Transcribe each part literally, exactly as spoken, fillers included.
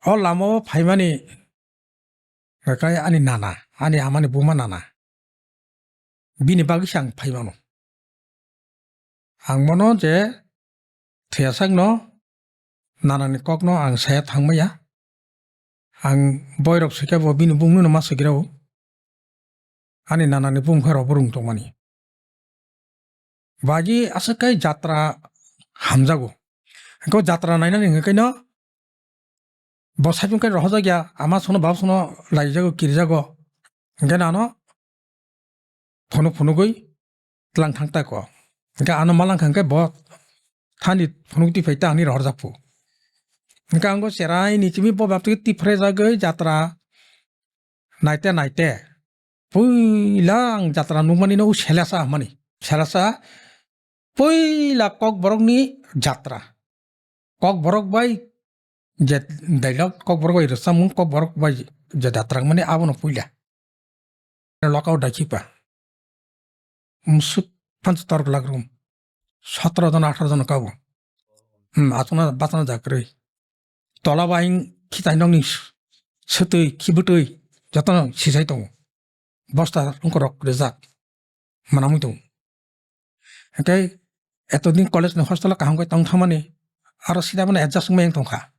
O lama o phaimani hwnkhe ani nana, ani amani buma nana. Bini bagwi se ang phai mano. Ang bono je thwiyasakno nanani kokno ang saya thangmaya. Ang boirok swikhe bo bini bumungno ma swikirao. Ani nanani bumung khe rwbo rwng tongmani. Bagi aswk kai jatra hamjago. Hwnkhe o jatra nainani hwnkhe no bo saichung kai rohorjak ya, ama sono baba sono laijago, kirijago. Hwnkhe no ano phunuk phunugwi tlang thang ta ko. Hwnkhe ano malangkha hwnkhe bo thani phunuk twi phai ta ani rohorjak phu. Hwnkhe ang bo cherai ni chimi bo baptwi twi phre jagwi jatra naite naite. Puila ang jatra nukmani no Selasa hwnmani. Selasa puila Kokborokni jatra. Kokborok bai je dialogue, Kokborok bai rwchapmung, Kokborok bai je jatra wngmani abono puila. Lokao daikhipa. Musuk panch torok lak rum. Sotro jon, atharo jon kabo. Hmm, achukna bachana jakrwi. Tola bai khitai nokni swtwi, khibwtwi jotono sisai tongo. Bosta rungkorok rijak. Manamwi tongo. Hwnkhe etodin college ni hostel o kaham khe tong thangmani, aro sida bono adjust wngmani tongkha.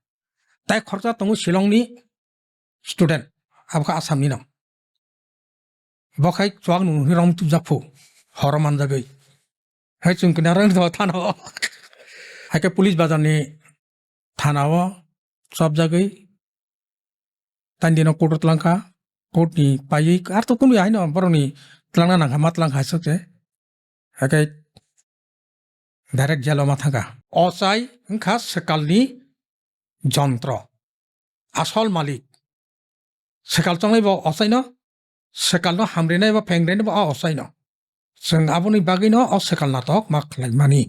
Tai khoroksa tongo Shillong ni student, abo khe Assam ni no. Bo khai chuwak nung hwnwi romwi tubjak phu, horo manjagwi. Hai chwng kinaro wng thanao. Hai khe police bazar ni thanao chopjagwi tandino court o tlangkha, court ni paiwi ar to kunu haino borokni tlangna nangkha, ma tlangkha hai sokse. Hai khe direct jail o ma thangkha. Ochai wngkha swkalni jontro, asol malik. Swkal chongnai bo ochaino, swkalno hamrinai bo phengrinai bo o ochaino. Chwng aboni bagwino o swkal natok ma khlaimani,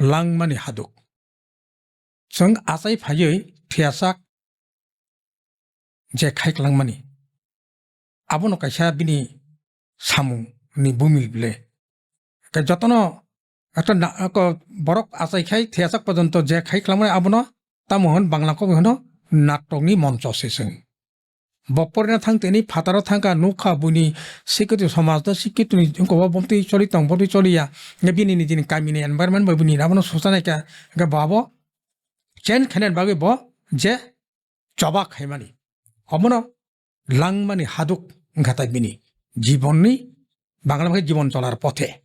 langmani haduk. Chwng achai phaiwi thwiyasak je khai klangmani. Abono kaisa bini samung ni bumil ble. Khe jotono ekta na-, ko-, borok achai khai thwiyasak porjonto je khai klangmani abono tamo hwn Bangla kok hwno natokni moncho se chwng. Bo porina thang tini phataro thangkha nukha buini sikitwi somajno sikitwini wngkha bo bomtwi choli tong bomtwi choliya. Bini nijini kamini environment bai bini abono suchanaikha hwnkhe bo abo change khainani bagwi bo je choba khaimani. Omono langmani haduk wngkha tai bini jibonni, Bangla bai khe jibon cholar pothe.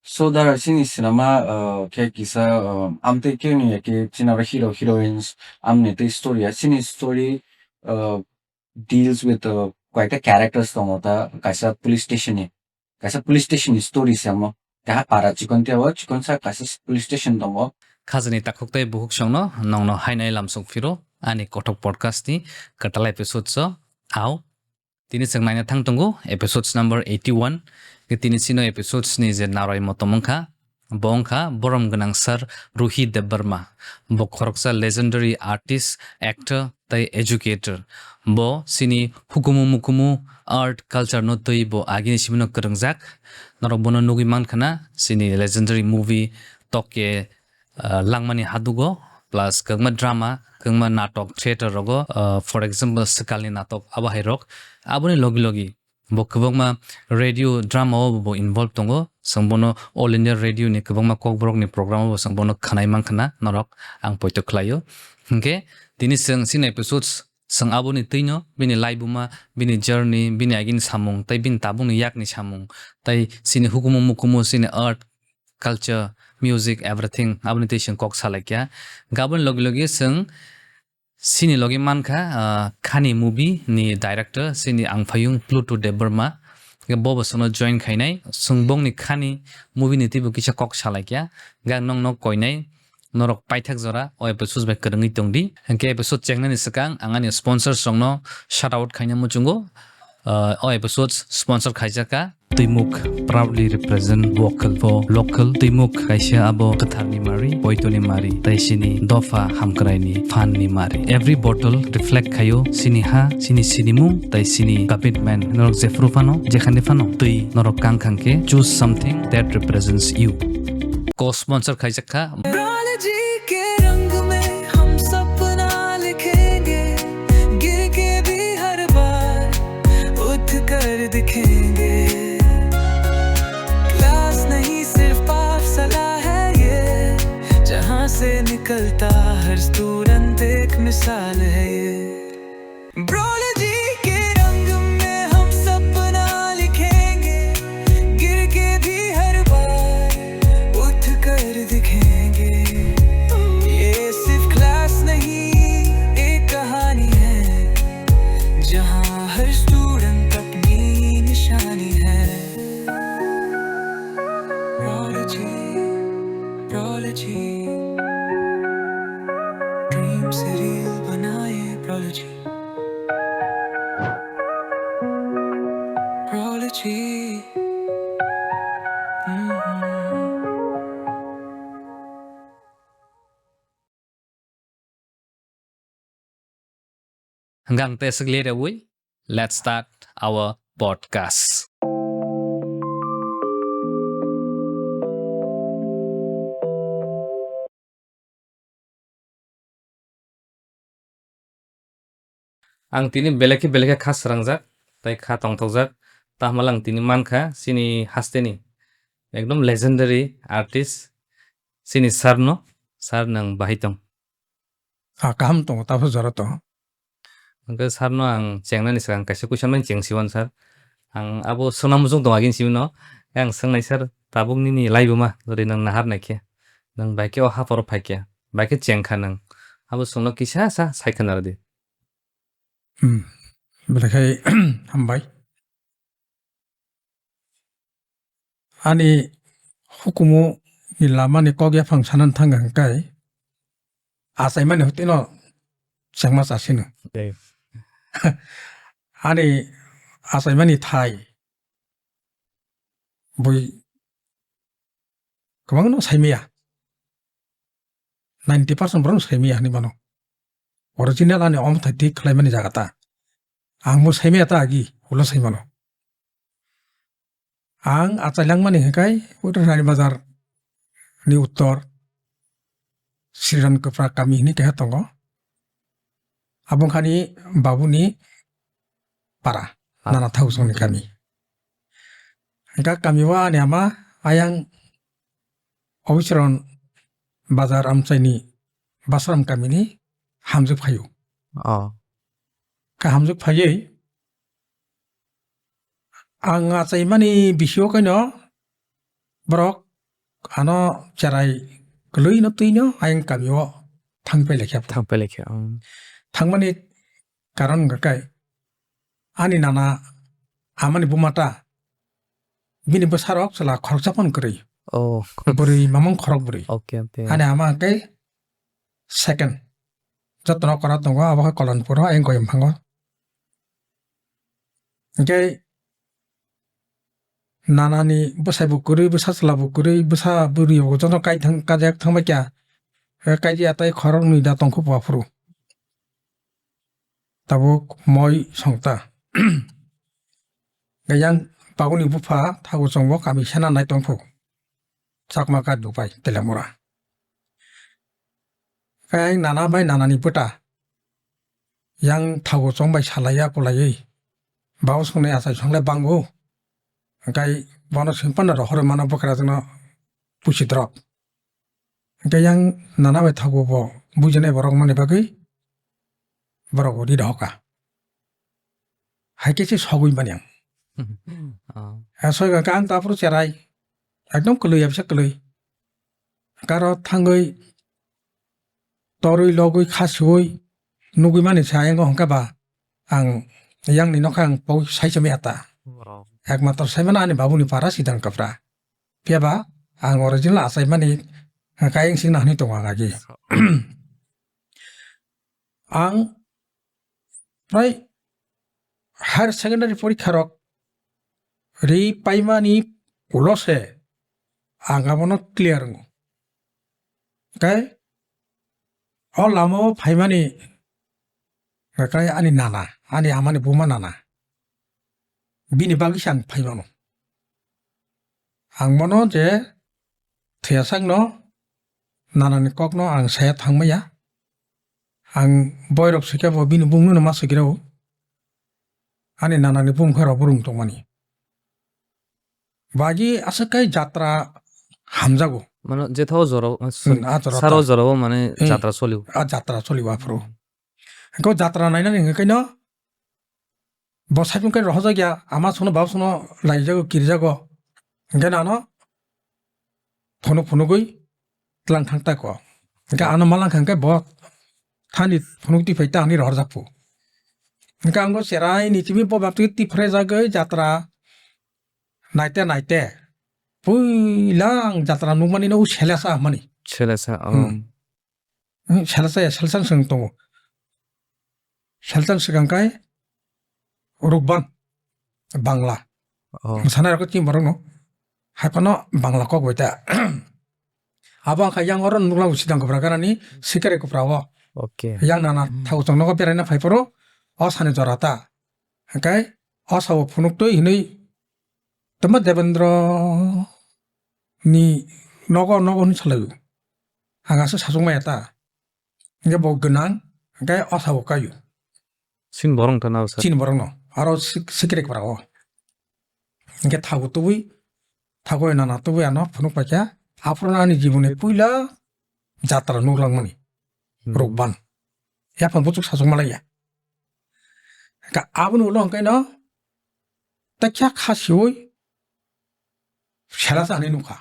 So, dara, chini cinema, uh, khe kisa, uh, amtwi khe ni ya khe chini aro hero heroines amni tei story ya. Chini story, uh, deals with, uh, koita characters tongo ta, kaisa police station ni, kaisa police station ni story se amo. Keha para chikon tei abo chikon sa kaisa police station tongo. Khajani takhuk tei bukhuk songno nongno hainai lamsok phiro ani kothok podcast ni kwtal episode so. Au. Tini chwng naina thang tongo episodes number eighty-one. Ke tini chino episodes ni je naroi motom wngkha, bo wngkha borom gwnang sir Ruhi Debbarma. Bo khoroksa legendary artist, actor tei educator. Bo chini hukumu mukumu art culture no twi bo agini simino kwrwngjak. Norok bono nugwi mankha na chini legendary movie Tokke ah, langmani hadugo, plus kwbangma drama, kwbangma natok, theater rogo, ah, for example, swkalni natok, abo hai rok. Aboni logi logi bo kwbangma radio drama o bo involve tongo. Chwng bono All India Radio ni kwbangma kokborok ni program o bo chwng bono khwnai mankha na norok, ang poito khlaio. Hinkhe tini chwng chini episodes chwng aboni twino bini laibuma, bini journey, bini agini samung, tei bini tabukni yakni samung, tei chini hukumu mukumu, chini art, culture, music, everything, aboni twi chwng kok salaikha. Gaboni logi logi chwng chini logi mankha, ah, Khani movie ni director, chini angphayung Pluto Debbarma. Bo bo chwngno join khainai. Chwng bongni Khani movie ni twibo kisa kok salaikha. Ga nongno koinai, norok paithak jora o episode bai kwrwngwi tongdi. Hinkhe episode chengnani swkang ang ani sponsors rokno shout out khaina muchungo. Ah, o episodes sponsor khaijakha. Twimuk proudly represent vocal for local. Twimuk kaisa abo kwtharni mari, poitoni mari, tei chini dopha hamkraini phanni mari. Every bottle reflect khaio chini ha, chini sinimung, tei chini commitment. Norok jephru phano, jekhani phano, twi norok kang khang khe, choose something that represents you. Co-sponsor khaijakha. ब्रॉनजी के रंग में हम सपना लिखेंगे। देखेंगे। क्लास नहीं सिर्फ पाठशाला है ये, जहाँ से निकलता हर स्टूडेंट एक मिसाल है ये। ब्रोलॉजी के रंग में हम सपना लिखेंगे, गिर के भी हर बार उठ कर दिखेंगे। ये सिर्फ क्लास नहीं, एक कहानी है, जहाँ हर स्टूडेंट अपनी निशानी है। ब्रोलॉजी, ब्रोलॉजी, ड्रीम से रील बनाए, ब्रोलॉजी। Prodigy. Mm-hmm. Hwnkhe ang tei swk le rewi, let's start our podcast. Ang tini belai khe belai khe kha srangjak tei kha tongthokjak, tahmala ang tini mankha chini hasteni ekdom legendary artist chini sir no, sir nang bahai tong? Ah, kaham tongo, tabuk jora tongo. Hwnkhe sir no ang chengnani swkang kaisa question bai cheng siwan sir. Ang abo swngna muchung tongo agini simi no. Ang swngnai sir, tabuk nini laibuma jori nang nahar naikhe, nang bai khe o haporo phaikhe, bai khe chengkha nang. Abo swngno kisa sa sai khna rwdi. Hmm. Belai khai hambai. Ani hukumu ni lama ni kok yaphang sanan thang hwnkhe achaimani hotino chengma chasino. Tei. Ani achaimani thai bui kwbangno saimaya. Ninety percent borokno saimaya hinwi mano. Original ani omo thai thik khlaimani jaga ta. Ang bo saimaya ta agi, ulo sai mano. Ang achai langmani hwnkhe Utrani Bazar ni uttor Sriran Kwpra kami hinwi keha tongo. Abo wngkhani babuni para, ah, nana Thagosongni kami. Hwnkhe kami o ani ama ayang Obisron Bazar amchaini Basram kamini hamjwk phaio. Oh. Khe hamjwk phaiwi ang achaimani bisio kaino borok ano cherai kwlwino twino ayang kamio thangpai laikha. Thangpai laikha, um. Thangmani karon hwnkhe ani nana amani buma ta bini bwsarok chwla khoroksa phano kwrwi. Oh. Bwrwi mamung khorok bwrwi. Okay, okay. Ani ama hwnkhe second. Jotono kora tongo, abo khe Kolonpuro, ayang Goyam phango. Hwnkhe nanani bwsai bo kwrwi, bwsa chwla bo kwrwi, bwsa bwrwi bo jotono kaithang, kajak thangbai kha. Hwnkhe kaidi atai khoroknwi da tongkhu bo aphuru. Tabuk moi songta. Yang paguni bupha Thagosongbo kami sena nai tongphu. Chakma ka dupai Telemura. Khe nana bai nanani bwta. Yang Thagosong bai salaiya kwlaiwi. Bao songnai achai songlai bango. Hwnkhe bono simi phano rohorwi mano bwkrajwkno pusi drop. Hwnkhe yang nana bai Thago bo buijaknai borok mani bagwi borok bo ri dohoka. Hai khe se sogwi mani ang. Oh. Soi kha ang ta aphuru cherai. Ekdom kwlwi, abisa kwlwi. Karo thangwi torwi logwi khasiwi nugwi mani sa yango hwnkhe ba ang yang ni nokha ang pogwi sai chamya ta. Wow. Ekmatro sai mano ani babuni para Sidang Kapra. Phiya ba ang original achaimani kayang singna hwnwi tongo ang agi. Ang prai higher secondary porikha rok ri paimani ulo se ang abono clear wngo. Tei o lama o phaimani hwnkhe ani nana, ani amani buma nana. Bini bagwi se ang phai mano. Ang bono je thwiya sakno nanani kokno ang saya thangmaya. Ang boirok swikhe bo bini bumungno ma swikirao. Ani nanani bumung khe rw burung tongmani. Bagi aswk kai jatra hamjago. Mano, jethao jora, uh, sorry, Hmm, a jora saro ta. Jorao mane Hmm. Jatra solio. A jatra solio aphuru. Hmm. Engko jatra nainani hwnkhe kaino bo saichung kai rohorjak ya, ama sono baba sono laijago, kirijago. Hwnkhe nano phunuk phunugwi tlang thang ta ko. Hwnkhe ano malangkha hwnkhe bo thani phunuk twi phai ta hwnwi rohorjak phu. Hwnkhe ang bo cherai ni chimi bo baptwi twi phre jagwi jatra naite naite. Puila ang jatra nukmani no Selesa hwnmani. Selesa, Hmm. oh. Hmm, Selesa ya, Selesa swng tongo. Selesa swkang kai Rukban, Bangla. Oh. Mwsana rok chini borok no. Hai phano Bangla kok bai ta. Abo ang kha yang oro nuklang sidang kopra ganani sikare kopra o. Okay. Yang nana Hmm. thago chong nogo beraina phai phoro o sani jora ta. Hwnkhe o sao phunuk twi hwnwi tama Debendra ni nogo nogo hwnwi salaio. Ang aswk sachung maya ta. Hwnkhe bo gwnang, hwnkhe o sao kaio. Chini borok wngkha na o sir? Chini borok no. Aro sik-, sikirek para o. Hwnkhe thago tubui, thago nana tubui ano phunuk paikha. Aphuru ani jiboni puila jatra nuklangmani. Hmm. Rukban. Yaphang buchuk sachuk malaiya. Ka aboni ulo hwnkhe no, takya khasiui Selasa hinwi nukha.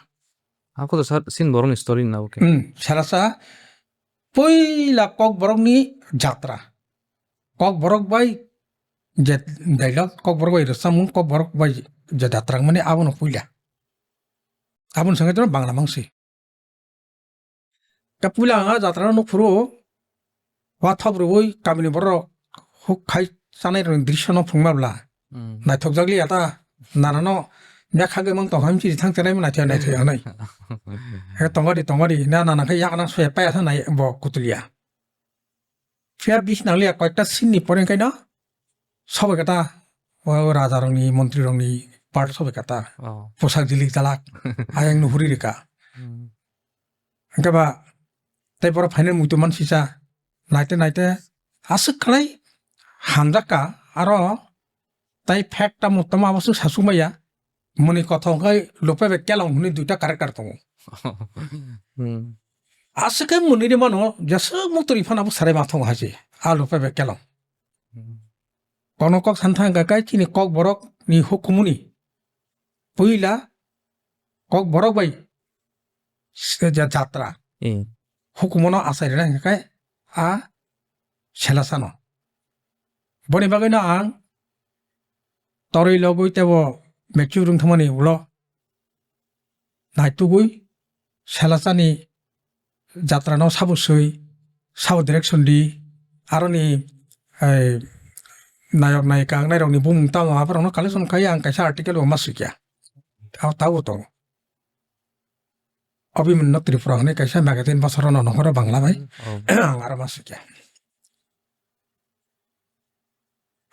Ako to sir, sin borokni story na, okay. Hmm, Selasa puila Kokborokni jatra. Kokborok bai je dialogue, Kokborok bai rwchapmung, Kokborok bai je jatra mani abono puila. Aboni swngwi to Bangla mangsi. Ka puila ang a jatra no nukhuru, wathop rwui kamini borok huk khai chanai rokni drisyo no phungma bla. Hmm. Naithok jak liya ta, nana no mekha gwi mang tong ham chiri thang chanai naithok naithok hanai. He tongari tongari na nana khai yakna soya paya thanai bo kutulia. Phiya bis nang liya koyekta scene ni pore kaino sobai kata o raja rokni montri rokni part sobai kata. Oh. Posak jilik jalak ayang nuhuri rika. Hmm. Hwnkhe ba tei borok phainai muitu mansisa naite naite aswk khlai hamjak ka aro tai fact tamo tamo abo swk sasuk maya muni kothok khai lupe bai kelong hwnwi duita character tongo. Hmm. Aswk khe muni ri mano jeswk muktwi phano abo sarai ma thongo hai se a lupe bai kelong. Hmm. Kono kok san thang kha kai chini Kokborok ni hukumuni puila Kokborok bai se ja-, jatra. Eh. Hukumono achai rwna hwnkhe a Selasano. Boni bagwino ang torwi logwi teibo mature wng thangmani ulo naitugwi Selasani jatrano sabo swi, sabo direction di, aroni, eh, nayok nayika wngnairokni bumung tamo aborokno collection khai ang kaisa article bo ma swikha. Tabo tongo. Abhimanyu Tripura hwnwi kaisa magazine bosorono nongkhoro Bangla bai. Oh. Ang aro ma swikha.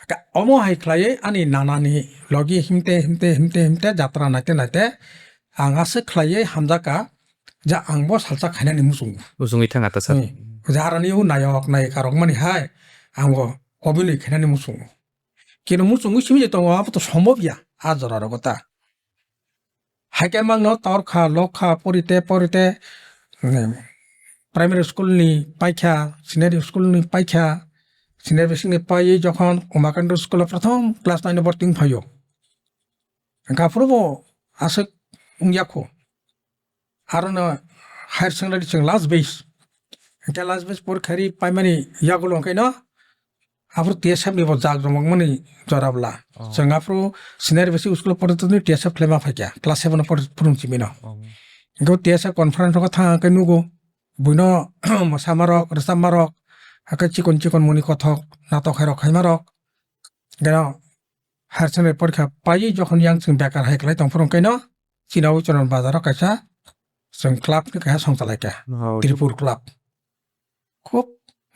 Ka-, omo hai khlaiwi ani nanani logi himte, himte, himte, himte jatra naite, naite ang aswk khlaiwi hamjakha je ang bo salsa khainani muchungo. Muchungwi thang ata sir. Hmm. Je aroni o nayok, nayika rok mani hai ang bo obinoi khainani muchungo. Keno muchungwi simi je tongo abo to sombobya a jora rogo ta. Haikhe mangno torkha, lokha, porite, porite, mm, primary school ni paikha, senior school ni paikha, senior basic ni paiwi jokhon Umakando school o prothom class nine o borti wng phaio. Hwnkhe aphuru bo aswk wngya kho. Arono higher secondary chwng last batch. Hwnkhe last batch porikha ri paimani yagulo hwnkhe no Aphuru T S F ni bo jak jomok mani jora bwla. Oh. Chwng aphuru senior basic school o porito ni T S F khlai ma phaikha. Class seven o pori-, phurung simi no. Oh. Hwnkhe T S F conference o thang khe nugo. Buino mwsama rok, rwchapma rok, hakhe chikon chikon muni kothok, natok hai rok khaima rok. Gano higher secondary porikha paiwi jokhon yang chwng bekar hai kwlai tong phuru hwnkhe no chini o Uchon bazar o kaisa chwng club ni kaisa song chalaikha. Oh, Tripur club. Khub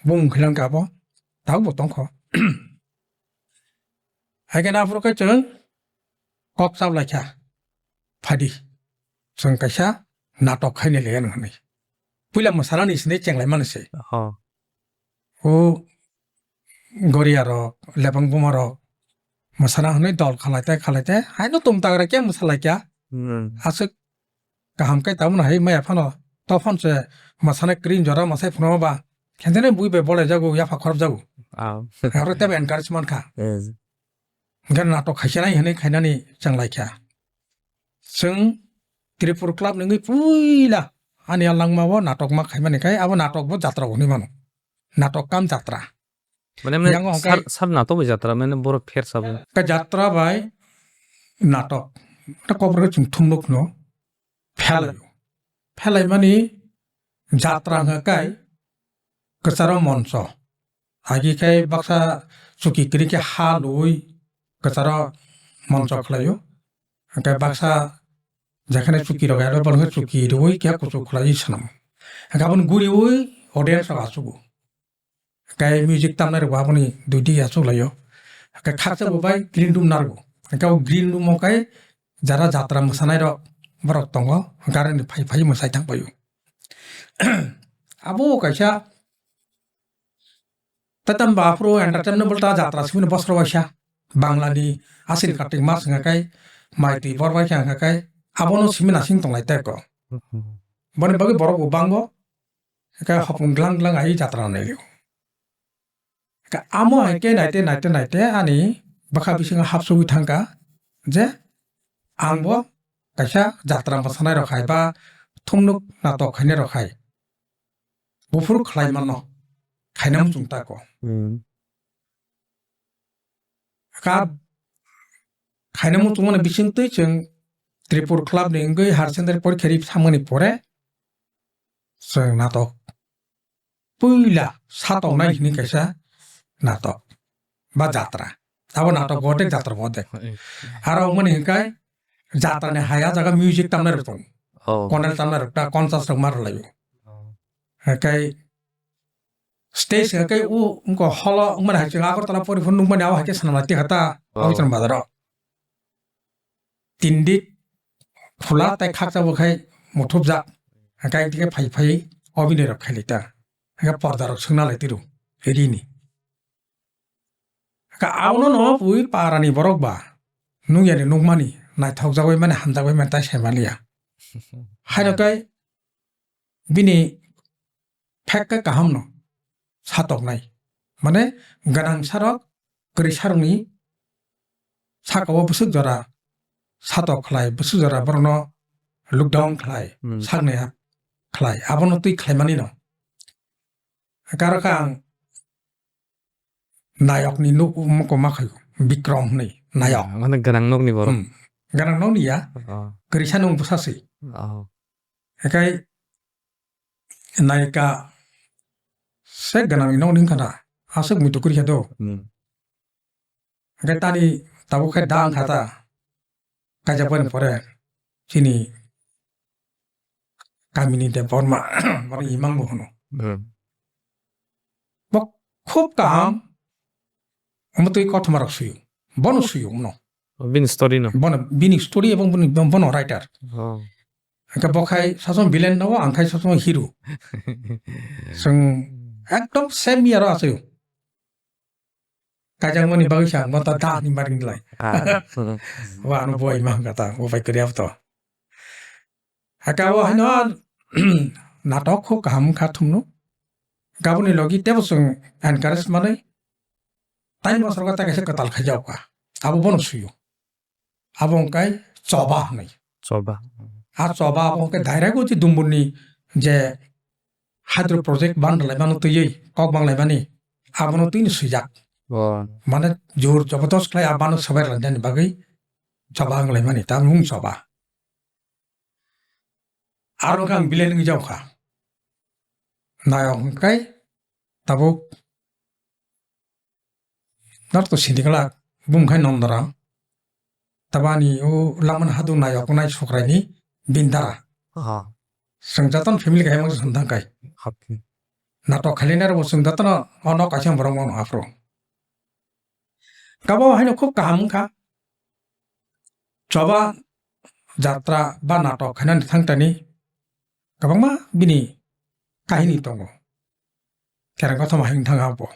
bumung khe lang khe abo, tabuk bo tong kho. Hai khe aphuru khe chwng kok chap lai kha, phadi. Chwng kaisa natok khainai le ya nang hinwi. Puila mwsana ni sini chenglai mani se. Oh. O Goria rok, Lebang Buma rok, mwsana hinwi dol khalai te, khalai te, hai no tum tagra khe mwsa lai kha. Hmm. Aswk kaham khe tabukno hai maya phano, to phano se mwsana kring jora mwsai phano ba, khenjani bui bai bolai jago, yapha khorop jago. Ah. Aro tebo encourage man kha. Yes. Hingke natok khaisa nai hinui khainani chang lai kha. Chwng Tripur Club ni wngwi puila ani a langma o natok ma khaimani khai abo natok bo jatra hinui mano. Natok kam jatra. Mane, mane Yang o sar, hwnkhe sar natok bai jatra, mane boro pher sabo. Ka jatra bai natok. Ta kobor chwng thumnuk no phelai. Phelai mani jatra hwnkhe kai kwcharo moncho. Agi khai baksa chuki kwrwi khe ha lui kwcharo moncho khlaio. Hwnkhe baksa jekhane chuki rok aro bono chuki rwi khe kuchuk khlaiwi swnam. Hwnkhe aboni guriwi audience rok achugo. Hwnkhe music tamnai rok bo aboni dui dik achuk laio. Hwnkhe khaksa bo bai green room narwgo. Hwnkhe o green room o khe jara jatra mwsanai rok borok tongo. Hwnkhe aroni phai phai mwsai thang paio. Abo kaisa Tei tamo ba aphuru entertainment bo ta jatra simi no bosor waisa. Bangla ni Asin Kartik mas wngkha kai, mai twi bor bai khe wngkha kai, abono simi nasing tonglai tei ko. Boni bagwi borok bo bango, kai hopung glang glang ai jatra nai liu. Ka amo hai khe naite, naite, naite ani bwkha bisingo hapsugwi thangkha je ang bo kaisa jatra mwsanai rok hai ba thumnuk natok khainai rok hai buphuru khlai mano, khaina muchung tako. Hmm. Ka khaina muchung mani bisingtwi chwng Tripur Club ni wngwi higher secondary porikha ri samani pore chwng natok puila satoknai hwnwi kaisa natok ba jatra. Abo natok bo de jatra bo de. Aro wngmani hwnkhe jatra ni hai a jaga music tamnai rok tongo. Oh. Kondel tamnai rok ta concert rok ma rwlaio. Oh. Hwnkhe stage hwnkhe u wngkha holo wngmani hai chwng Agartala pori phuru nukmani abo hai khe swnamnai tei kha ta. Oh. Pabitron bazaro. Tindik phula tei khaksa bo khai muthupjak. Hwnkhe tei phai phai obinoi rok khai lai ta. Hwnkhe porda rok swngna lai tiro rini. Ka abono no pui para ni borok ba nukya ni nukmani naithok jagwi mani hamjagwi mani tai sai maliya. Haino kai bini phek khe kaham no satoknai. Mane gwnang sarok kwrwi sarokni saka o bwswk jora satok khlai, bwswk jora borokno lockdown khlai, hmm, saknaya khlai. Abono twi khlaimani no. Karo kha ang nayokni nuk moko ma khayo, Bikrom hwnwi nayok. Ah, mane gwnang nokni borok. Hmm. Gwnang nokni ya, oh, kwrwi sanung bwsa se. Oh. Ekai nayika se gwnangni nokni wngkha na, aswk muitu kwrwi kha do. Hmm. Hwnkhe tani tabuk khe da wngkha ta, kaijak bani pore chini kamini Debbarma, borok imang bo hwno. Hmm. Bo khub kaham, omo twi kothoma rok suyo, bono suyo, bono. Bini story no. Bono, bini story ebong bini, bono writer. Oh. Hwnkhe bo khai sasong villain no, ang khai sasong hero. Chwng ekdom same year o achaio. Kaijakmani bagwi sa, mo ta da ni maring lai. Ah. Wa ano boi ma hwnkha ta, bo bai kwrwi abo to. Haka o haino natok kho kaham kha thumno. Gaboni logi tebo chwng encourage manwi. Tai mosrogo ta kaisa kwtal khaijak kha. Abo bono suyo. Abo wngkai choba hwnwi. Choba. A choba abo wngkai direct o je Dumburni je hydro project ban rwlaimano twiwi kok banglaimani abono twini swijak. Oh. Mane jor jobodos khlai a bano swbai rwlainani bagwi choba wnglaimani ta mung choba. Aro wngkha ang villain wngwi jaokha. Nayok hwnkhe tabuk Norok to sini glak, bum khai Nondora. Tabani o lamani hadu nayok nai sukrai ni bindara. Aha. Chwng jotono family kahima se song thang kai. Hap. Natok khailai nai rok bo chwng jotono o nok kaisa borok mano aphuru. Kabo haino khub kaham wngkha. Choba jatra ba natok khainani thangtani kwbangma bini kahini tongo. Kereng kothoma hing thang abo.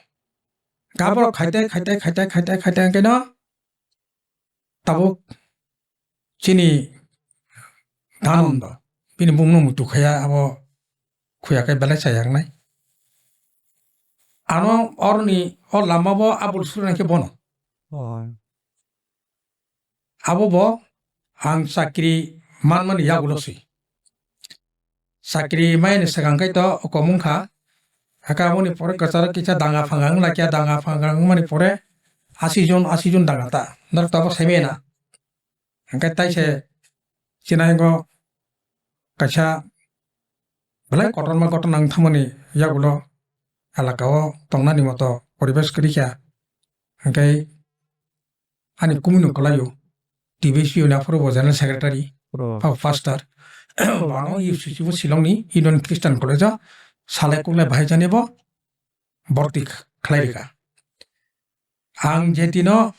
Gaborok khaite, khaite, khaite, khaite, khaite hwnkhe no tabuk chini Dhananda. Bini bumung no muitu khaya abo khuya khe belai chaya wngnai. Ano oroni o lama bo abul suri nai khe bono. Oh. Abo bo ang chakri manmani yagulo si. Chakri mayani swkang khe to komung kha. Haka aboni pore kwcharo kisa danga phanga wng lakya, danga phanga wngmani pore asi jon, asi jon danga ta. Norok to abo sai maya na. Hingke taise chinai go kaisa belai kotorma kotor nang thangmani yagulo elaka o tongnani moto poribesh kwrwi kha. Hingke ani kumui no kwlaio T B C ni aphuru bo general secretary, Pro. Pao pastor. Wano U C C bo Shillong ni Union Christian College o salai kunglai bahai jani bo borti khlai rikha. Ang je dino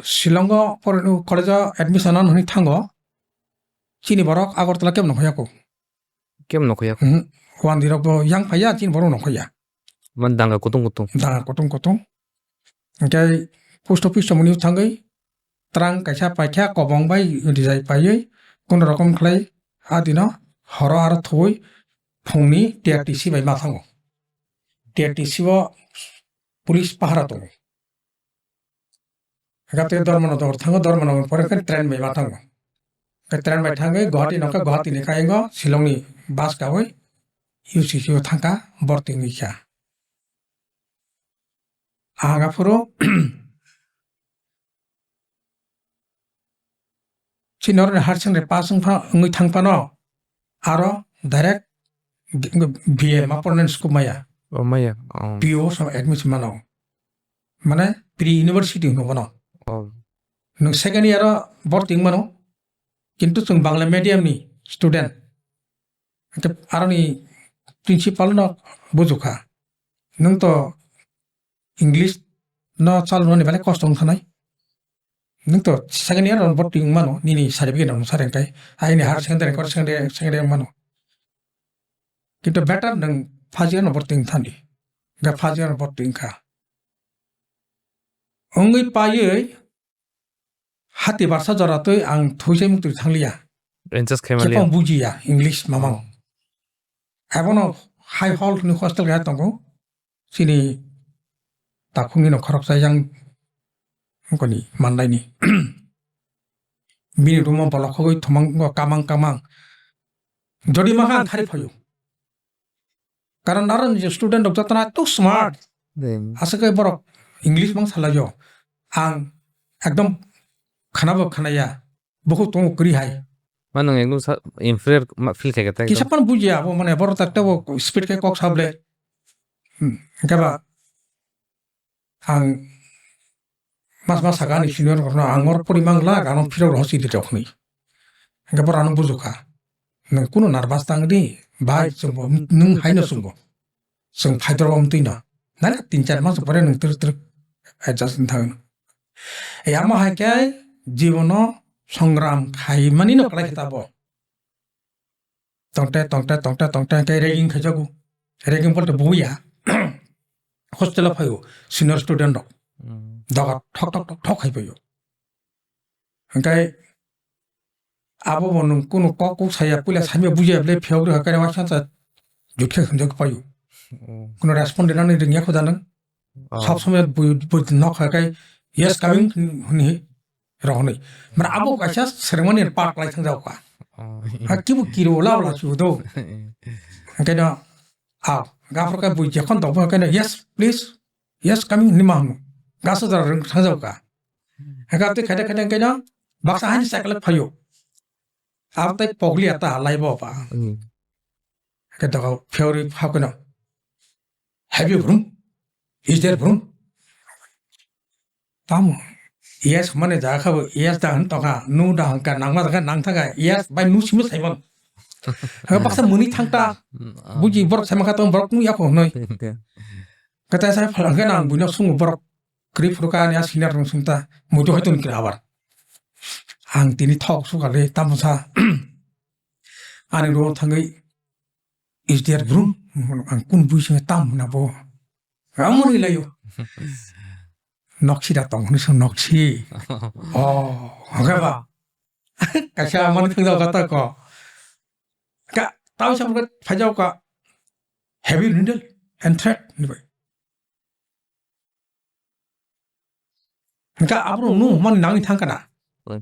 Shillong o por-, college o admission ano hwnwi thango, chini borok Agartala kebo nongkhorya kho. Kebo nongkhorya kho? Mhm. Wandi rok bo yang phaiya, chini borok nongkhorya. Man danga kutung kutung. Danga kutung kutung. Hingke post office o mwnwi thangwi, Trang kaisa paikha kobong bai rijai paiwi kono rokom khlai a dino horo aro thuwi phungni T R T C bai ma thango. T R T C o police pahara tongo. Hingke tei Dharmanagar thango, Dharmanagar pore khe train bai ma thango. Hingke train bai thangwi Guwahati nokha, Guwahati ni kayingo Shillong ni bus kawi U C C o thangkha borti wngwi kha. Ang aphuru chini oroni higher secondary pass wngpha-, wngwi thang phano aro direct B A ma pornani scope maya. O maya, o. P U o sa admission mano. Mane pre university hwngo bono. O. Nwng second year o borti wngmano. Kintu chwng Bangla medium ni student. Hwnkhe aroni principal no bujukha. Nwng to English no chalnani belai kosto wng thanai. Nwng to second year rok borti wng mano, nini certificate rok nung sari wngkai. Aini higher secondary, secondary, secondary wng mano. Kintu better nwng first year no borti wng thani. Ga first year no borti wngkha. Wngwi paiwi hati barsa jora twi ang thuisai muktwi thangliya. Adjust khai maliya. Khe tong bujiya English mamang. Abono high hall ni hostel ga tongo. Chini takhukni no khoroksa yang wngkoni manlaini. Bini room o bolok khogwi thumang kamang kamang. Jodi maha ang thari phaio. Karon aro ni student rok jotono too smart. Aswk khe borok English mang salaio. Ang ekdom khana bo khanaya. Bukhuk tongo kwrwi hai. Ma nwng ekdom sa-, inferior ma feel khaikha ta ekdom. Kisa phano bujiya abo, mane borok tak tebo speed khe kok sable. Hmm, hwnkhe ba ang mas mas saka ani senior rokno ang oro pori mangla, ano phirok rohor chidi rok hwnwi. Hwnkhe borok ano bujukha. Nwng kunu nervous tang di, bai, chwngbo, nwng haino chwngbo. Chwng phaidorok wng twi no. Nani tin char mas pore nwng twrwk twrwk adjust wng thang. Yamo hai khe jibono songram khai mani no kwlai khe tabo. Tongte, tongte, tongte, tongte khe ragging khaijago. Ragging bolte buya. Hostel o phaio senior student rok. Hmm. Doga thok, thok, thok, thok khai phaio. Hwnkhe abo bo nwng kunu kok kuk saya, puila samya bujiya bwle phiyok rwkha kare waisa sa jut khe hwnjak paio. Oh. Kunu respond rinani rwngya kho da nwng. Oh. Sob somoi bui, bui nok hai kai, "Yes, coming," hwnwi rohornwi. Mane abo kaisa swrwngmani part lai thang jao kha. Oh. Ha kibu kiro la la chu do. Hwnkhe no, a, gaphro kai bui jekhon tongbo hwnkhe no, "Yes, please. Yes, coming," hwnwi ma hwno. Gasa jora rwng thang jao kha. Hwnkhe tei khaide khaide hwnkhe no baksa haini cycle phaio. Abo tei pokliya ta laibo ba. Hmm. Hwnkhe doga phiyok rwi phakno, "Have you broom? Is there broom?" Tamo? Yes hwnmani jaga khe bo yes da hwn tongkha, no da hwn kha, nangma jaga nang thangkha, yes bai no simi saimano. Hwnkhe baksa mwnwi thang ta. Hmm, ah. Buji borok sai mankha tong borok nung yakho hwnwi. Hwnkhe. Kwtai sai phala hwnkhe nang buino sungo borok. Kwrwi phuru kha ani a senior rok sung ta, muitu hai tong kira abar. Ang tini thok sukha le tamo sa. Ani room o thangwi, "Is there broom?" Ang kun bui sing tam na bo. Amo ni layo. "Noksi da tong," hwnwi song, "Noksi." Oh, hwnkhe ba. Kaisa mani thangjago kata ko. Ka, tau sam ka phajao ka. Heavy needle and thread ni bai. Hingka abro nu man nangni thang kana.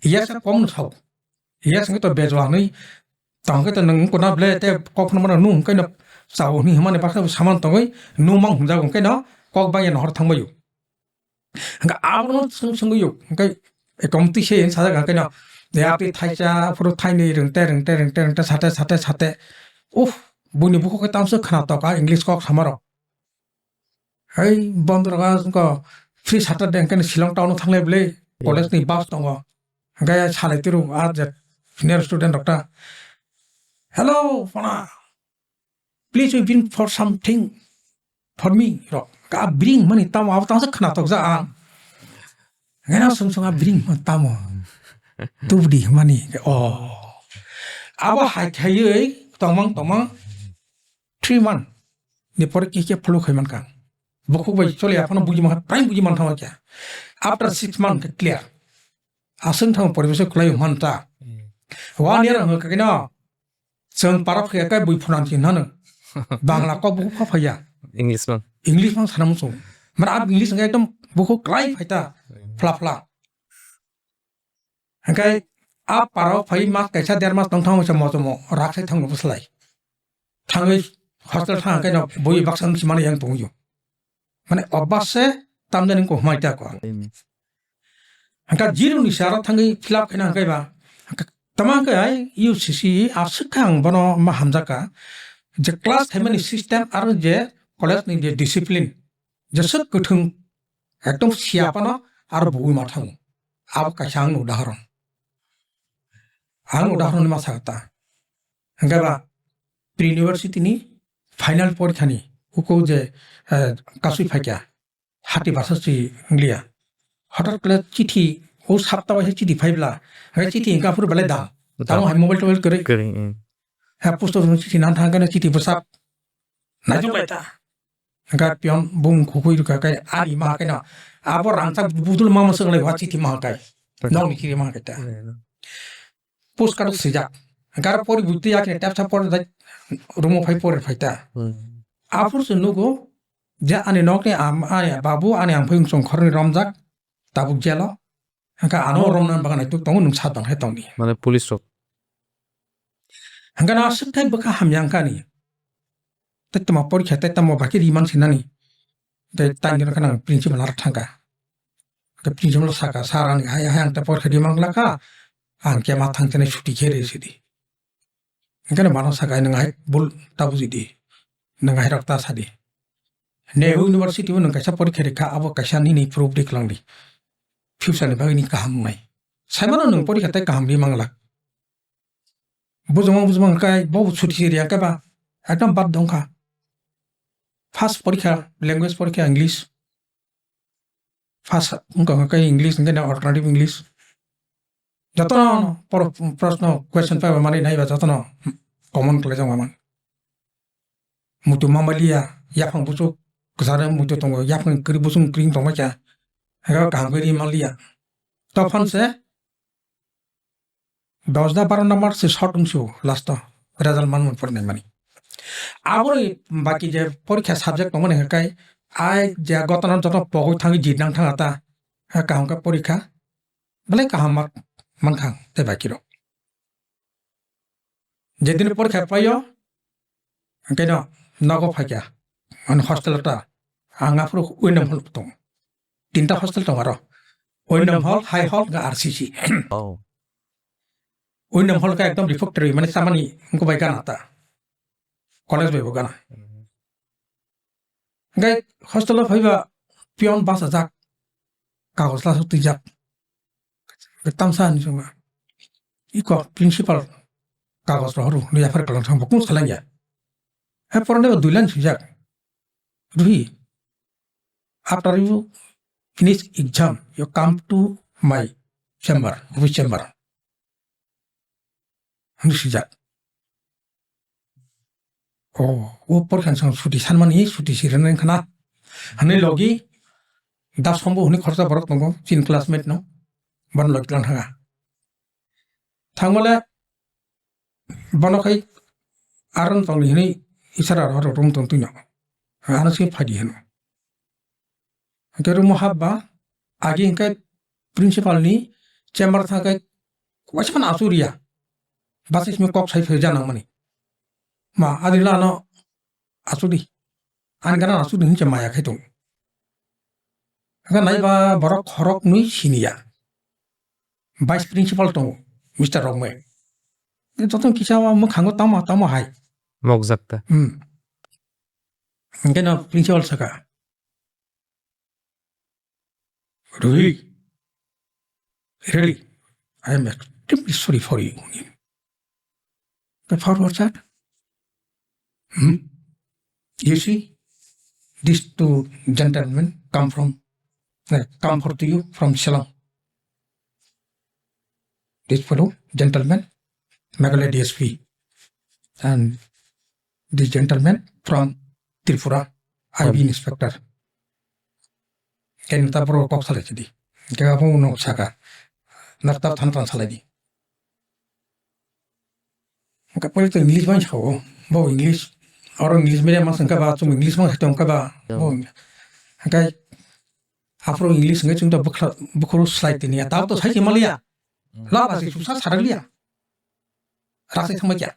Yes kom no sao. Yes ngi to bejwa ni. Tang ke to nang ko na ble te kok no mano nu hingka no sao ni himani baksa saman tongoi nu mang hum jago hingka no kok bang ya no hor thang bayu. Hingka abro sung sung yu hingka komti se en sajak hingka no. Ya pi thaisa phuru thaini rengte rengte rengte rengte sate sate sate. Uf, buni buku ke tamse khana toka English kok samaro. Hei, bondroga ko free Saturday hingke ni Shillong town o thanglai bwle, college ni bus tongo. Hingke salai tiro, ah, je senior student rok ta. "Hello, phana, please we bring for something for me," rok. Ka bring mani tamo, abo tamo khna tok ja ang. Ngena sung sung a bring ma tamo. Tubdi mani, oh. Abo hai khaioi, tongmang tongmang. Three month ni pore khe khe follow khai mankha. Bukhuk bai choli aphano buji mankha, prai buji mankha kya. After six month khe clear. Aswng thang poribesh kwlai man ta. One year hwnkha khe no. Chwng para phai kai bui phunan chin hano. Bangla kok bukhuk pha phaiya. English mang. English mang sanam chung. Mar ab English ngai ekdom bukhuk kwlai phaita. Phla phla. Hingke a parao phai mas kaisa der mas tong thangwi se mojomo rak sai thangno bwslai. Thangwi hostel thang hingke no bui baksa wngsi mani yang tongyo. Mane obas se tamjani ko hmai ta ko. Hingke zero ni sara thangwi fill up khaina hingke ba. Hingke tama hingke hai U C C aswk khe ang bono ma hamjaka. Je class khaimani system aro je college ni je discipline. Jeswk kwthwng ekdom siya phano aro bugwi ma thango. Abo kaisa ang udahoron. Ang udahoron ma sakta. Hingke ba pre university ni final porikha ni uko je, eh, kasui phaikya hati basa si ngliya. Hotat kle chithi o sapta bai chithi phaibla. Hingke chithi hingka phuru belai da. Tamo hai mobile tobile kwrwi. Kwrwi, mm. Ha post office chithi nan thangkhe chithi bwsak. Najok lai ta. Hingke pion bung khukui rwkha khe ani ma khe no. Abo rangchak budul mama swk lai wa chithi ma kai. Nokni kiri ma kai ta. Postcard swijak. Hingke aro pori buti yakhe tepsa pori dai rumo phai pori phai ta. Aphuru se nugo je ani nokni am-, ani babu ani amphai wngsong khorni romjak tabuk jelo. Hingke ano romna bagwi naituk tongo nwng sat bang hai tongdi. Mane police rok. Hingke no aswk thai bwkha hamya wngkha ni. Tei tamo porikha tei tamo baki ri man sinani. Tei tang jora khana principal aro thangkha. Hingke principal saka, "Sir, ani hai, hai ang tei porikha ri man glakha. Ang khe ma thang tene chuti khe re sidi." Hingke no mano saka, "Nwng hai bul ta buji di. Nwng hai rok ta sa di." Nehru University o nwng kaisa porikha rikha, abo kaisa nini proof di kwlang di. Future ni bagwi ni kaham wngnai. Saimano nwng porikha tei kaham ri man glak. Bujuma bujuma hwnkhe bo chuti se riya hwnkhe ba ekdom bad wngkha. First porikha, language porikha English. First wngkha hwnkhe English hwnkhe na alternative English. Jotono poro-, proshno question paper mani naiba jotono common khlaijak man. Muitu mamaliya, yaphang buchuk kwcharo muitu tongo, yaphang kwrwi buchung kwrwi tongma kha. Hwnkhe kaham khe ri manliya. Tophon se dos da baro number se short wngsu last o result manmani pore naimani. Aboni baki je porikha subject tongmani hwnkhe ai je gotano joto pogwi thangwi jit nang thang ta, kaham khe porikha belai kaham mark mankha tei baki rok. Jedin porikha paio, hingke no nogo phaikha, ani hostel o ta, ang aphuru uinam hall tongo. Tinta hostel tongo aro. Uinam hall, high hall, hingke R C C. Oh. Uinam hall khe ekdom refectory, mane chamani wngkha bai gana ta. College bai bo gana. Hingke hostel o phaiba peon bachajak, kagoj lasuk twijak. Tamsa hinwi swngma. Iko principal kagoj rohoro hinwi yaphar kwlwng thangbo kung salangya. He poroni bo dui line swijak. Ruhi, after you finish exam, you come to my chamber, office chamber. Hinwi swijak. O, o porikha ni swkang chuti sanmani, chuti si rwnai wngkha na. Hinwi logi, da sombo hinwi khoroksa borok tongo, chini classmate no, bono logi tlang thanga. Thangmale bono khai aron tongni hinwi isara rok rok rom tong twino. Ano se phadi hino. Hwnkhe room o hapba, agi hwnkhe principal ni chamber thangkhe waisa phano achuk riya. Basi simi kok sai phai janang mani. Ma, adi lano achuk di. Ani gana achuk di hinse maya khai tongo. Hwnkhe naiba borok khorok nwi siniya. Vice principal tongo, Mister Rokmai. Joto kisa mwkhango tamo, tamo hai. Mokjak ta. Hmm. Hwnkhe no principal saka. Really? Really? I am extremely sorry for you. But for what, sir? Hmm? You see, these two gentlemen come from, uh, come for to you from Shillong. This fellow, gentleman, Meghalaya D S P, and this gentleman from Tripura, I B inspector. Kene ta boro kok salai sidi. Kega bo no saka. Nak ta than than salai di. Hwnkhe poito English bai sao, bo English, oro English medium ma wngkha ba, chwng English ma wngkha ba, bo hwnkhe aphuru English wngkhe chwngno bwkhra-, bukhuru slai tini ya, tao to sai se maliya. Hmm. Laba se susa sarakliya. Rasai thangma kya.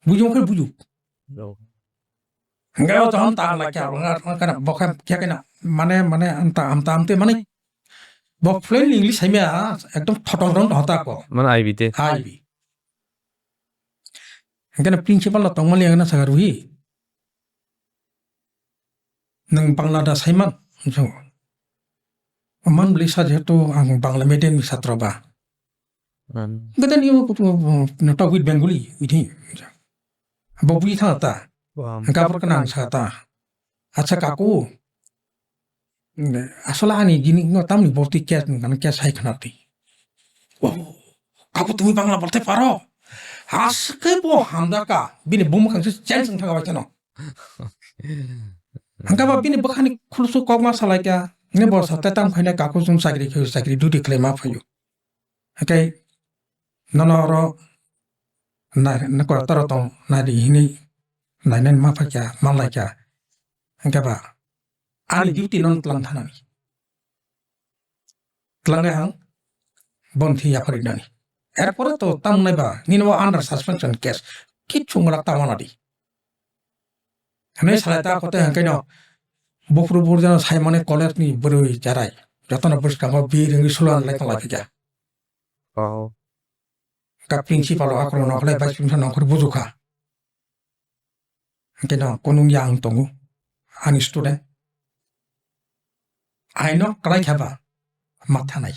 Bujo khe bujo. Hwnkhe o tong ta la kya, bo khe kya kena, mane, mane, amta, amta, amte, mane, bo plain English hai maya, ekdom thotong rong hota ko. Mane I B te. I B. Hwnkhe na principal no tongmani ang na saka ruhi. Nwng Bangla da saiman? Hwnwi swngo. Man bwlwi sa jehetu ang Bangla medium ni chatra ba. Hmm. Gada ni talk with Bengali, with him. Bo bui tha ta. Wah. Gabor kana ang sa ta. Acha kaku. Asala ani gini no tamni borti kya ngana kya sai khana ti. Oh, kaku tumi Bangla bolte paro? Aske bo hamda ka. Bini bum khang se chen sing thaga bai chano. Hangka ba bini bwkhani khulusu kokma salai kha, ne bo sa te tam khaina kaku chwng chakri khayo, chakri duty khlai ma phaio. Hakai nono oro nai, ne kora toro tong nai di hini nai nai ma phai kha, ma lai kha. Hangka ba ani duty non tlang thanani. Tlangnai ang bon thi yaphari nani. Erpore to tam nai ba nini bo under suspension case. Kichu ngala ta wana di. Hwnwi salai ta kote hwnkhe no buphuru burjano saimani college ni bwrwi jarai. Jotono bwskango bir wngwi sulan lai tong lai phikha. Oh. Ka principal o akhoro nokholai vice principal nongkhor bujukha. Hwnkhe no kunung ya ang tongo. Ani student. Aino kwlai kha ba matha nai.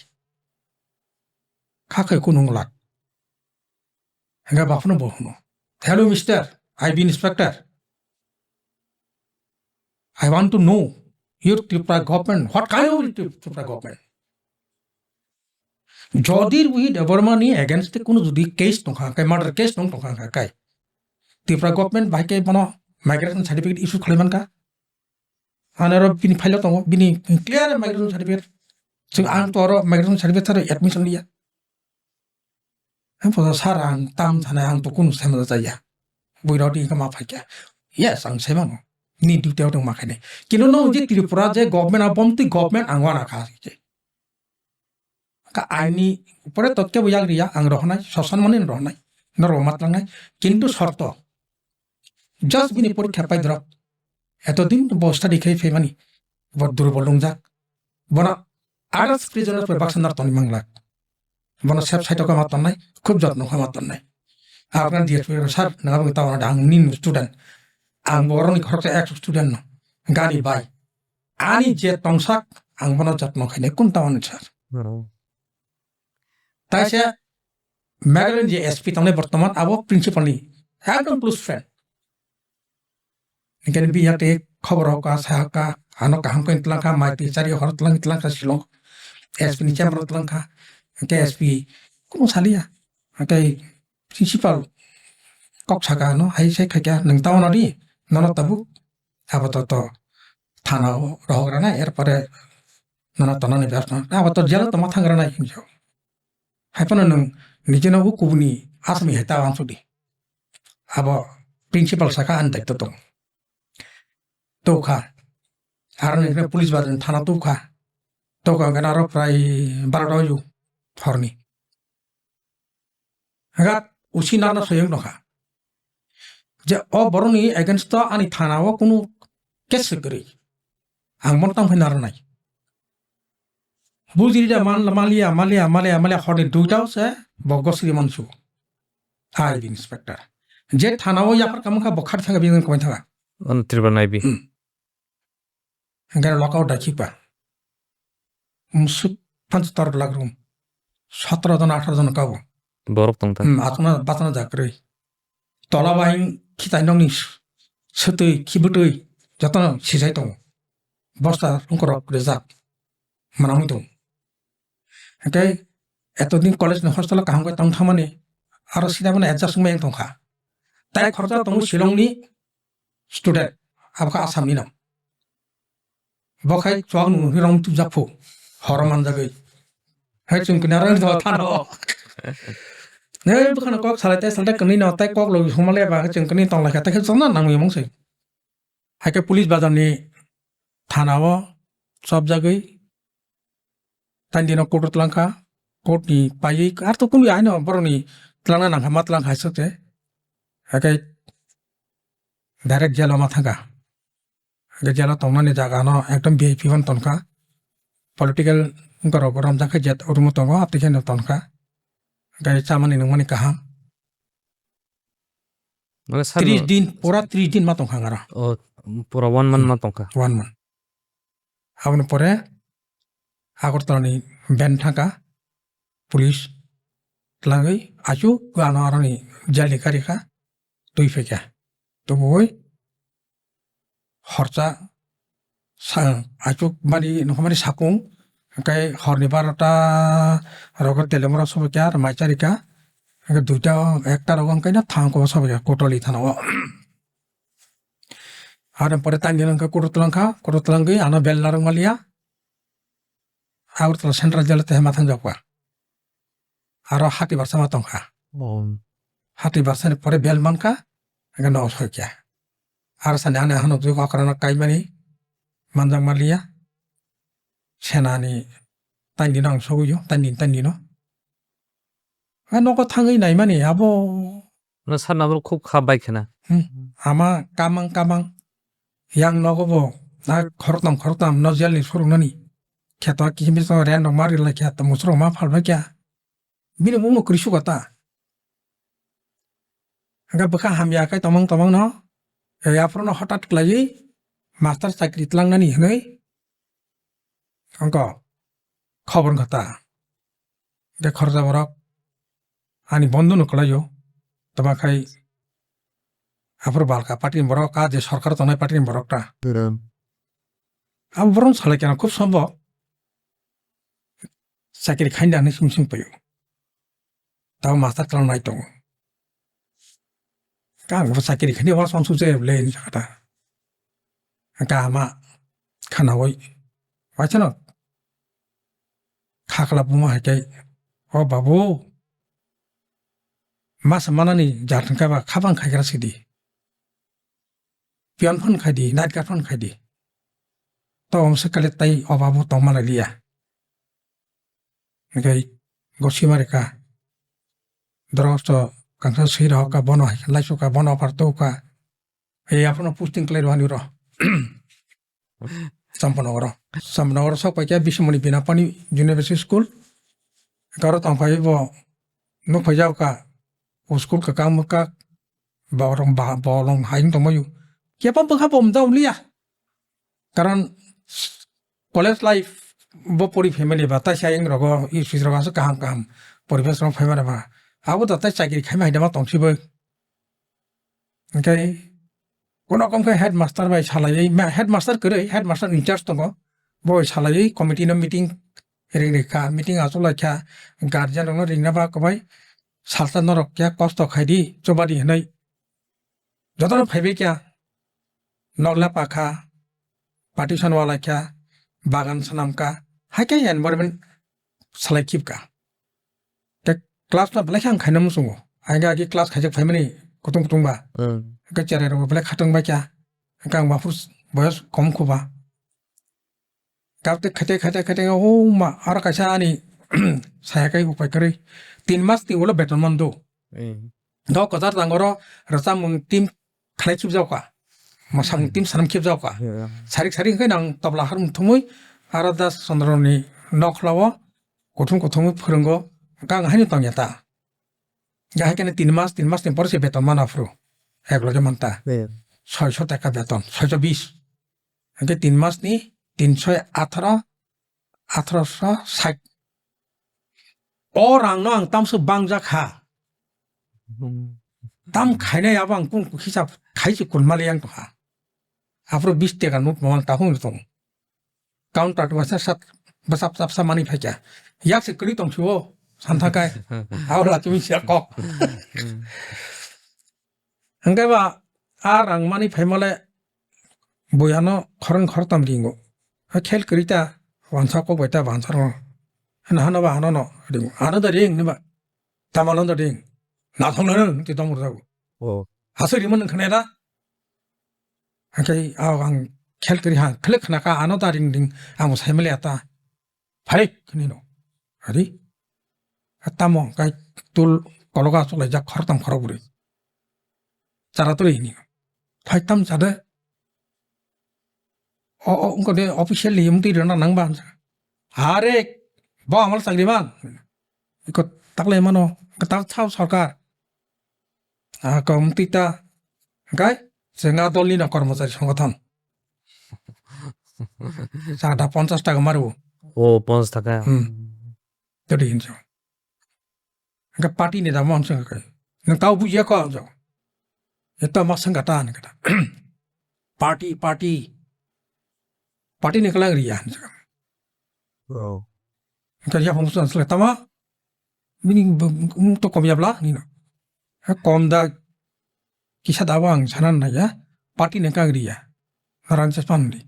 Kha khai kunung lak. Hingga baphano bo hwno, "Hello, Mister I B Inspector. I want to know your Tripura government, what kind of Tripura government? Jodi Ruhi Debbarma ni against te kunu jodi case tongkha, kai murder case tong tongkha, kai Tripura government bai kai bono migration certificate issue khlai mankha." Ano oro bini file o tongo, bini clear migration certificate. Chwng ang to oro migration certificate sara admission liya. Ang photo sir ang tam thana ang to kunu sai ma jaya. Bui rok di ma phai kya. Yes, ang sai mano. Ni duty o tong ma khainai. Kintu no je Tripura je government a bomti government ang wana kha je. Ka aini pore tot kebo yak riya ang rohonai, sosan mani rohonai, norok matlangnai, kintu sorto. Just bini porikha pai drop. Eto din bo study khai phaimani, bo durbol lungjak. Bono others prisoner bai baksa nar toni manglak. Bono safe side o kama tonnai, khub jotno kama tonnai. Afghan D S P sir, nang abang tawna ang nin student. Ang boroni khoroksa ex student no. Gani bai. Ani je tongsak, ang bono jotno khainai kun tawani sir. Hmm. Taisa Meghalaya ni je S P tongnai bortoman abo principal ni ekdom close friend. Hingke bini yakte khobor hoka, sa hoka, ano kaham khe tlang kha, mai twi chari hor tlang, tlang kha Shillong. S P ni chamber tlang kha. Hingke S P kuno saliya. Hingke principal kok saka ano, hai sai khaikya, nwng tamo nadi, nono tabuk. Abo to, to thana o rohok rana, er pore nono tonani byabostha. Abo to jelo tongma thang rana hinjo. Hai phano nwng Nijino bo kubuni asami hai ta wansukdi. Abo principal saka ani daitto tong. Tokha. Aro ni police bazar thana tokha. Tokha gana aro prai barota oyu horni. Hagat usi narna soyong nokha. Je o boroni against to ani thana o kunu case kwrwi. Ang bono tang phai narnai. Bujiri da man, malia, malia, malia, malia, horni duita o se bo gosiri mansu. Ai bi inspector. Je thana o yapar kamang kha bo khati thanga bi kamai thanga. Ono Tripura naibi. Hmm. Hingke loka o dakhikpa. Musuk panch tor lak room. Sotro jon, atharo jon kabo. Borok tong ta. Hmm, atma batna jakrwi. Tola bai khitai nokni s-, swtwi, khibwtwi, jotono sijai tongo. Bosta rungkorok rijak. Manangwi tongo. Hingke etodin college ni hostel o kaham khe tong thangmani, aro sida mani adjust wngmani tongkha. Tai khoroksa tongo Shillong ni student, abo khe Assam ni no. Bo khai chuwak nung hinwi rong tubjak phu, horo manjagwi. Hai chwng kini aro thano. Nei bwkhano kok salai tai salai kwnwi no, tai kok logi huma le ba chwng kini tong lai kha, tai khe chwngno nangwi mung se. Hai khe police bazar ni thana o chopjagwi, tani dino court o twlang kha, court ni paiwi ar to kunu aino borok ni twlangna nang kha, ma twlang kha hai sokte. Hai khe direct jail o ma thang kha. Hingke jela tongnani jaga no ekdom V I P hwn tonkha. Political wngkorok romjak khe jet room o tongo, atwi kheno tonkha. Hingke chamani nungmani kaham. Mane sir Tris no din, pura tris din ma tongkha ang aro. O, pura one month Hmm. ma tongkha. One month. Aboni pore Agartala ni band thangkha. Police twlangwi achuk ano aroni jail ni gari kha twi phaikha. Tubui horsa sa achuk mani nokha mani sakung, hwnkhe horni barota rogo telemora sobaikha, ar mai charikha, hwnkhe duita ekta rogo hwnkhe no thangko sobaikha Kotoli thana o. Aroni pore tangwi hwnkhe Kotoli twlangkha, Kotoli twlangwi ano bel narwk maliya. Agartala Central Jail o tei ma thangjak ba. Aro hati barsa ma tongkha. Oh. Hati barsa ni pore bel mankha, hingke no soi kya. Aro sani ani hanok jok okrano kaimani manjak maliya. Senani tangdi no ang sogwi o, tangdi, tangdi no. A nogo thangwi naimani abo No sana bro khub kha bai khena. Hmm. Ama kamang kamang. Yang nogo bo. Na khoroktam khoroktam no jail ni surungnani. Kheto kisim bisingo rent rok ma rilai khe to musuk rok ma phalbai kya. Bini mung no kwrwi suka ta. Hingke bwkha hamya khe tomong tomong no. Yaphuru no hotat kwlaiwi master chakri tlangnani hinwi. Ongko khobor wngkha ta. Hingke khoroksa borok ani bondhu no kwlaio. Tama khai aphuru balkha party ni borok, a je sorkar tongnai party ni borok ta. Abo borok salai kena khub sombo chakiri khaina hinwi simi simi paio. Tamo master klangnai tongo. Kang bo chakiri khani wa song sujai le ni sakata. Kama khanawi. Waisano. Khakla buma hai kai. O babu. Masa manani jat hwnkha ba khabang khaigra sidi. Pion phone khai di, night guard phone khai di. To omsa kale tai o babu tongma lai liya. Hingke gosima reka. Dorok to kangsa sui rohor ka bono hai khe laisu ka bono offer to ka. Ei aphano posting khlai rohani ro. Champanagar o. Champanagar o sok pai khe Bismoni Binapani University School. Garo tong phai bo nuk phai jao ka. O school ka kam ka. Borong ba, borong haing tongbaio. Kepha bwkha bo mda uliya. Karon college life bo pori family ba, tai sayang rogo, i sui rogo aswk kaham kaham poribesh rok phaimani ba. Abo da tai chakri khaima haida ma tongsi bo. Hingke kono kom khe headmaster bai salaiwi, ma, headmaster kwrwi, headmaster in charge tongo. Bo salaiwi committee no meeting ring rikha, meeting achuk laikha, guardian rokno ringna ba kwbai salsa norok kya kosto khaidi, chobadi hinwi. Jotono phaibai kya, nokla pakha, partition walaikha, bagan swnamkha, hai khe environment salai khibkha. Tei Class no belai khe ang khaina muchungo. Ang agi class khaijak phaimani kutung kutung ba. Hmm. Hwnkhe cherai rok belai khatang bai kha. Hwnkhe ang baphuru boyos kom kho ba. Gabte khaite khaite khaite o ma aro kaisa ani saya kai upai kwrwi. Tin mas ni ulo beton mando. Hmm. Do kwchar jang oro rwchapmung team khlai chupjak kha. Mwsamung team sanam khepjak kha. Yeah. Sarik sarik hwnkhe nang tabla harmung thumui aro Das Chandra ni nokhla o kuthum kuthumui phwrwngo, hwnkhe ang haino tongya ta. Gahai khe tin mas, tin mas ni pore se beton mana phuru. Ek loge manta. Yeah. Soiso taka beton, soiso bis. Hwnkhe tin mas ni tinsho atharo, atharo sho sait. O rang no ang tamso bangjak ha. Hmm. Tam khainai abo ang kung hisab khaisi kulmali ang tongha. Aphuru bis taka note mo ang tahung tong. Counter to basa sat, basa sap sa mani phaikya. Yak se kwrwi tong suo, santha kai. Hao la tumi sia kok. Hwnkhe ba, a rang mani phaimale, bui ano khorang khortam ringo. A khel kwrwi ta, wansa kok bai ta wansa ro. Hano hano ba hano no ringo. Ano da ring ni ba. Tamalo da ring. Na thong no ring, ti tong ro. Oh. Aswk rimani wngkha ne da? Hwnkhe ang khel kwrwi ha, khwlwk khna kha, ano da ring ring, ang bo sai mali ata. Pharik hwnwi no. Ari? Tamo kai tul kologa chwlaijak khoroktham khorokbrwi. Chara twrwi hwnwi no. Phai tam chade. O, o, wngkha de officially mtwi rwna nang ba. Are, bo amal chakri man. Iko taklai mano, tak thao sarkar. Ah, kom tita. Kai, chwng a dol ni no kormochari songothon. Chada ponchas taka maru. O, ponchas taka. Hmm. Todi hinso. Hwnkhe party ni da mon song kai. Nwng tao bujiya ko ang jao. Eta ma song kata ni kata. Party, party. Party ni kalang riya. Oh. Hwnkhe ya phung song song tama. Bini b-, um to kom ya bla ni no. Ha kom da kisa da bang sanan na ya. Party ni kang riya. Narang chespan di.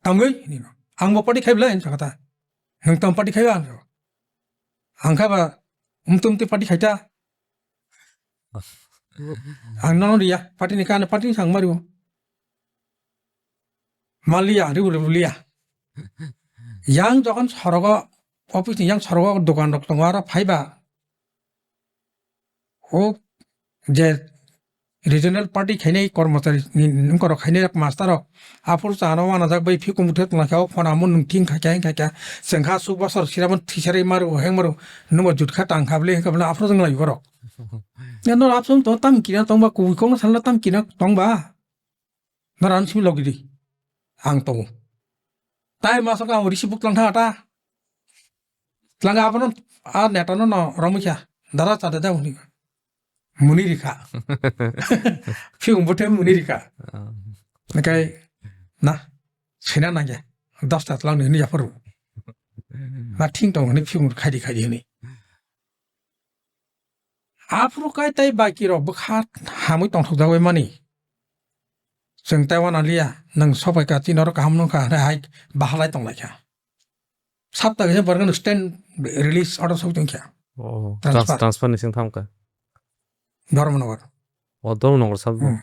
Tamwi ni no. Ang bo party khai bla en sakata. Nwng tamo party khai ba ang. Ang kha ba, umtum ti party khaita. Ang nono riya, party ni kane party ni sang mario. Malia, ribu ribu lia. Yang jokon sorogo, office ni yang sorogo dokan rok tongo aro phaiba. O je regional party khainai kormochari ni wngkorok khainai rok master rok aphuru chano wanajak bai phikum buthe tonglaikha o phone amo nwng thing khaikha hing khaikha chwngkha aswk bosor siramo thisari maru heng maru nwngbo jutkha tangkha bwle hingkha bwle aphuru wnglai borok. Ya no apsong to tam kina tongba kubui kok no salna tam kina tongba. Norok simi logi di. Ang tongo. Tai masok ang risi buk tlang thang ata. Tlang abono a neta no no romikha. Dara chada da huni. Muni rikha. Phiung buthe muni rikha. Ah. Nakai na. Sina nangya. Dosta tlang ni hini yapharu. Na thing tong hini phiung khaidi khaidi hini. Aphuru kai tai baki rok bwkha hamwi tongthokjagwi mani. Chwng tai wana liya, nwng sobai ka chini oro kaham nungkha, hwnwi hai bahalai tonglaikha. Sapta kaisa borokno stand release order sok tongkha. Oh, transfer. Trans-, transfer ni sing thamkha. Dharmanagar. Oh, Dharmanagar sab. Hmm.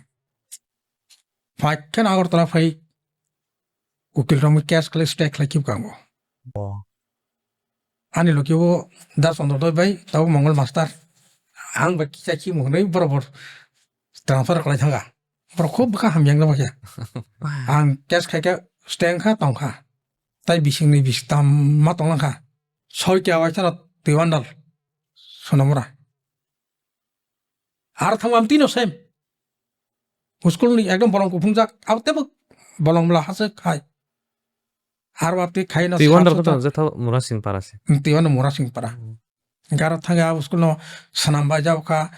Phai khe Agartala phai ukil rok case khlai stay khlai khe kango. Oh. Ani loki o Da Chandra Doi bai tabo Mongol master. Ang bai kisa ki mwnwi borok bor transfer khlai thanga. Borok khub bwkha hamya wngna bakya. Ang case khai khe stay wngkha tongkha. Tai bisingni bistam ma tonglankha. Soi kya waisa no Tiwandal. Sonamura. Ar thangma amtwi no same. School ni ekdom bolong kuphungjak. Abo tebo bolong bwla hase khai. Ar wapti khai no Tiwandal sa- khe sa- tong jatha Murasing para se. Tiwandal Murasing para. Hmm. Garo thangya abo school no sanam bai jao kha.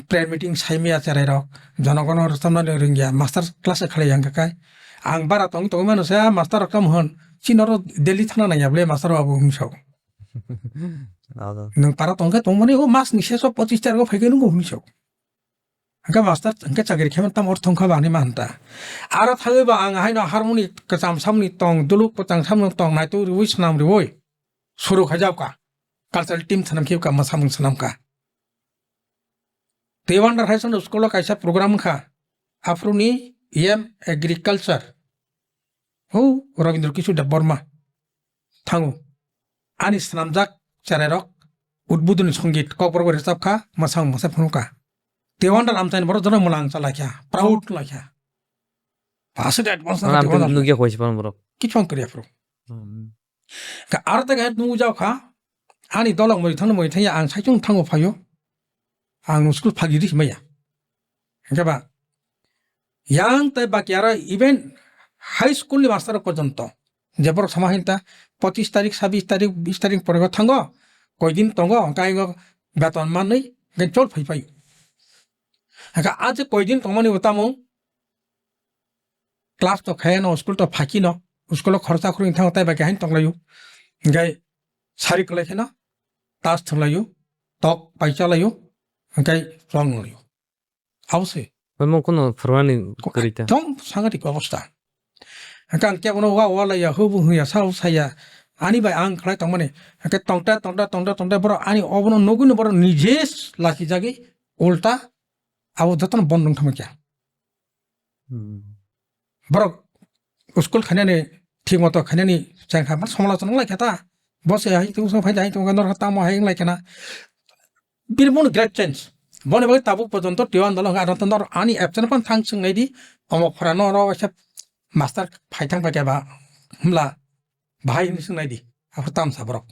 Prayer meeting sai maya cherai rok. Jonogono rwchapna ringya. Master class khalai yang kai. Ang bara tong tong mano sa master rok kam hon. Chino ro Delhi thana nangya ble master rok abo hum sao. Ado. Nwng para tongkhe tongmani o mas ni seso pochis tarik o phaikhe nungbo hwnwi sao. Hwnkhe master hwnkhe chakri khe tam or thongkha ba hinwi ma hwnta. Aro thangwi ba ang haino harmoni kwcham samni tong, duluk kwcham samni tong naituk riwi swnam riwi suru khaijak kha. cultural team swnam khe ka, mwsamung swnam ka. Tei wandar hai sano school o kaisa program wngkha, aphuru ni E M agriculture. Ho Rabindra Kishore Debbarma thango. Ani swnamjak cherairok udbudoni songit kokborok bai rwchapkha, mwsamung mwsa phunukha. Tei wandar amchaini borok jono mwlang chalaikha, proud laikha. Aswk advance Ano na amtwi tei wandar. Nukya koi se borok. Kichong kriya phuru. Hmm. Ka aro tei nukjak kha, ani dolok moi thangno moi thangya ang saichung thango phaio. Ang no school phagi di maya. Hingke ba, yang tei baki aro even high school ni master porjonto. Je borok sama hinta pochis tarik, sabis tarik, bis tarik pore thango, koi din tongo, hingke ang beton manwi, hingke chol phai phai. Hingke aje koi din tongmani bo tamo, class to khaiyano, school to phakino, school o khoroksa khoroknwi thango, tei bai khe haino tonglaio. Hingke sari kwlai kheno tas thwnglaio, tok pai chalaio, hingke chwng nunglaio. Abo se. Omo kono phwrwani Ko-, kwrwi ta. Ekdom sangatik obostha. Hingke ang kebono wa wa laiya, hubu huya, sao saya. Ani bai ang khlai tongmani. Hingke tongta, tongta, tongta, tongta, borok ani obono nugwino borok nije lachijagwi ulta abo jotono bon wng thangma khe. Hmm. Borok school khainani thik moto khainani chengkha, ma somalochona wng lai kha ta. Bo se hai tong, hai tong, norok tamo hai wng lai khana. Bini bono great change. Boni bagwi tabuk porjonto twiyo andolong, aro to norok ani absent phano thang swng nai di, omo phora norok waisa master phai thang pai kha ba, himla bahai hinwi swng nai di, aphuru tamsa borok.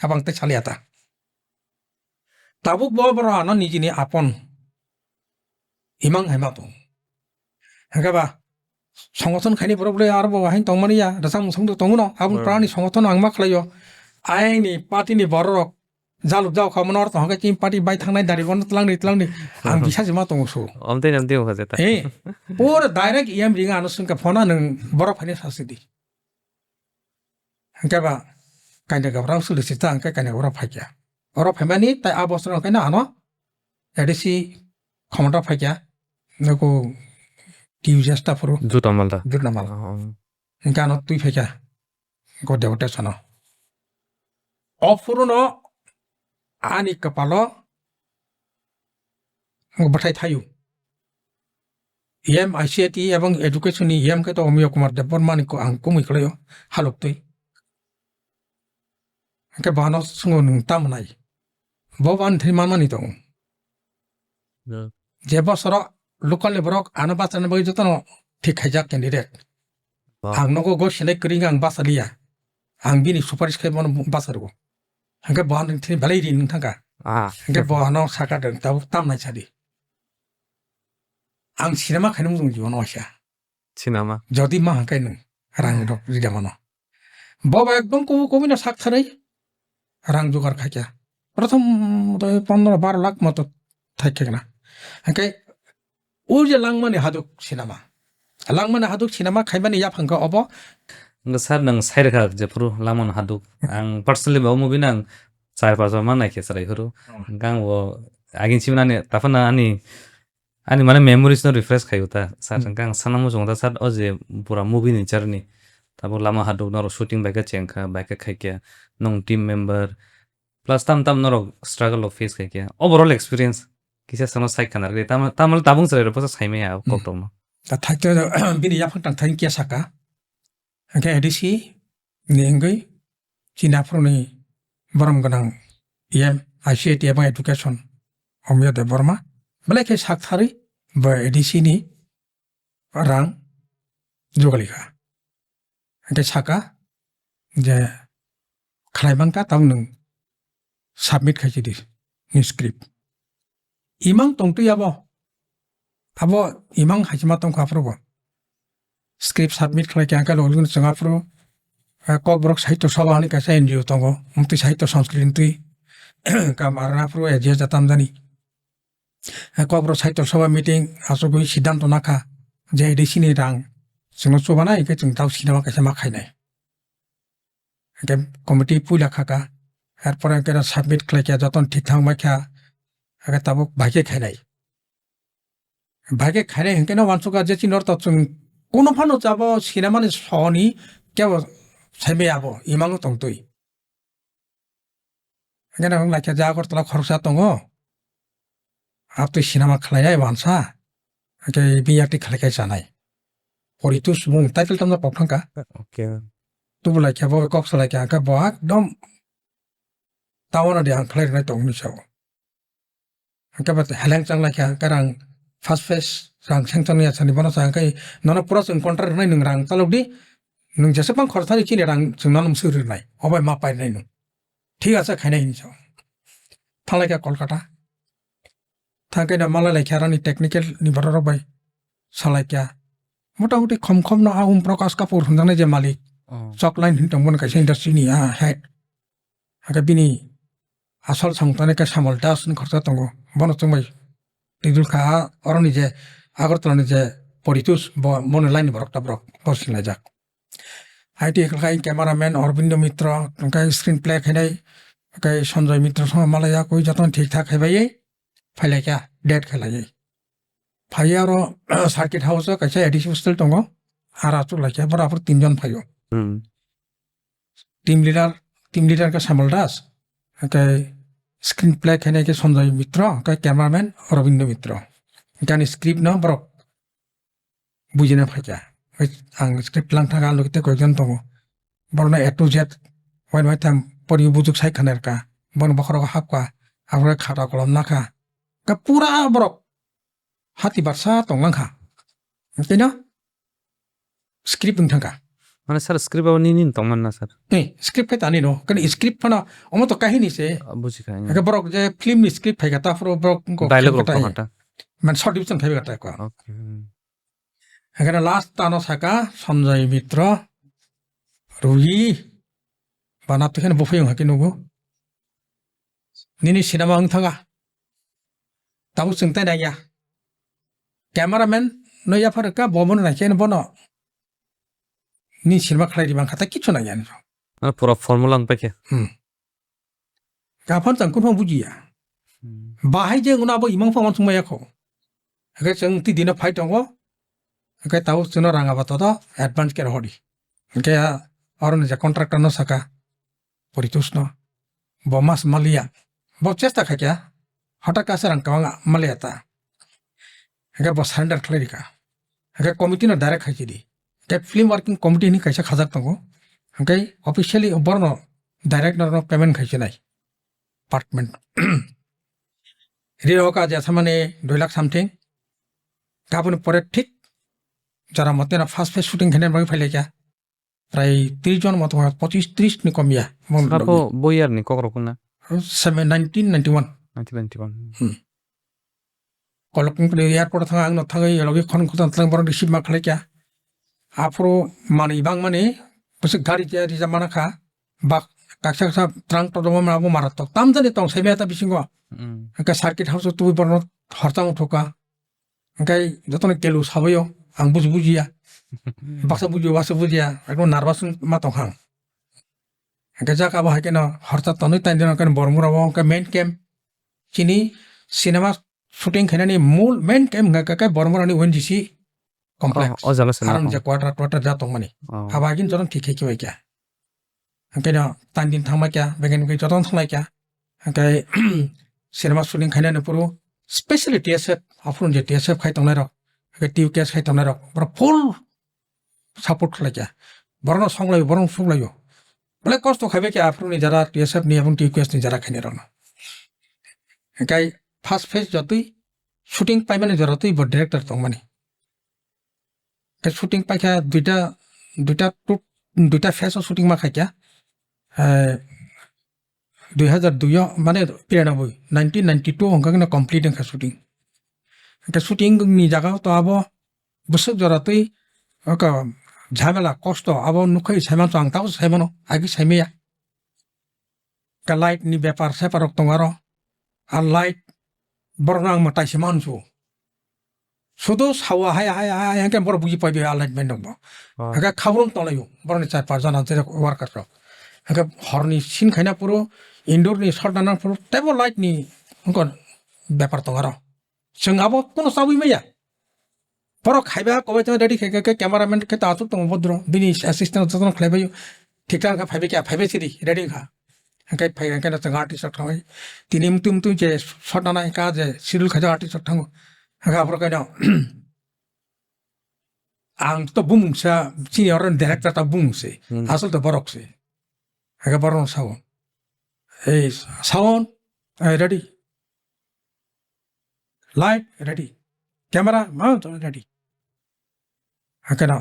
Abang tei saliya ta. Tabuk bo borok ano nijini apon imang hai ma tong. Hingke ba, songothon khaini borok le aro bo haino tongmani ya, rwchapmung songdo tongo no, aboni Hmm. prani songothon ang ma khlaio. Aini party ni borok rok jaluk jao kha, mono ortho hingke chini party bai thangnai dari bono twlangni, twlangni. Ang Hmm. bisa se ma tongo so. Omtei namtei wngkha jeta. Eh, pura direct E M ringa ano swngkha phone nwng borok phaini sasi di. Hingke ba kainwi gabrao suli sita hingke kainwi gabrao phaikya. Oro phaimani tai a bosor hingke no ano A D C khomota phaikya. Nugo T U S ta phuru. Juta malda. Juta mal. Oh. Hingke ano twi phaikya. Go devote sano. O phuru no ani kapalo bwthai thaio. E M I C I T ebong education ni E M khe to Omiyo Kumar Debbarma ni ko ang kumui khlaio, halok twi. Hingke bohano swngo nwng tamo nai? Bo bo ani thani manmani tongo. Hmm. Je bosoro local ni borok ano bacharna bagwi jotono thik khaijak candidate. Wow. Ang nogo go select kwrwi wngkha ang bachaliya. Ang bini suparish khai bono bacharwo. Hingke bo ano thini belai ri nwng thangkha. Ah. Hingke bo ano saka de tabuk tam nai sadi. Ang sinama khainwi mujung jibono waisa. Sinama. Jodi ma hingke nwng rang rok rida mano. Bo ba ekdom kubu kubu no sak tharwi rang jugar khaikha. Prothom to pondro baro lakh moto thaikha na. Hingke o je langmani haduk sinama. Langmani haduk sinama khaimani yaphang khe obo. Nga sir nang sai rwkha jephuru langmani haduk. Ang personally ba o movie nang char pas ma naikhe chwrai phuru. Hmm. Hingke ang bo agin chimnani taphana ani Ani mane memories no refresh khaio ta, sir. Hmm. Hwnkhe ang sana muchungo ta, sir, o je pura movie ni journey. Tabuk lama haduk norok shooting bai khe chengkha, bai khe khaikha, nwng team member, plus tam tam norok struggle rok face khaikha. Overall experience kisa sano sai khana rwgwi, tamo, tamo tabung chwrai rok bwsa saimaya o Hmm. koktokno. Ta thai to bini yaphang tang thani kya saka. Hwnkhe A D C ni wngwi chini aphuruni borom gwnang E M, I C I T ebong education Omiyo Debbarma belai khe sak tharwi bo A D C ni rang jugalikha. Hwnkhe saka je khlai mankha, tamo nwng submit khai sidi ni script. Imang tongtwi abo. Abo imang hai se ma tongkha aphuru bo. Script submit khlai khe ang khe logi logi chwng aphuru, eh, Kokborok Sahitya Sabha hinwi kaisa N G O tongo. Amtwi Sahitya Sanskriti twi kam arana aphuru A G S jata hamjani. Eh, Kokborok Sahitya Sabha meeting achugwi siddhanto nakha je A D C ni rang chwngno chubanai hwnkhe chwng tao sinama kaisa ma khainai. Hwnkhe committee puila khaka, er pore hwnkhe submit khlai kha, jotono thik thang bai kha, hwnkhe tabuk bai khe khainai. Bai khe khainai hwnkhe no uansukha je chini ortho chwng kunu phano jabo sinamani soni kebo saimaya abo imango tongtwi. Hwnkhe nang lai kha je Agartala khoroksa tongo. Abtwi sinama khlainai wansa. Hwnkhe bini yakti khlai khe chanai. Poritus bumung title tamno kok thangkha. Okay. Tubulai khe bo kok salai khe hwnkhe bo ekdom taono de ang khlai rwnai tongni sao. Hwnkhe bo heleng chang lai khe hwnkhe rang first phase rang sengchang ya sani bono sa hwnkhe nono pura chwng contract rwnai nwng rang chalok di. Nwng jesa bang khoroksa ni chini rang chwng nono mwswk rwnai. Obai ma pai rwnai nwng. Thik ase khainai hinwi sao. Thanglai kha Kolkata. Thangkhe no malai lai kha aroni technical ni borok rok bai salai kha. Mota moti khom khom no a Om Prakash Kapoor hwnjaknai je malik. Oh. Chok line hin tongmani kaisa industry ni a head. Hake bini asol samung tanai khe Samal Das ni khoroksa tongo. Bono chwngbai twijul kha a oroni je Agartala ni je Poritus bo, bono line ni borok ta borok bo sinlaijak. Hai twi khlai cameraman Aurobindo Mitra, hwnkhe screenplay khainai, hwnkhe Sanjoy Mitra song malaya koi jotono thik thak khai bai, phai lai kha, date khai lai. Phai aro circuit house o kaisa A D C hostel tongo, aro achuk lai kha, boro aphuru tinjon phaio. Hmm. Team leader, team leader khe Samal Das, hwnkhe screenplay khainai khe Sanjoy Mitra, hwnkhe cameraman Aurobindo Mitra. Hwnkhe ani script no borok bujina phaikha. Ang script lang thangkha, ang logi tei koyekjon tongo. Borokno A to Z, wai wai tham pori bujuk sai khana rwkha. Bono bokhorogo hapkha, abo khata kolom nakha. Ka pura borok hati barsa tonglang kha. Tei no script wng thangkha. Mane sir, script abo nini tongman na sir? Eh, script khai tani no. Kan script phano omo to kahini se. Ah, buji kha, Hake borok je film ni script phaikha ta phuru borok ko dialogue film rok kha ta. Tongkha ta. Man short division khai ta ko. Okay. Hmm. Hwnkhe last ano saka Sanjoy Mitra, Ruhi, bana twi kheno buphai wng hakhe nugo. Nini sinama wng thanga. Tabuk chwng tai naiya. Cameraman no yaphar ka bo mono naikhe bono. Ni sinima khlai di bang kha ta kichu naiya. Ano pura formula wng paikhe. Hmm. Kaphar chang kunphang bujiya. Hmm. Bahai je wngno abo imang phang uansukmaya kho. Hake chwng twi dino phai tongo. Hake tabuk chwngno rang aba todo advance khe rohordi. Hake oroni je contractor no saka, Poritus no. Bo mas maliya. Bo chesta khaikha. Hota kasa rang kwbang maliya ta. Hake bo surrender khlai rikha. Hake committee no direct khai di. Hake film working committee ni kaisa khajak tongo. Hake officially borno direct no payment khai sinai. Apartment. Ri roka je samani dui lakh something. Gaboni pore thik jora mote na first phase shooting khaina bagwi phai laikha. Prai tris jon moto, pochis tris ni kom ya. Saka pho bo year ni kok rok na? Seme nineteen ninety one. Nineteen ninety one. Hmm. Kolok ni airport thang ang no thangwi logi khon khon tlang borok receive ma khlai kya. Aphuru mani bang mani bwswk gari je rija mana kha. Bak kaksa kaksa trang todoma ma bo mara tok. Tam jani tong sai meta bisingo. Hmm. Ka circuit house tu borno horta uthoka. Hwnkhe jotono kelu sabaio, ang buji bujiya. Baksa bujiyo, baksa bujiya, ekdom nervous ma tongkha ang. Hwnkhe jak abo hai kheno horta tonwi taindino hwnkhe Bormura o hwnkhe main camp. Chini cinema shooting khainani mul main camp hwnkhe khe Bormura ni O N G C complex. Oh, o jaga se na. Aron je quarter, quarter ja tongmani. Oh. Abo agin jotono thik khe kibai kya. Hwnkhe no taindin thangma kya, begin begin jotono thanglai kya. Hwnkhe cinema shooting khainani phuru specially T S F, aphuru je T S F khai tongnai rok, hwnkhe T U K S khai tongnai rok, borok full support khlai kha. Borokno songlaio, borokno suklaio. Belai kosto khaibai kha aphuru ni jara T S F ni ebong T U K S ni jara khainai rokno. Hwnkhe first phase jotwi shooting paimani jora twi bo director tongmani. Khe shooting paikha duita, duita tu-, duita phase o shooting ma khaikha. Eh, dui hazar dui o, mane, biranoboi, nineteen ninety two hwnkhe complete wngkha shooting. Hwnkhe shooting ni jaga o to abo bwswk jora twi, oko, jhamela, kosto, abo nukhai saimanso ang tabuk saimano, agi saimaya. Ka light ni bepar separok tongo aro. A light borokno ang mwtai se mansu. Sudo sawa hai, hai, hai, hai, hwnkhe borok buji paibai a light man rokbo. Ah. Hwnkhe khabrung tonglaio borokni char panch jona je worker rok. Hwnkhe horni sin khaina phuru, indoor ni shot nana phuru, teibo light ni wngkha bepar tongo aro. Chwng abo kuno chabwi maya. Borok khaiba kobai tongwi ready khe, khe, khe cameraman khe ta achuk tongo bodro. Bini assistant jotono khlaibaio. Thik thang kha phaibai khe, phaibai sidi ready kha. Hingke phai hingke no chwng artist rok thangwi. Tini mutu mutu je shot nana hingka je schedule khaijak artist rok thango. Hingke aphuru kaino ang to bumung sa senior director ta bumung se. Hmm. Asol to borok se. Hingke borok no sao. Ei sound, ei ready. Light ready. Camera mount ready. Hingke no.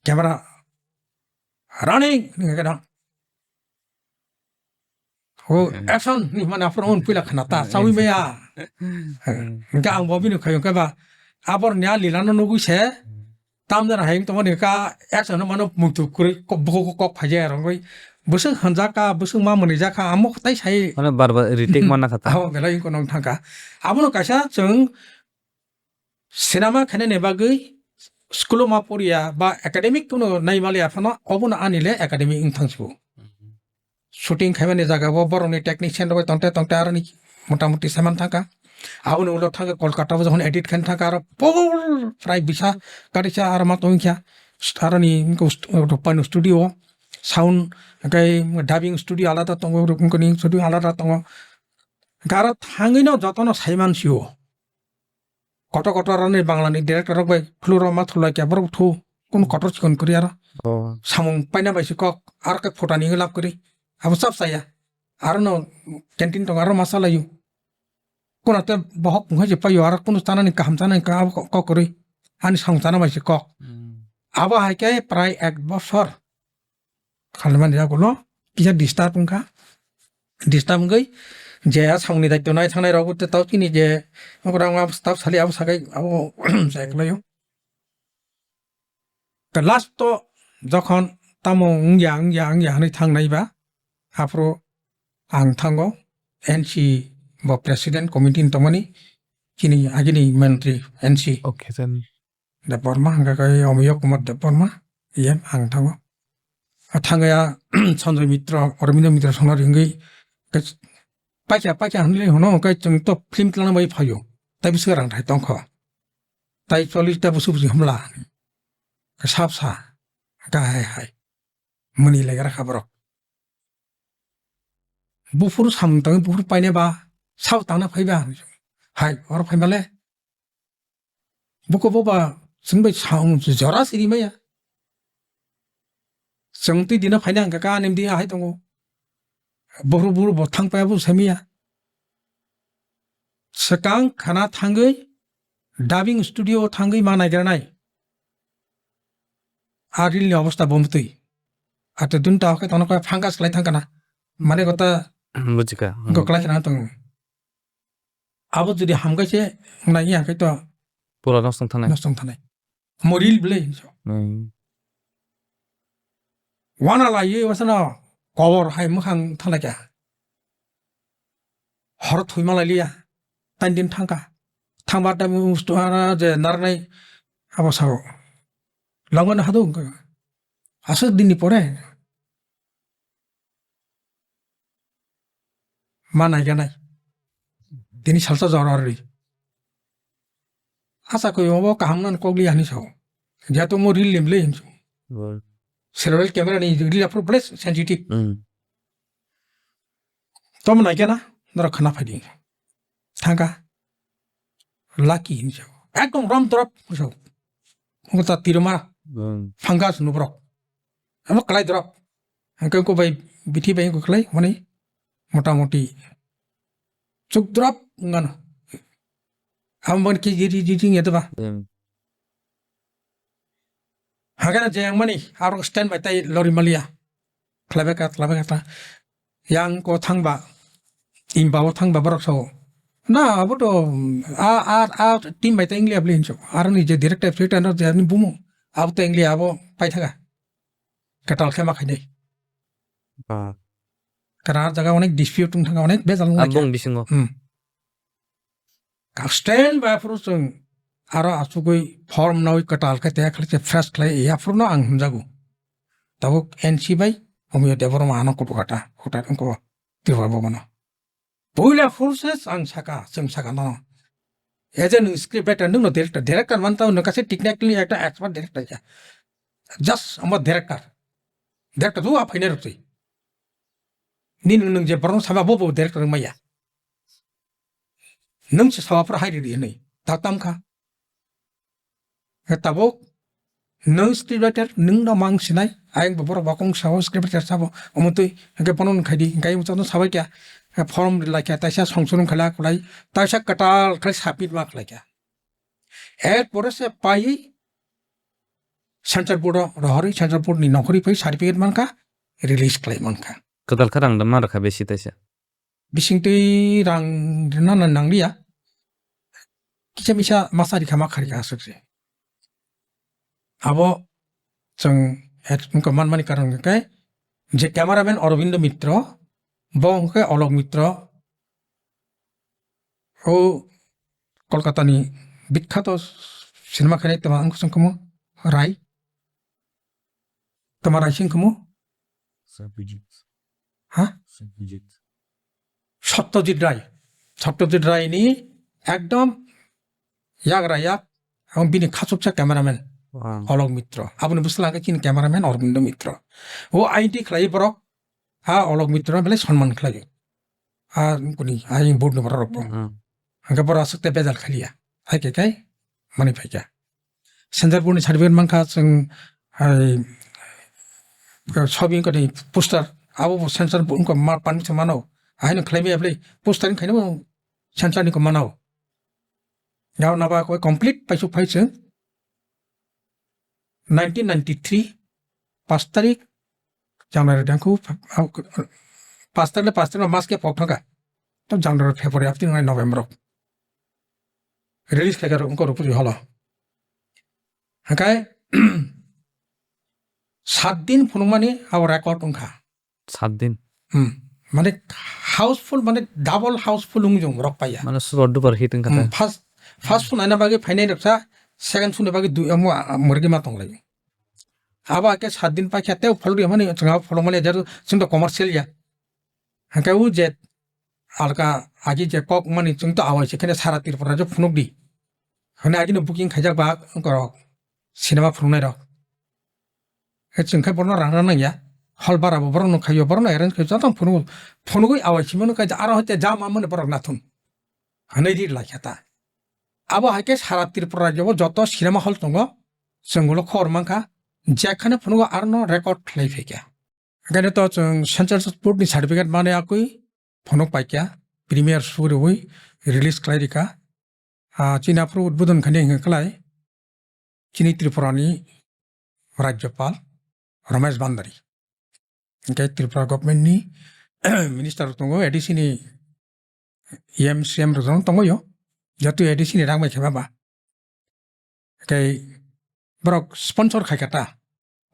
Camera running hingke no. O Hmm. action ni mana phone on pila khana ta Hmm. sawi maya. Hmm. Hingke ang bo bini khayo ke ba abor nya lila no nugui se. Hmm. Tamjani hai wngtongmani ka action no mano muitu kwrwi kok, bukugo kok phaijak rwngwi bwswk hwnjakha, bwswk ma mwnwijakha, amo tai sai. Mane bar bar retake manna kha ta. Abo belai wngkha nong thangkha. Abono kaisa chwng sinema khainani bagwi school-o ma poriya ba academic kuno nai maliya phano obono ani le academic wng thang sibo. Shooting khaimani jaga o borokni technician rok bai tongte tongte aroni motamuti saiman thangkha. Aboni ulo thangkha Kolkata o jokhon edit khaina thangkha aro pol prai bisa karisa aro ma tongkha aroni wngkha st-, Rupani studio o sound hwnkhe dubbing studio alada tongo, Rupani studio alada tongo. Hwnkhe aro thangwi no jotono saiman sio. Kotor kotor aroni Bangla ni director rok bai floor o ma thulai khe borok thu kunu kotor chikon kwrwi aro. Oh. Samung paina bai se kok aro khe photo ni lab kwrwi abo chap chaya. Aro no canteen tongo aro ma chalaio. Kuna te bohok wngkha je paio aro kunu chanani kaham chanani ka abo kok kwrwi ani samung chana bai se kok. Hmm. Abo hai khe prai ek bosor. Khalmani yagulo kisa disturb wngkha. Disturb wngwi je a samungni daityo nai thangnai rokbo te tao chini je abo rang abo staff sali abo sakai abo se eklaio. Te last o jokhon tamo wngya, wngya, wngya hwnwi thangnai ba, aphuru ang thango N C bo president committee ni tongmani chini agini mantri N C. Okay, then. Debbarma, hwnkhe khe Omiyo Kumar Debbarma, E M ang thango. A thangya Sanjoy Mitra, Aurobindo Mitra songna ringwi, khe paikha, paikha hwnwi hwno, hwnkhe chwng to film tlangna bai phaio. Tai bwswk rang thai tongkho. Tai choli ta bwswk bwswk hamla. Khe sap sa, khe hai hai. Mwnwi lai gra kha borok. Buphuru samung tangwi buphuru paine ba, sao tangna phai ba. Hai, oro phai male. Buko boba, chwng bai samung jora siri maya. Chwng twi dino phaina hwnkha ka anim di ahai tongo. Buphuru buphuru bo thang paya bo samiya. Swkang khana thangwi dubbing studio o thangwi ma naigranai. A reel ni obostha bo mtwi. Ate dun ta hokhe tono khe fungus khlai thang kana. Mane gota Hmm, bujikha. Hmm. Goklai khana tong. Abo jodi hamkhe se nai ya khe to Pura nokstong thanai. Nokstong thanai. Mo reel ble hinso. Hmm. Wana lai ye wasano kobor hai mukhang thalai kha. Hor thui malai liya. Tain din thangkha. Thangba ta mustu ara je narnai abo sao. Langmano hadu wngkha. Aswk dinni pore. Ma naiganai. Tini salsa jora rwi. Asa koi obo kaham nan kok liya hinwi sao. Jehetu mo reel lim le hinwi sao. Bol. Serial camera ni reel aphuru bole sensitive. Hmm. Tom naigana norok khana phaidi. Thangka. Lucky hinwi sao. Ekdom rom drop hinwi sao. Ungta tiruma. Hmm. Fungus nubrok. Amo kalai drop. Hingke ko bai bithi bai ko kalai mani motamoti chuk drop ngano. Amo ban ki jiri jiri ya ba. Hmm. Hagana je yang mani aro stand by tai lori malia. Khlabe ka, khlabe ka ta. Yang ko thangba, imba o thangba borok sao. Na, abo to, a, a, a, team bai ta English abli hinso. Aro ni je director, director no je ni bumu. Abo to English abo pai thaga. Katal khema khainai. Ba. Karar jaga onek dispute tung thaga, onek bezal ngai. Abong bisingo. Hmm. Ka stand by aphuru chwng aro achugwi form nawi kwtal khe tei khlai khe fresh khlai ya aphuru no ang hwnjago. Tabuk N C bai Omiyo Debbarma ano kutu kata kuta wngkho Tripura Bhavan o. Puila forces ang saka, chwng saka no. As a nwng script writer, nwng no director, director man tao nwng kaisa technically ekta expert director ya. Just amo director. Director tu a phainai rok twi. Nini nwng je borok sama bo bo director wng maya. Nwng se sawa phuru hai ridi hinwi. Ta tam kha. Tabuk nwng script writer, nwng no mang sinai, ayang bo borok bakong sao script writer sabo, omo twi, hwnkhe bono nwng khaidi, hwnkhe ayang bo sabai kya, form lai kya, taisa songchorong khala kulai, taisa kwtal khai submit ma khlai kya. Er pore se pai censor board o rohorwi, censor board ni nokhorwi pai certificate mankha, release khlai mankha. Kwtal kha rang da ma rwkha besi taisa. Bisingtwi rang rwna na nangliya. Kisa misa masa rikha ma kharikha aswk se. Abo chwng et-, wngkha manmani karon hwnkhe je cameraman Aurobindo Mitro, bo hwnkhe Olok Mitro, o Kolkata ni bikhato cinema khainai tama wngkha chwng kamo Rai. Tama Rai sing kamo? Satyajit. Ha? Satyajit. Satyajit Rai. Satyajit Rai ni ekdom yagra yak, ang bini khachuksa cameraman. Wow. Olok Mitro. Aboni bwsla hwnkhe chini cameraman Aurobindo Mitro. O I D khlai borok, ha Olok Mitro belai sonman khlai. Ha kuni, ha board ni borok rok. Hmm. Hwnkhe borok aswk tei bejal khaliya. Hai khe kai mani phaikha. Censor board ni certificate mankha chwng hai sobi wngkha ni poster abo bo censor board wngkha ma pan se mano. Ahaino khlai maya bwlai poster wngkha ni bo censor ni ko mano. Yao naba koi complete paisuk phai chwng nineteen ninety-three pas tarik January dangku pas tarik le pas tarik mas ke pok thangkha. To January, February, abtwi nai November rok release khaikha rok wngkha rupuri holo. Hwnkhe sat din phunukmani abo record wngkha. Sat din. Hmm. Mane houseful, mane double houseful wngwi rok paiya. Mane super duper hit wngkha. Hmm, ta. First, first sunaina bagwi phainai roksa, second suna bagwi dui, omo, ah, mwrwgwi ma tonglaio. Abo hakhe sat din paikha tei follow rwmani chwng abo follow mani jar chwng to commercial ya. Hwnkhe o je alka agi je kok mani chwng to awai se kheno sara Tripura je phunuk di. Hwnwi agino booking khaijak ba wngkorok cinema phunuknai rok. He chwng khe borokno rang rang nangya. Hall bara bo borokno khaio, borokno arrange khaio, jotono phunukgo. Phunugwi awai simi hwnwi khe aro hoite ja manmani borok nathun. Hwnwi ri lai kha ta. Abo hai khe sara Tripura rajyo o joto cinema hall tongo, chwng ulo khobor mankha, jekhane phunukgo arono record khlai phaikha. Hwnkhe to chwng census board ni certificate manwi akwi phunuk paikha, premiere show rwui release khlai rikha. Ah, chini aphuru udbodon khainai hwnkhe khlai chini Tripura ni Rajyapal Ramesh Bhandari. Hwnkhe Tripura government ni minister rok tongo, A D C ni E M, C M rok tongo yo. Joto A D C ni rang bai khe ba ba. Hwnkhe borok sponsor khai kha ta.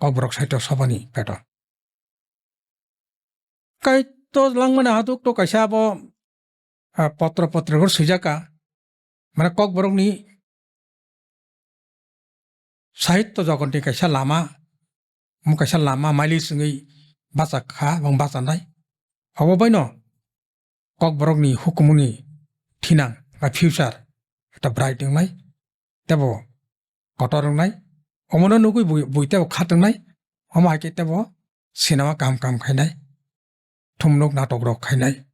Kokborok Sahitya Sabha ni peto. Kaitor langmani haduk to kaisa abo, ah, potro potro bo swijaka. Mane Kokborokni sahitya jogotni kaisa lama, omo kaisa lama maili swngwi bachakha, ebong bachanai. Obo baino Kokborokni hukumuni thinang ba future ekta bright wngnai, tebo kotor wngnai. Omono nugwi bui, bui tebo khat wngnai, omo hai khe tebo sinama kaham kaham khainai, thumnuk natok rok khainai.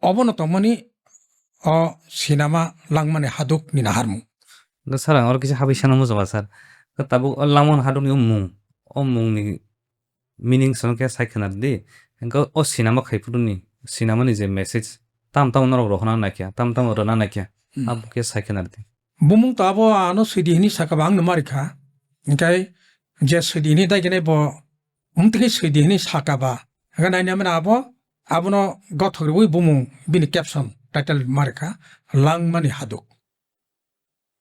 Obono tongmani o sinama langmani haduk ni naharmung. Sir, ang oro kisa habwi sana muchungo sir. Tabuk o langmani haduk ni o mung, o mung ni meaning sono khe sai khwna rwdi. Hwnkhe o sinama khai phuru ni, sinama ni je message, tam tamo norok rohorna naikha, tam tamo rwna naikha, hmm, abo khe sai khwna rwdi. Bumung to abo ano swidi hini saka ba ang no marikha. Hwnkhe je swidi hini dai khe bo, um, tini swidi hini saka ba. Hwnkhe naina mani abo, abono gothok rwui bumung bini caption, title marikha, Langmani Haduk.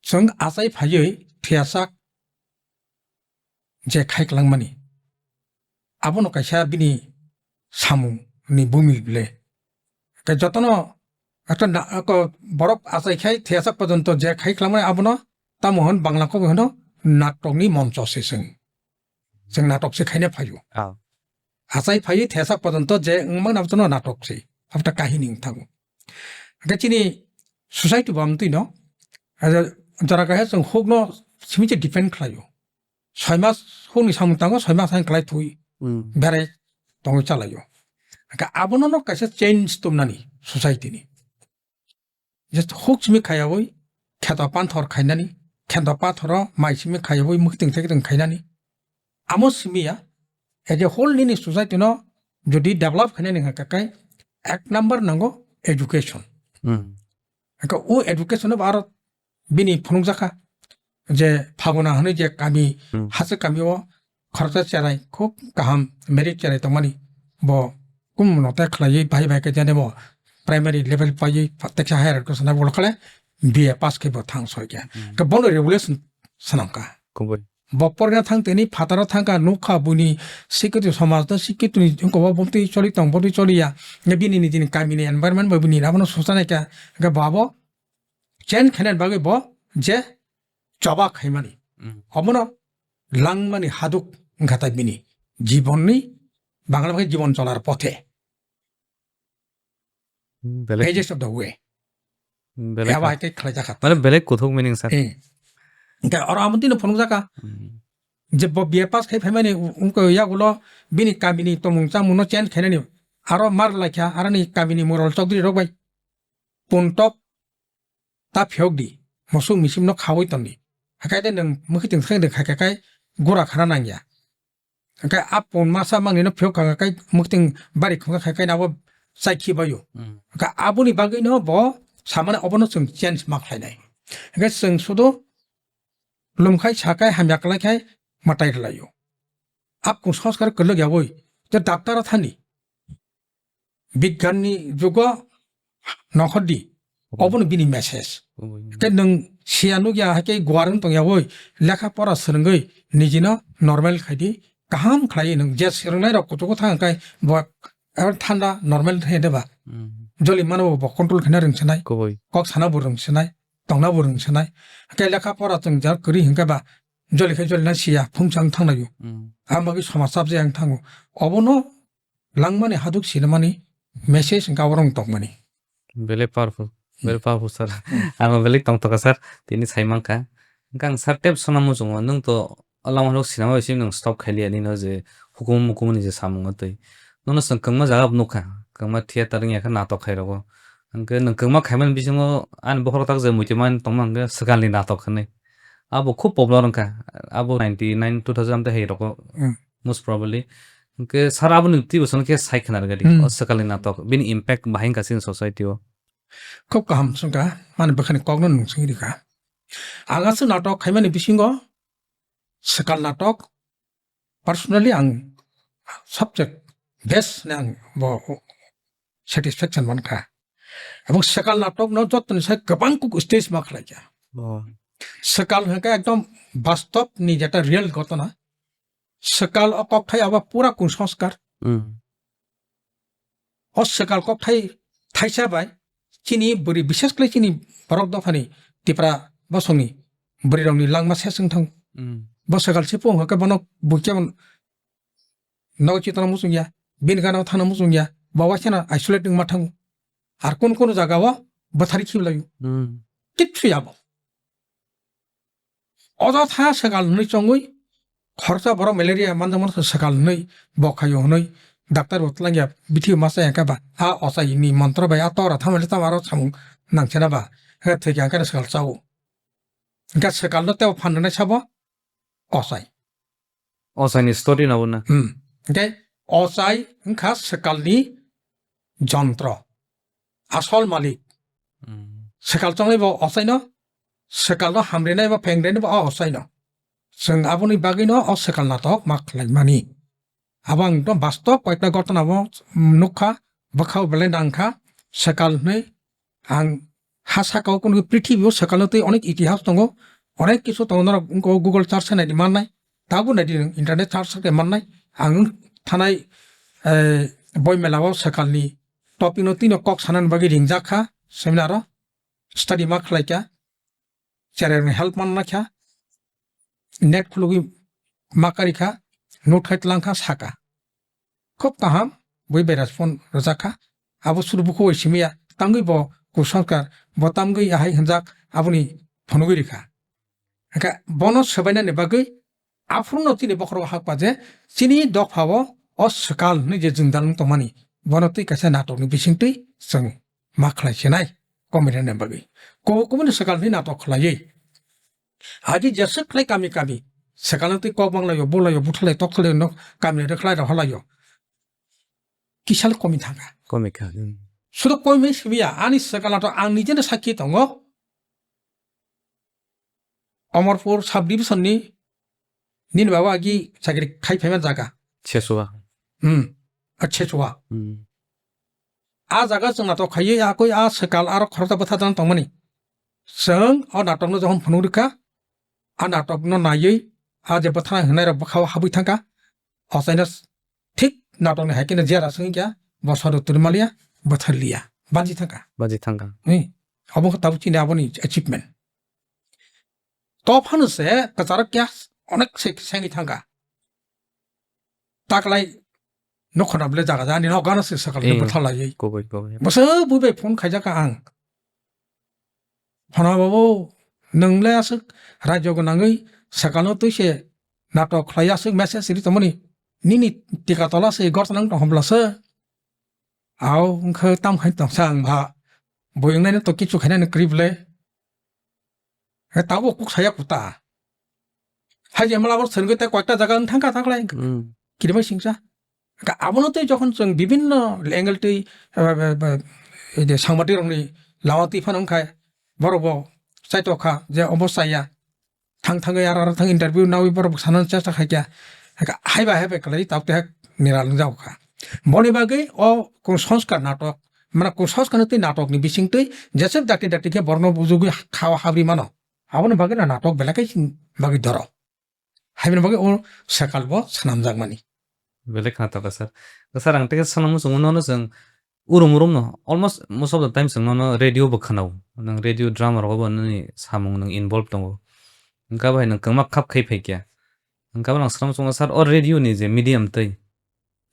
Chwng achai phaiwi thwiyasak je khai kwlangmani, abono kaisa bini samung ni bumi le. Khe jotono ekta na-, ko-, borok achai khai thwiyasak porjonto je khai kwlangmani abono tamo hwn Bangla kok hwno natok ni moncho se chwng. Chwng natok se khaina phaio. Ah. Achai phaiwi thwiyasak porjonto je wngmani abono natok se. Abota kahini wng thango. Hwnkhe chini society bo amtwi no, jora kaisa chwng huk no simi se depend khlaio. Soi mas hukni samung tango, soi mas haino klai thui, hmm, berai tongwi chalaio. Hwnkhe abono no kaisa change tubnani society ni. Just huk simi khayawi kheto panthor khainani, kheto pathoro mai simi khayawi mwkhitwng thekitwng khainani. Amo simi ya, as a whole nini society no jodi develop khainani hwnkha khe ek number nango education. Hmm. Hwnkhe o education no aro bini phunukjakha je Phaguna hwnwi je kami, hmm, hachwk kami o khoroksa cherai khub kaham merit cherai tongmani bo kum no tei khlaiwi bahai bahai khe jani bo primary level paiwi teksa higher education level khale B A pass khe bo thang soi khe. Hmm. Hwnkhe bono revolution swnamkha. Kubui. Bo porina thang tini phataro thangkha nukha buini sikhitu somaj no sikhitu ni wngkha bo bumtwi choli tong bumtwi choli ya. Bini nijini kami ni environment bo bini abono suchanai kha. Hwnkhe bo abo change khainani bagwi bo je choba khaimani. Hmm. Obono langmani haduk wngkha tai bini jibonni, Bangla bai jibon cholar pothe. Hmm, belai. Pages of the way. Hmm, belai. Abo hai khe khlai jakha. Mane belai kuthuk meaning sir. Eh. Hwnkhe oro amo tino phunuk jakha. Hmm. Je bo B A pass khai phaimani wngkha yagulo bini kamini tomung chamung no change khainani aro mar laikha aroni kamini moral chokdri rok bai. Puntok ta phiyok di, mosuk misim no khawi ton di. Hakai de nwng mwkhitwng thang de khai khai gura khana nangya. Hakai a pon masa mangni no phiyok kha kai mwkhitwng bari khungsa khai kai abo chai khi bayo. Hmm. Hakai aboni bagwi no bo samani obono chwng change ma khlai nai. Hakai chwng sudu lum khai sa kai hamya klai khai mwtai rwlaio. A kusanskar kwlwk yawi je doctor o thani. Bigyan ni jugo nokhor di. Obono bini message. Obo. Ke nwng siya nukya hai ke guar wng tongya woi lekha pora swrwngwi nijino normal khai di. Kaham khlai nwng je swrwngnai rok kuchugo thang kai bo ebar thanda normal thai de ba. Hmm. Joli mano bo control khna rwng sinai. Kubui. Kok sana bo rwng sinai. Tongna bo rwng sinai. Ke lekha pora chwng jar kwrwi hwnkhe ba joli khai joli na siya phung chang thang laio. Hmm. Amagi somaj chap je ang thango. Obono langmani haduk sinamani message hwnkhe abo rong tongmani. Belai powerful, belai powerful sir. Hmm. Ang belai tongthoka sir, tini sai mankha. Hwnkhe ang sir tep sona muchungo, nwng to o lama rok sinama bai se nwng stop khailiya nini je hukumu mukumu ni je samung twi. Nono chwng kwbangma jaga bo nukha, kwbangma theater wngya khe natok khai rogo. Hwnkhe nwng kwbangma khaimani bisingo ani bokhorok tak je muitu mani tongma hwnkhe swkang ni natok hinwi. Abo khub popular wngkha, abo ninety nine two thousand amtwi hai rogo. Hmm. Most probably. Hwnkhe sir aboni twibo chwng khe sai khna rwgadi. Hmm. O swkalni natok, bini impact bahai wngkha chini society o. Khub kaham chwngkha, mani bwkhani kokno nung chwngwi rikha. Ang aswk natok khaimani bisingo swkal natok personally ang subject best ne ang bo satisfaction mankha. Ebong swkal natok no jotoni sai kwbang kuk stage ma khlaikha. Oh. Swkal hwnkhe ekdom bastop ni jeta real ghotona. Swkal o kokthai abo pura kusanskar. Hmm. O swkal kokthai thaisa bai chini bwrwi, bishes khlai chini borok dophani Tipra bosongni bwrwi rokni langma ses wng thango. Hmm. Bo swkal se phung hwnkhe bono buikhe nogo chitona muchungya, bini gana thana muchungya, bo waisano isolate wngma thango. Ar kun kun jaga o bwthari khiblaiyo. Hmm. Kichu yabo. Ojotha swkal hwnwi chongwi, khoroksa borok malaria manjakmano swkal hwnwi, bokhaio hwnwi, doctor bo twlangya, bithi masa ya khe ba, a ochai ni montro bai, a tora thamali tamo aro samung nangchena ba, hwnkhe thwikha hwnkhe swkal chao. Hwnkhe swkal no tebo phan rwnai sabo ochai. Ochai ni story no bo na. Hmm. Hwnkhe ochai wngkha swkal ni jontro. Asol malik. Hmm. Swkal chongnai bo ochaino, swkal no hamrinai bo phengrinai bo o ochaino. Chwng aboni bagwino o swkal natok ma khlai mani. Abo ang ekdom bastop koyekta ghotona bo nukha, bwkhao belai nangkha, swkal hwnwi ang ha saka o kunu prithibi o swkal no twi onek itihas tongo, onek kisu tongo norok wngkha o Google search khe naidi mannai, tabuk naidi nwng internet search khe mannai, ang thanai, eh, boi mela o swkal ni topic no twi no kok sanani bagwi ringjak kha, seminar o study ma khlai kha, cherai rokni help man lai kha, net khulugwi ma kari kha, note khai tlang kha, saka. Khub kaham, bui bai respond rwjak kha, abo suru bukhu bai simi ya, tamgwi bo kusanskar, bo tamgwi ahai hwnjak, aboni phunugwi rikha. Hwnkhe bono swbainani bagwi aphuru no chini bokhorogo hakpa je chini dophao o swkal hwnwi je jwngjal wng tongmani, Bono twi kaisa natok ni bising twi chwng ma khlai sinai comedy ni bagwi. Kubui kubui ni swkang ni natok khlaiwi. Agi jeswk khlai kami kami. Swkang twi kok banglaio, bulaio, buthalai, tokhalai no kami ni rwkhlai rohorlaio. Kisal komi thangkha. Komi kha. Hmm. Sudo komi simiya, ani swkang to ang nijeno sakhi tongo. Omorpur sub division ni nini baba agi chakri khai phaima jaga. Chesua. Hmm. A Chesua. Hmm. A jaga chwng natok khaiwi a koi a swkang aro khoroksa bwtha jang tongmani. Chwng o natok no jokhon phunuk rikha, a natok no naiwi a je bwtha hinai rok bwkha o habwi thangkha. Ochaino thik natok ni hai khe no jera swngwi kha, bosor rok twi maliya, bwthar liya. Banji thangkha. Banji thangkha. Hmm. Obo khe tabuk chini aboni achievement. To phano se kwcharo kya onek se sengwi thangkha. Taklai nokhorna bwle jaga jani nokgano se swkang Eh, bwtha laiwi. Kubui, kubui. Bwswk bui bai phone khaijak ang. Phano babu, nwng le aswk rajyo gwnangwi swkangno twi se natok khlai aswk message ri tongmani. Nini tika tola se gorsa nang tong hobla se. Au wngkhe tam khai tongsa ang ba. Bui wngnai no to kichu khainani kwrwi bwle. He tabuk kuk saya kuta. Hai je mala bor sengwi tei koita jaga wng thangkha thaklai. Hmm. Kirimai singsa. Ka abono tei jokhon chwng bibinno angle tei, eh, eh, eh, ei je sangbatirokni lama twi phano wngkha borok bo chaitokha je obo chaya. Thang thangwi aro aro thang interview nawi borok sanani chesta khaikha. Haiba haiba kwlai tabuk tei niral wngjago kha. Boni bagwi o Kusanskar natok, mane Kusanskar tei natok ni bising twi jesep dakti dakti khe borokno bujugwi khao habri mano. Aboni bagwi no natok belai khe bagwi doro. Haibini bagwi o swkang bo swnamjakmani. Belai khna tokha sir. Sir ang tei swnamwi chwngno no chwng Urum urum no, almost most of the time chwng nono radio bo khwnao. Nwng radio drama rogo bo nini samung nwng involve tongo. Hwnkhe abo hai nwng kwma khap khai phaikya. Hwnkhe abo nwng swnam chwngma sir o radio ni je medium tei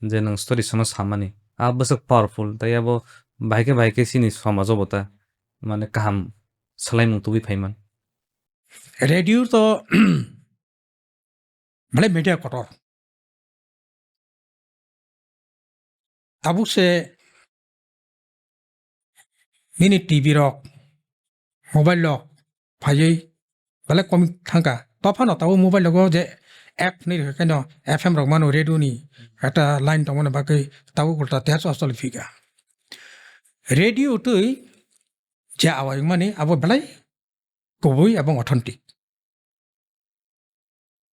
je nwng story sono samani. A bwswk powerful, tei abo bahai khe bahai khe chini somajo bo ta mane kaham swlaimung tubui phaiman. Radio to belai media kotor. Tabuk se nini T V rok, mobile rok phaiwi belai komik thangkha. Tophano tabuk mobile rogo je app hinwi rwkha khe no F M rok mano radio ni ekta line tongmani bagwi tabuk ulta terso acholi phika. Radio twi je awai wngmani abo belai kubui ebong authentic.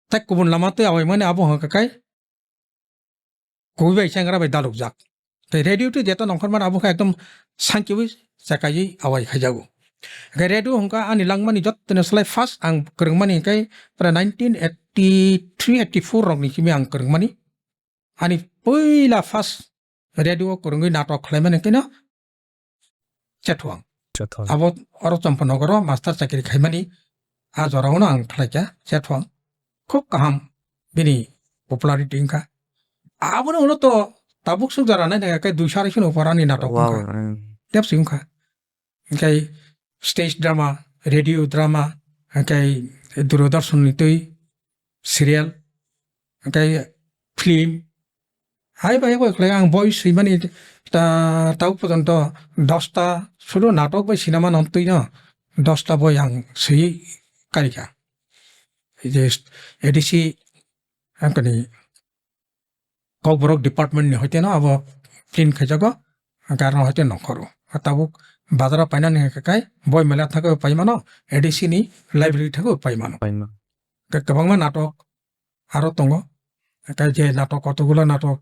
Tei kubun lama tei awai mani abo hwnkha khe kubui bai sengra bai dalukjak. Tei radio tei jeto nongkhor mani abo khe ekdom sankiwi chakaiwi awai khaijago. Hwnkhe radio hwnkha ani langmani jottoni slai first ang kwrwngmani hwnkhe pura nineteen eighty three eighty four rokni simi ang kwrwngmani. Ani puila first radio o kwrwngwi natok khlaimani hwnkhe no Chethuang. Chethuang. Abo oro Champanagar o master chakri khaimani a jora o no ang khlaikha Chethuang. Khub kaham bini popularity wngkha. Aboni ulo to tabuk suk jora nai nai khe dui sari sino upor ani natok Wow, wngkha. Tep si wngkha. Hwnkhe stage drama, radio drama, hwnkhe Doordarshan ni twi serial, hwnkhe film, Hai bai bai khlai ang boi swimani ta tau pojonto dosta sudo natok bai sinama non twi no dosta boi ang swi karika. Ei je A D C ang kani Kokborok department ni hoite no abo print khaijago ang karno hoite nongkhoro. Tabuk bazaro painani hwnkhe kai boi mela thago paimano A D C ni library thago paimano. Paima. Kwbangma natok aro tongo. Hwnkhe je natok, kotokgulo natok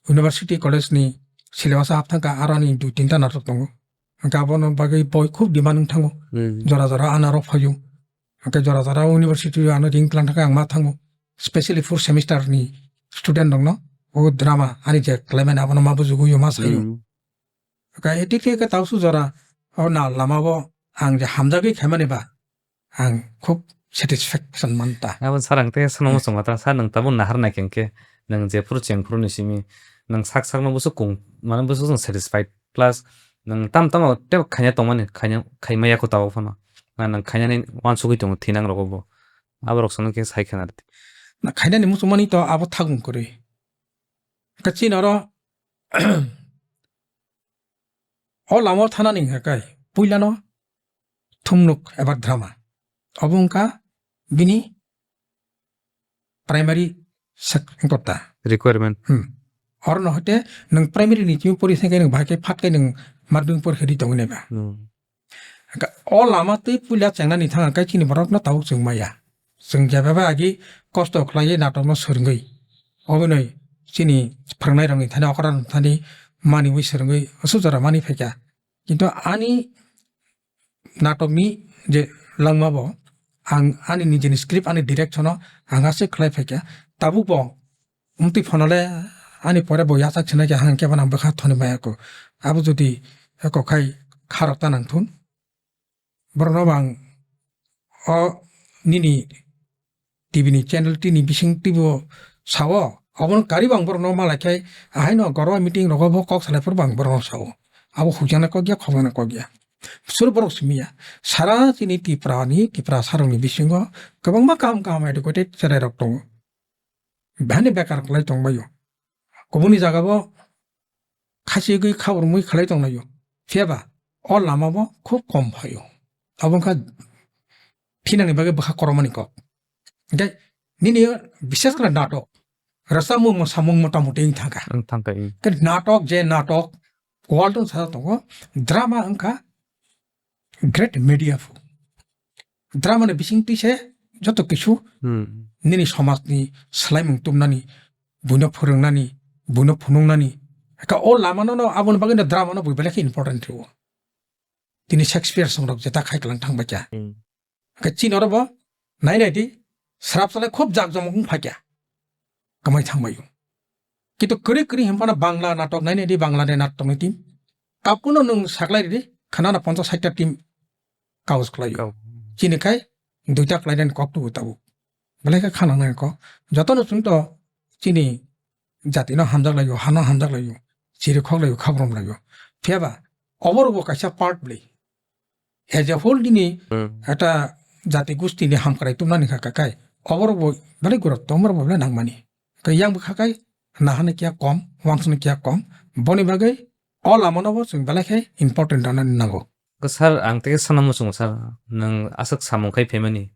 university, college ni syllabus o hap thangkha, aro ani dui tinta natok tongo. Hwnkhe abono bagwi boi khub demand wng thango. Hmm. Jora jora ano aro phaio. Hwnkhe jora jora university o ano ring tlang thangkha ang ma thango. Specially fourth semester ni student rokno o drama ani je khlaimani abono ma bujugwi o ma saio. Hmm. Hwnkhe eti khe khe tausu jora o na lama o ang je hamjagwi khaimani ba ang khub satisfaction manta. Abo sarang te sono muchung mata sa nang tabuk nahar nai khe nwng je phuru cheng phuru ni simi nang sak sak no busu kung mane busu satisfied plus nang tam tam te khaina tongmani khaina khaimaya ko tabuk phano na nang khainani wansugwi tongo thinang rogo bo aborok sono khe sai khana rwdi. Na khainani muchung mani to abo thagmung kwrwi. Kachin oro O lama o thanani hwnkha khe puilano thumnuk eba drama. Obo wngkha bini primary sek-, wngkha ta. Requirement. Hmm. Oro no hoite nwng primary ni simi pori se khe nwng bahai khe phat khe nwng madhyamik porikha di tongwi nai ba. Hmm. Hwnkhe o lama twi puila chengnani thang khe chini borok no tabuk chwng maya. Chwng jeba bai agi kosto khlaiwi natok no swrwngwi. Oboni chini phwrwngnairokni thani okra thani maniwi swrwngwi aswk jora mani phaikha. Kintu ani natokni je langma bo ang ani nijini script ani direction o ang aswk khlai phaikha. Tabuk bo Wngtwi phano le ani pore bo yachak sinai khe hang khe bo nang bwkha thoni maya kho. Abo jodi eko khai kharok ta nang thun. Borok no bang o nini T V ni channel tini bising twi bo sao. Obo no kari bang borok no malai khai ahai no goro meeting rogo bo kok salai phuru bang borok no sao. Abo hujana kok ya khobana kok ya. Sur borok simi ya. Sara chini Tripura ni Tripura sarok ni bisingo kwbangma kaham kaham educated cherai rok tongo. Bihani bekar khlai tongbaio. Kubuni jaga bo khachigwi khabrumwi khlai tonglaio. Phiyaba o lama bo khub kom phaio. Abo wngkha thinani bagwi bwkha koromani kok. Hwnkhe nini bises khe natok. Rwchapmung mwsamung mota moti wng thangkha. Wng thangkha, wng. Khe natok je natok world wng sajak tongo, drama wngkha great media phu. Drama ni bising twi se joto kisu Hmm. nini somaj ni swlaimung tumnani, buino phwrwngnani, buino phunuknani. Eka o lama no, no, aboni bagwi no drama no bui belai khe important rwo. Tini Shakespeare songrok jeta khai klang thang bai kha. Hmm. Eka chini oro bo nai nai di, srap salai khub jak jomok wng phai kha. Kamai thang bai o. Kintu kwrwi kwrwi him phano Bangla natok nai nai di, Bangla ni natok ni team. Tabuk no nwng saklai ridi, khana na ponchas sait ta team kaus khlai o. Kau. Chini khai duita khlai nani kok tubu tabuk. Belai khe khana nai kok. Joto no chwng to chini jati no hamjak lai o, hano hamjak lai o, chiri khok lai o, khabrom lai o. Phiyaba oborok bo kaisa part bwlwi. As a whole nini Hmm. ekta jati gusti ni hamkrai tumnani kha kha kai. Oborok bo belai gurutto, oborok bo belai nangmani. Kai yang bwkha kai nahani kiya kom, wangsani kiya kom. Boni bagwi o lama no bo chwng belai khe important rwnani nango. Ko sir, ang tei sana muchungo sir, nwng aswk samung khai phaimani.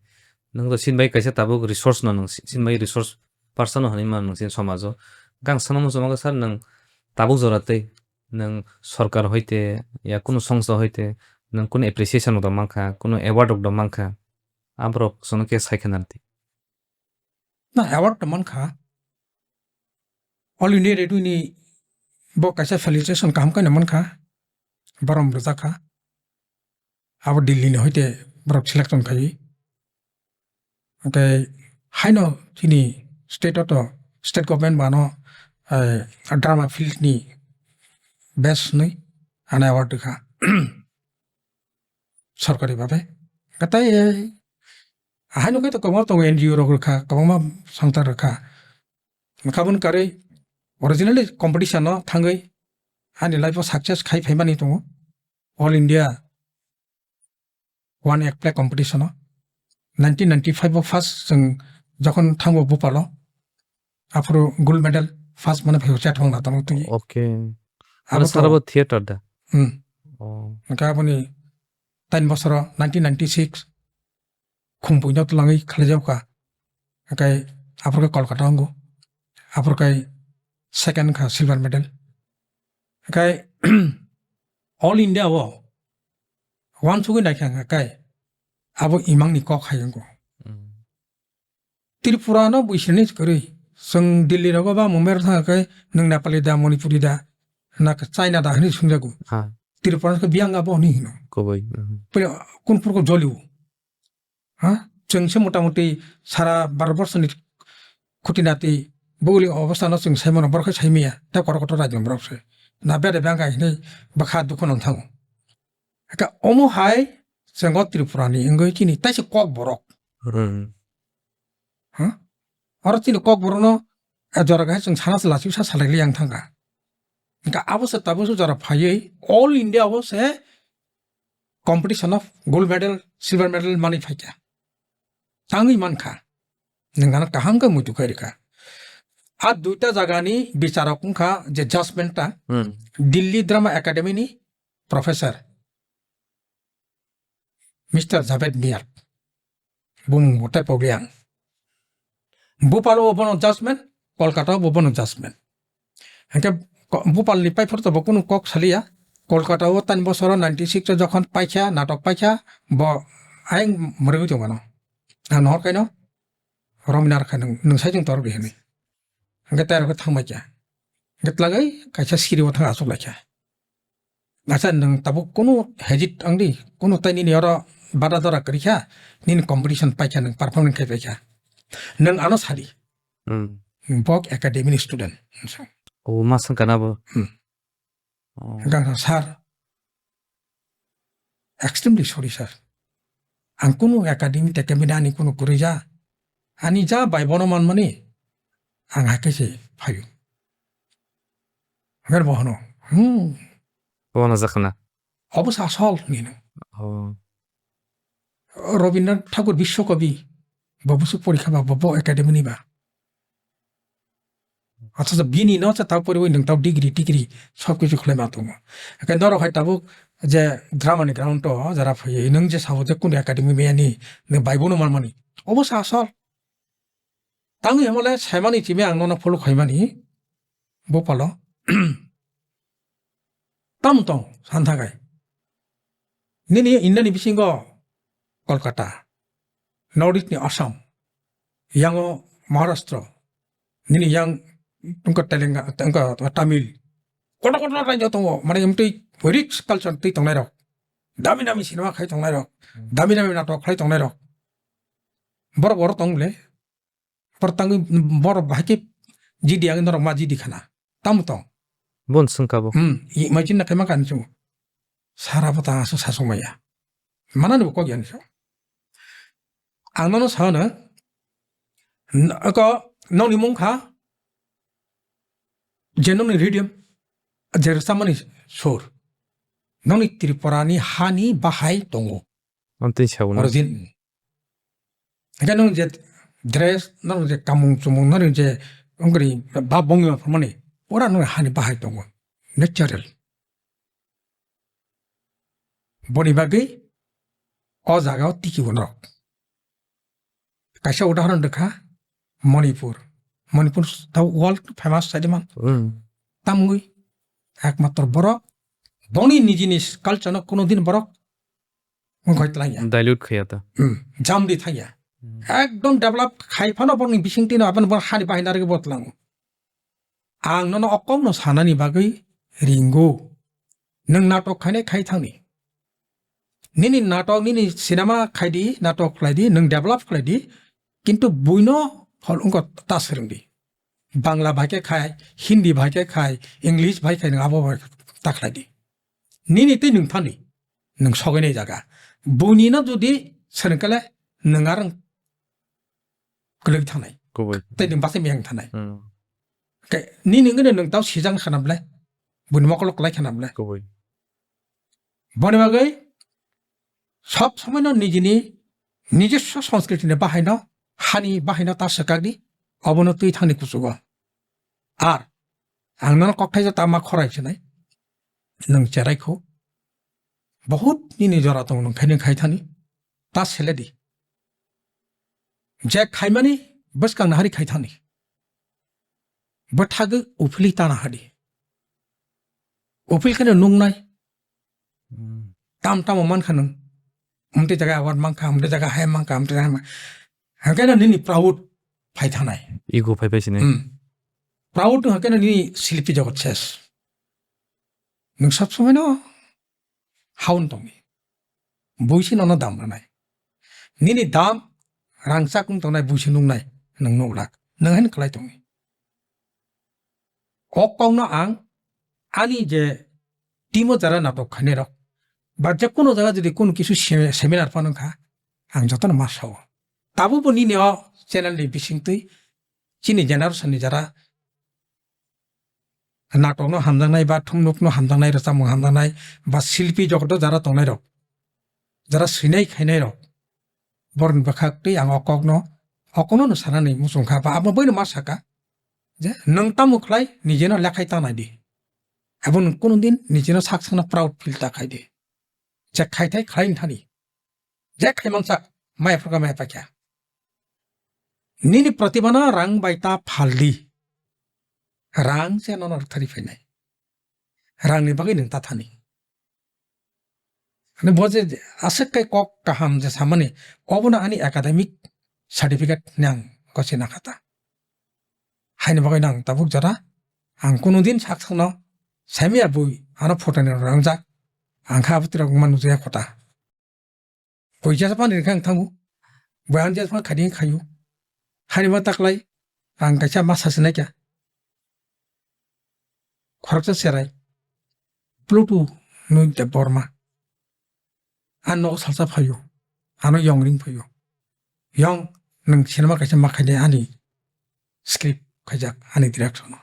Nwng to sin bai kaisa tabuk resource no, nwng si-, sin bai resource person no hwnwi mano nwng sin somajo. Gang sana muchungo sir, nwng tabuk jora tei nwng sorkar hoite ya kunu songsa hoite nwng kunu appreciation rok mankha, kunu award rok mankha, aborok sono khe sai khe narwdi. Na award to mankha, All India Radio ni bo kaisa felicitation kaham kaino mankha, borom rwjakha. Abo Delhi ni hoite borok selection khai. Hwnkhe haino chini state o to, state government bo ano, eh, drama field ni best hwnwi ano award rwkha. Sorkari babe. Hwnkhe tai, eh, haino khe to kwbangma tongo N G O rok rwkha, kwbangma songthar rwkha. Hwnkhe aboni karwi originally competition o thangwi ani life o success khai phaimani tongo. All India One Act Play Competition o nineteen ninety-five o first chwng jokhon thango Bhopal o, aphuru gold medal first mane phaio chat hong na tong twi. Okay. Abo Ano to sarabo theater da. Hmm. Oh. Hwnkhe aboni tain bosoro nineteen ninety-six Khumpuino twlangwi khlaijak kha. Hwnkhe aphuru khe Kolkata wngo. Aphuru khe second wngkha silver medal. Hwnkhe All India o uansugwi naikha hwnkhe abo imangni kok hai wngo. Mm. Tripura no buisini kwrwi. Chwng Delhi rogo ba Mumbai rok thangkha khe nwng Nepali da, Manipuri da, na China da hwnwi swngjago. Ha. Tripura no khe biyang abo hwnwi hino. Kubui. Mhm. Puila kun phuru khe jolio. Ha? Chwng se mota moti sara Bharat borsoni khuti nati buguli obostha no chwng sai mano, borok khe sai maya, tei kotor kotor rajyo ni borok se. Na bere bang hai hinwi bwkha dukhu no thango. Eka omo hai chwng o Tripura ni wngwi chini taisa kok borok. Hmm. Ha? Oro chini kok borok no, eh, jora kahai chwng sana se lachi sa salai li yang thangkha. Hwnkhe abo se tabuk se jora phaiwi All India o se competition of gold medal, silver medal manwi phaikha. Tangwi mankha. Nwng ano kaham khe muitu khai rwkha. A duita jagani bicharok wngkha je judgment ta Hmm. Delhi Drama Academy ni Professor Mister Javed Miyar, bumung bo tei pogri ang. Bhopal o bono judgment, Kolkata o bono judgment. Hingke ko-, Bhopal ni paipor to bo kunu kok saliya. Kolkata o tan bosoro ninety six o jokhon paikha, natok paikha, bo ayang mrwi tongmano. Ang nohor kaino, romwi narwkha nwng, nwng saichung torok di hinwi. Hingke tei aro khe thangbai kha. Hingke tlagwi kaisa siri o thang achuk lai kha. Acha, nwng tabuk kunu hejit wng di, kunu tai nini oro bada dora kwrwi kha, nini competition pai kha, nwng performance khai pai kha. Nwng ano sadi, Hmm. bok academy ni student. O ma swng kana bo? Hmm. Oh. Hwnkha kha, "Sir, extremely sorry, sir. Ang kunu academy tekemini ani kunu kwrwi ja. Ani ja bai bono manmani, ang hai khe se phaio." Hwnkhe bo hwno, "Hmm." Bono jakhna. Obo se asol hinwi no. Oh. Rabindranath Thakur Biswakobi, bo busu porikha ba, bo, bo academy ni ba. Othocho bini no se tao poriwi nwng tao degree, degree sob kichu khlai ma tongo. Hwnkhe norok hai tabuk je drama ni ground o jara phaiwi nwng je sabo je kunu academy maya ni nwng bai bono manmani. Obo se asol. Tangwi hwnmale saimani chimi ang nono follow khaimani. Bopalo. Tamo tong, santhakai. Nini India ni bisingo Kolkata, North East ni Assam, yango Maharashtra, nini yang tungka Telenga-, tungka Tamil. Kotor kotor raijyo tongo, mane emtwi rich culture twi tongnai rok. Dami dami cinema khai tongnai rok, Hmm. dami dami natok khai tongnai rok. Borok oro tong le, Borok tangwi, borok bahai khe G D ang norok ma G D khana. Tamo tong? Bon swngkha bo. Hmm, i mai chinna khaima kan chu. Sara bo ta asu sasung maya. Mana ni bo kok yan chu. Ang nono sa na, n-, ako noni mung kha, je noni rhythm, je rwchapmani sur. Noni Tripura ni hani bahai tongo. Amtwi sauna. Origin. Hingke nwng je dress, nwng je kamung chumung, nwng je wngkori bab bongni ma pharmani, pura nwng hani bahai tongo, natural. Boni bagwi o jaga o tiki bo norok. Kaisa udahoron rwkha Manipur. Manipur ta world famous saidi man. Hmm. Tamgwi ekmatro borok boni nijini culture no kono din borok wngkhoi tlangya. Dilute khaya ta. Hmm. Jamdi thangya. Hmm. Ekdom develop khai phano borokni bisingtwi no aboni bor hani bahai narwgwi bo tlango. Ang nono o kokno sanani bagwi ringo. Nwng natok khainai khai thangni. Nini natok, nini cinema khaidi, natok khlaidi, nwng develop khlaidi, kintu buino hol wngkha ta swrwngdi. Bangla bai khe khai, Hindi bai khe khai, English bai khai nwng abo bai ta khlaidi. Nini tei nwng thani, nwng sogwi nai jaga. Buini no jodi swrwng khe le nwng arwng kwlwi thanai. Kubui. Tei nwng bachai miyang thanai. Hmm. Khe nini wngwi nwng tao sijang khana ble, buini mokolo kwlai khana ble. Kubui. Boni bagwi sob somoino nijini nijoswo sanskriti ni bahaino, hani bahaino ta swkakdi, obono twi thangni kuchugo. Ar ang nono kokthaisa ta ma khorai sinai, nwng cherai kho. Bohut nini jora tongo nwng khaini khai thani, ta seledi. Je khaimani bwskang nahari khai thani. Bwthagwi uphili tana hadi. Uphil kheno nungnai. Hmm. Tam tamo mankha nwng. Umtwi jaga award mankha, umtwi jaga hai mankha, umtwi jaga hai mankha. Hwnkhe no nini proud phai thanai. Ego phai phai sini. Hmm. Proud hwnkhe no nini silpi jogot ses. Nwng sob somoi no haun tongni. Buisi nono dam rwnai. Nini dam rangchak wng tongnai buisi nungnai, nwng nuklak. Nwng haino kwlai tongni. O kokno ang ani je team o jara natok khainai rok, ba je kono jaga jodi kono kisu se-, seminar phano wngkha, ang jotono ma sao. Tabukbo nini o channel ni bisingtwi chini generation ni jara natokno hamjaknai ba thumnukno hamjaknai, rwchapmung hamjaknai ba silpi jogoto jara tongnairok, jara swinai khainairok, borokni bwkhaktwi ang o kokno, o kokno no sanani muchungkha ba abo boino ma saka je, "Nwng tamo khlai, nijeno lekhai ta nai di." Abo nwng kunu din nijino sak sakno proud feel ta khai di. Je khai thai khlai thani. Je khai mangsa mai phurka mai pakya. Nini pratibha no rang bai ta phal di. Rang se nono rwthari phainai. Rang ni bagwi nwng ta thani. Ani bo je aswk kai kok kaham je samani, obono ani academic certificate ni ang gosi nakha ta. Haini bagwi no ang tabuk jora ang kunu din sak sakno saimaya bui ano photo ni rang jak ang kha abotwi rok man nujaya kota. Koi jesa pani rikha ang thango. Bui ang jesa pani khadi khayo. Haini ma taklai ang kaisa ma sasinai kya. Khoroksa serai. Pluto nui de borma. Ang nogo salsa phaio, ano yong ring phaio. Yong, nwng cinema kaisa ma khaide ani script khaijak ani direction o.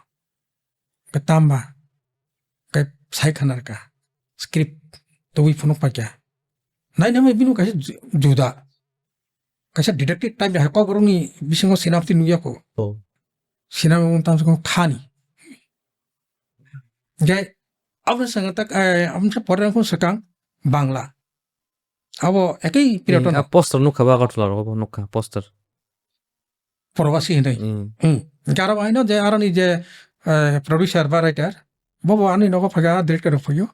Khe tamba, khe sai khanarka script tubui phunuk paikha. Nainai bini kaisa ju-, juda. Kaisa detective type hai kokborokni bisingo senapati nukya kho. Oh. Senapati wng tamsukung thani. Hingke aboni saka tak, eh, aboni pore wngkha swkang Bangla. Abo ekoi period. Hmm, o a poster nukha ba Agartala rogo bo nukha poster. Probasi hinwi. Hmm. Hmm. Hingke aro bo haino je aroni je, eh, producer ba writer, bo bo ani nogo phaga director rok phaio.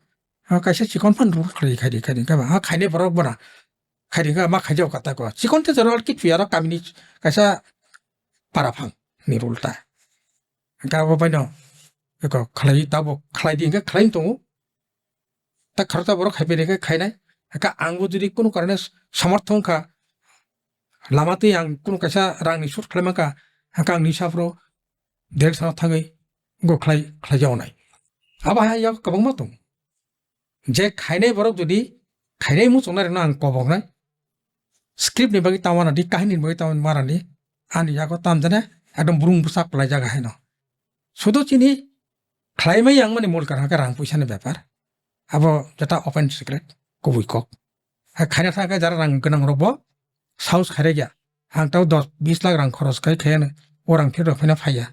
Ha kaisa chikon phan role khlai khaidi khaidi khe ba. Ha khainai borok bona. Khaidi khe ma khaijao kata ko. Chikon te jora ki thuya ro kamini kaisa para phang ni role ta. Hingke abo baino eko khlai tabo khlai di hingke khlai tongo. Ta khoroksa borok khai phaikhe khainai. Hingke angbo jodi kunu karone somortho wngkha, lama twi ang kunu kaisa rangni shoot khlai mankha, hingke ang nisa phuru direction o thangwi go khlai, khlai jaonai. Abo hai yago kwbangma tongo. Je khainai borok jodi khainai muchungnai rokno ang koboknai, script ni bagwi tamo rwdi, kahini ni bagwi tamo ma rwdi, ani yago tamjane ekdom brung bwsak kwlaijak haino. Sudo chini khlaimai yang mani mul karon khe rang puisa ni bepar. Abo jeta open secret, kubui kok. Ha khaina thang khe jara rang gwnang rok bo saus khairek ya. Ang tao dos bis lakh rang khoros khai khayano, o rang phirok phaina phaiya.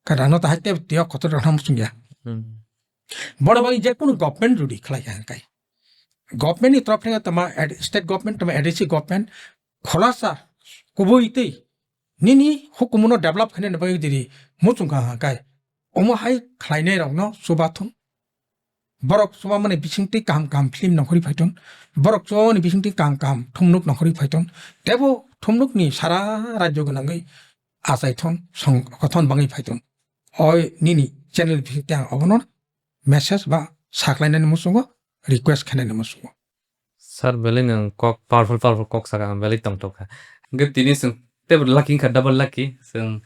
Khe rangno ta haite tio kotor rok ham sungya. Hmm. Boro bai je kunu government jodi khlai kha hwnkhe, government ni torop thai tama ad-, state government tama A D C government khulasa kubui twi nini hukumuno develop khainani bagwi jodi muchung kha hwnkhe, omo hai khlainai rokno chubathung. Borok chubamani bisingtwi kaham kaham film nongkhorwi phaithun. Borok chubamani bisingtwi kaham kaham thumnuk nongkhorwi phaithun. Teibo thumnukni sara rajyo gwnangwi achaithun, song-, kothon bangwi phaithun. Oi nini channel bisingtwi ang obono message ba saklainani muchungo, request khainani muchungo. Sir, belai nwng kok powerful, powerful kok saka, ang belai tongthok kha. Hwnkhe tini chwng teibo lucky wngkha, double lucky. Chwng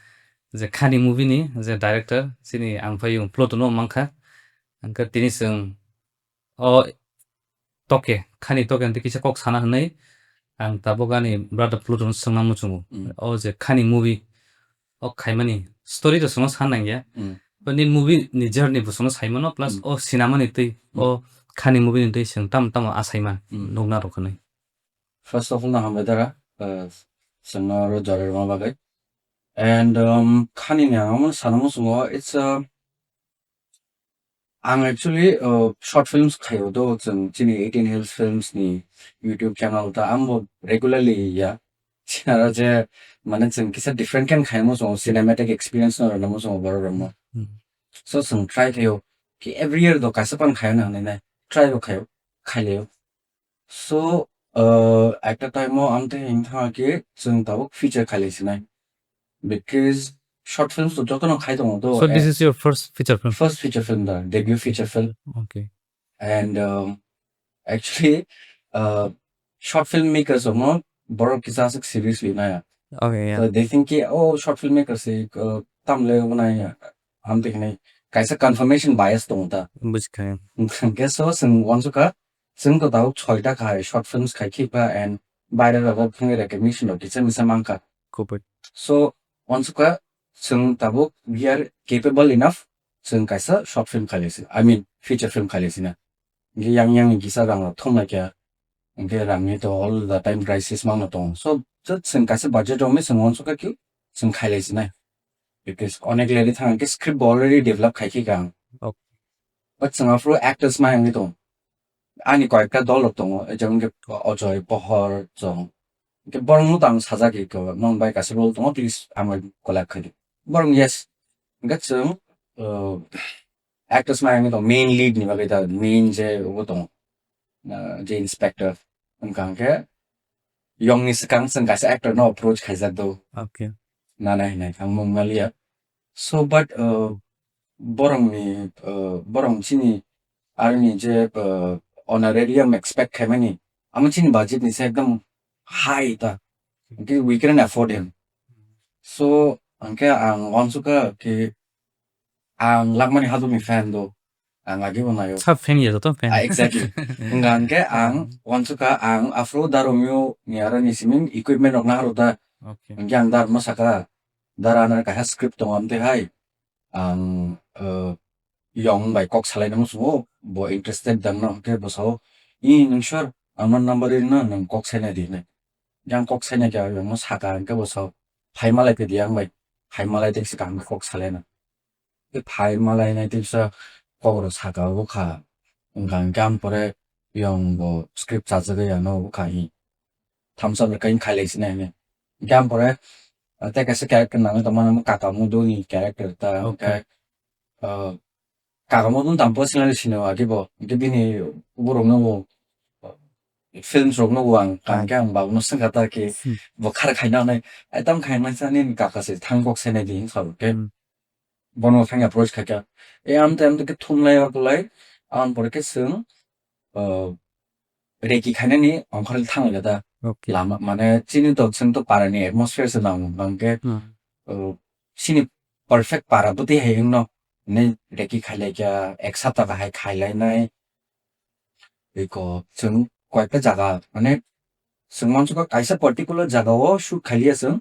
je Khani movie ni je director, chini ang phai yung Pluto no mankha. Hwnkhe tini chwng o toke, Khani toke hwnkhe kisa kok sana hwnwi ang tabuk ani brother Pluto no swngna muchungo. Mm. O je Khani movie, o khaimani story to sono sa nangya. Mm. But ni movie ni journey bo sono saimano, plus Mm. o sinamani twi, Mm. o Khani movie ni twi chwng tamo tamo asaima Mm. nukna rok hwnwi. First of all, no hambai dara, uh, chwngno oro joroi rwma bagwi. And, um, Khani ni ang omo sana muchungo, it's a, ang actually, uh, short films khaio do, chwng chini eighteen Hills Films ni YouTube channel ta, ang bo regularly ya. Aro je, mane chwng kisa different khe khaimo chwng cinematic experience no rwna mo chwng borok rok no. Hmm. So chwng try khaio, ki every year do kaisa pan khaio na hinwi nai, try bo khaio, khailio. So, uh, ekta time o ang tei hing thang ki chwng tabuk feature khailai sinai. Because short films to joto no khai tongo do. So this Eh, is your first feature film? First feature film da, debut feature film. Okay. And, um, actually, uh, short film makers omo borok kisa aswk seriously naya. Okay, yeah. So they think ki, oh, short film makers si, uh, tamle unai, am te hinai kaisa confirmation bias tongo ta. Bujikha. Hwnkhe so chwng wansukha, chwng to tabuk soita khai short films khai khikha and baire rogo phwrwngwi recognition rok kisa misa mankha. Kubui. So wansukha chwng tabuk we are capable enough chwng kaisa short film khailai si, I mean feature film khailai sina. Hingke yang yang ni kisa rang rok thumlai kha. Hingke rang ni to all the time crisis mangno tongo. So, just chwng kaisa budget rok me chwng wansukha ki chwng khailai sinai. Because onek lady thang ke script bo already develop khai khe kang. Okay. But chwng aphuru actors ma wngwi tongo. Ani koyekta dol rok tongo, jemon ke Ajoy, Pohor, chwng. Ke borok no tang sajak ko, "Nong bai kaisa role tongo, please amo collab khai di." Borok, "Yes." Hwnkhe chwng, uh, actors ma wngwi tongo, main lead ni bagwi da, main je obo tongo, uh, je inspector. Wngkha hwnkhe, yongni swkang chwng kaisa actor no approach khaijak do. Okay. Nana hinai ang mung maliya. So, but, uh, borokni, uh, borok chini aroni je, uh, honorarium expect khaimani, amo chini budget ni se ekdom high ta. Hwnkhe we can afford him. So, hwnkhe ang wansukha khe ang Lakmani Hazukni fan do. Ang agi bo nayo. Sab fan ya, joto fan. Ah, exactly. Wngkha hwnkhe ang wansukha, ang aphuru Da Romeo ni aro ni simin equipment rok naharok da. Okay. Hwnkhe ang Da Romeo saka, "Da Runner kaisa script tongo, amtwi hai ang, eh, yong bai kok salaina muchungo, bo interested dang no?" Hwnkhe bo sao, "I, nwng sure, ang no number ri no, nwng kok sainai di," hinwi. Yang kok sainai khe yong no saka, hwnkhe bo sao, "Phai malai phi di ang bai, phai malai tei swkang kok salaina." Tei phai malainai teisa kokrok saka o kha. Wngkha hwnkhe ang pore yong bo script chajagwi ano o kha hi. Thamsa bai kain khailai sinai hwnwi. Hwnkhe ang pore, ah, tei kaisa character nangwi tongmani, omo Kakamudu ni character ta. Okay. Hwnkhe, ah, Kakamudu tamo personally sino agi bo. Hwnkhe bini borok no bo, films rok no bo ang, ah, hwnkhe ang babo no swngkha ta ki, hmm, bo khar khaina nai. Ai tam khaina sa nini kaka se thang kok se nai di hinwi sa bo khe. Hmm. Bono thangya approach khaikha. E amte amte khe thumlai orlai, ang pore khe chwng, uh, reki khainani ongkhorwi thanglaikha da. Okay. Lama, mane chini to, chwng to parani atmosphere se nango, bangkhe, hmm, uh, chini perfect para bwtwi hai wngno, ne reki khailaikha, ek sapta kahai khailainai. Eko chwng koyekta jaga, mane, chwng mansukha kaisa particular jagao shoot khailiya chwng,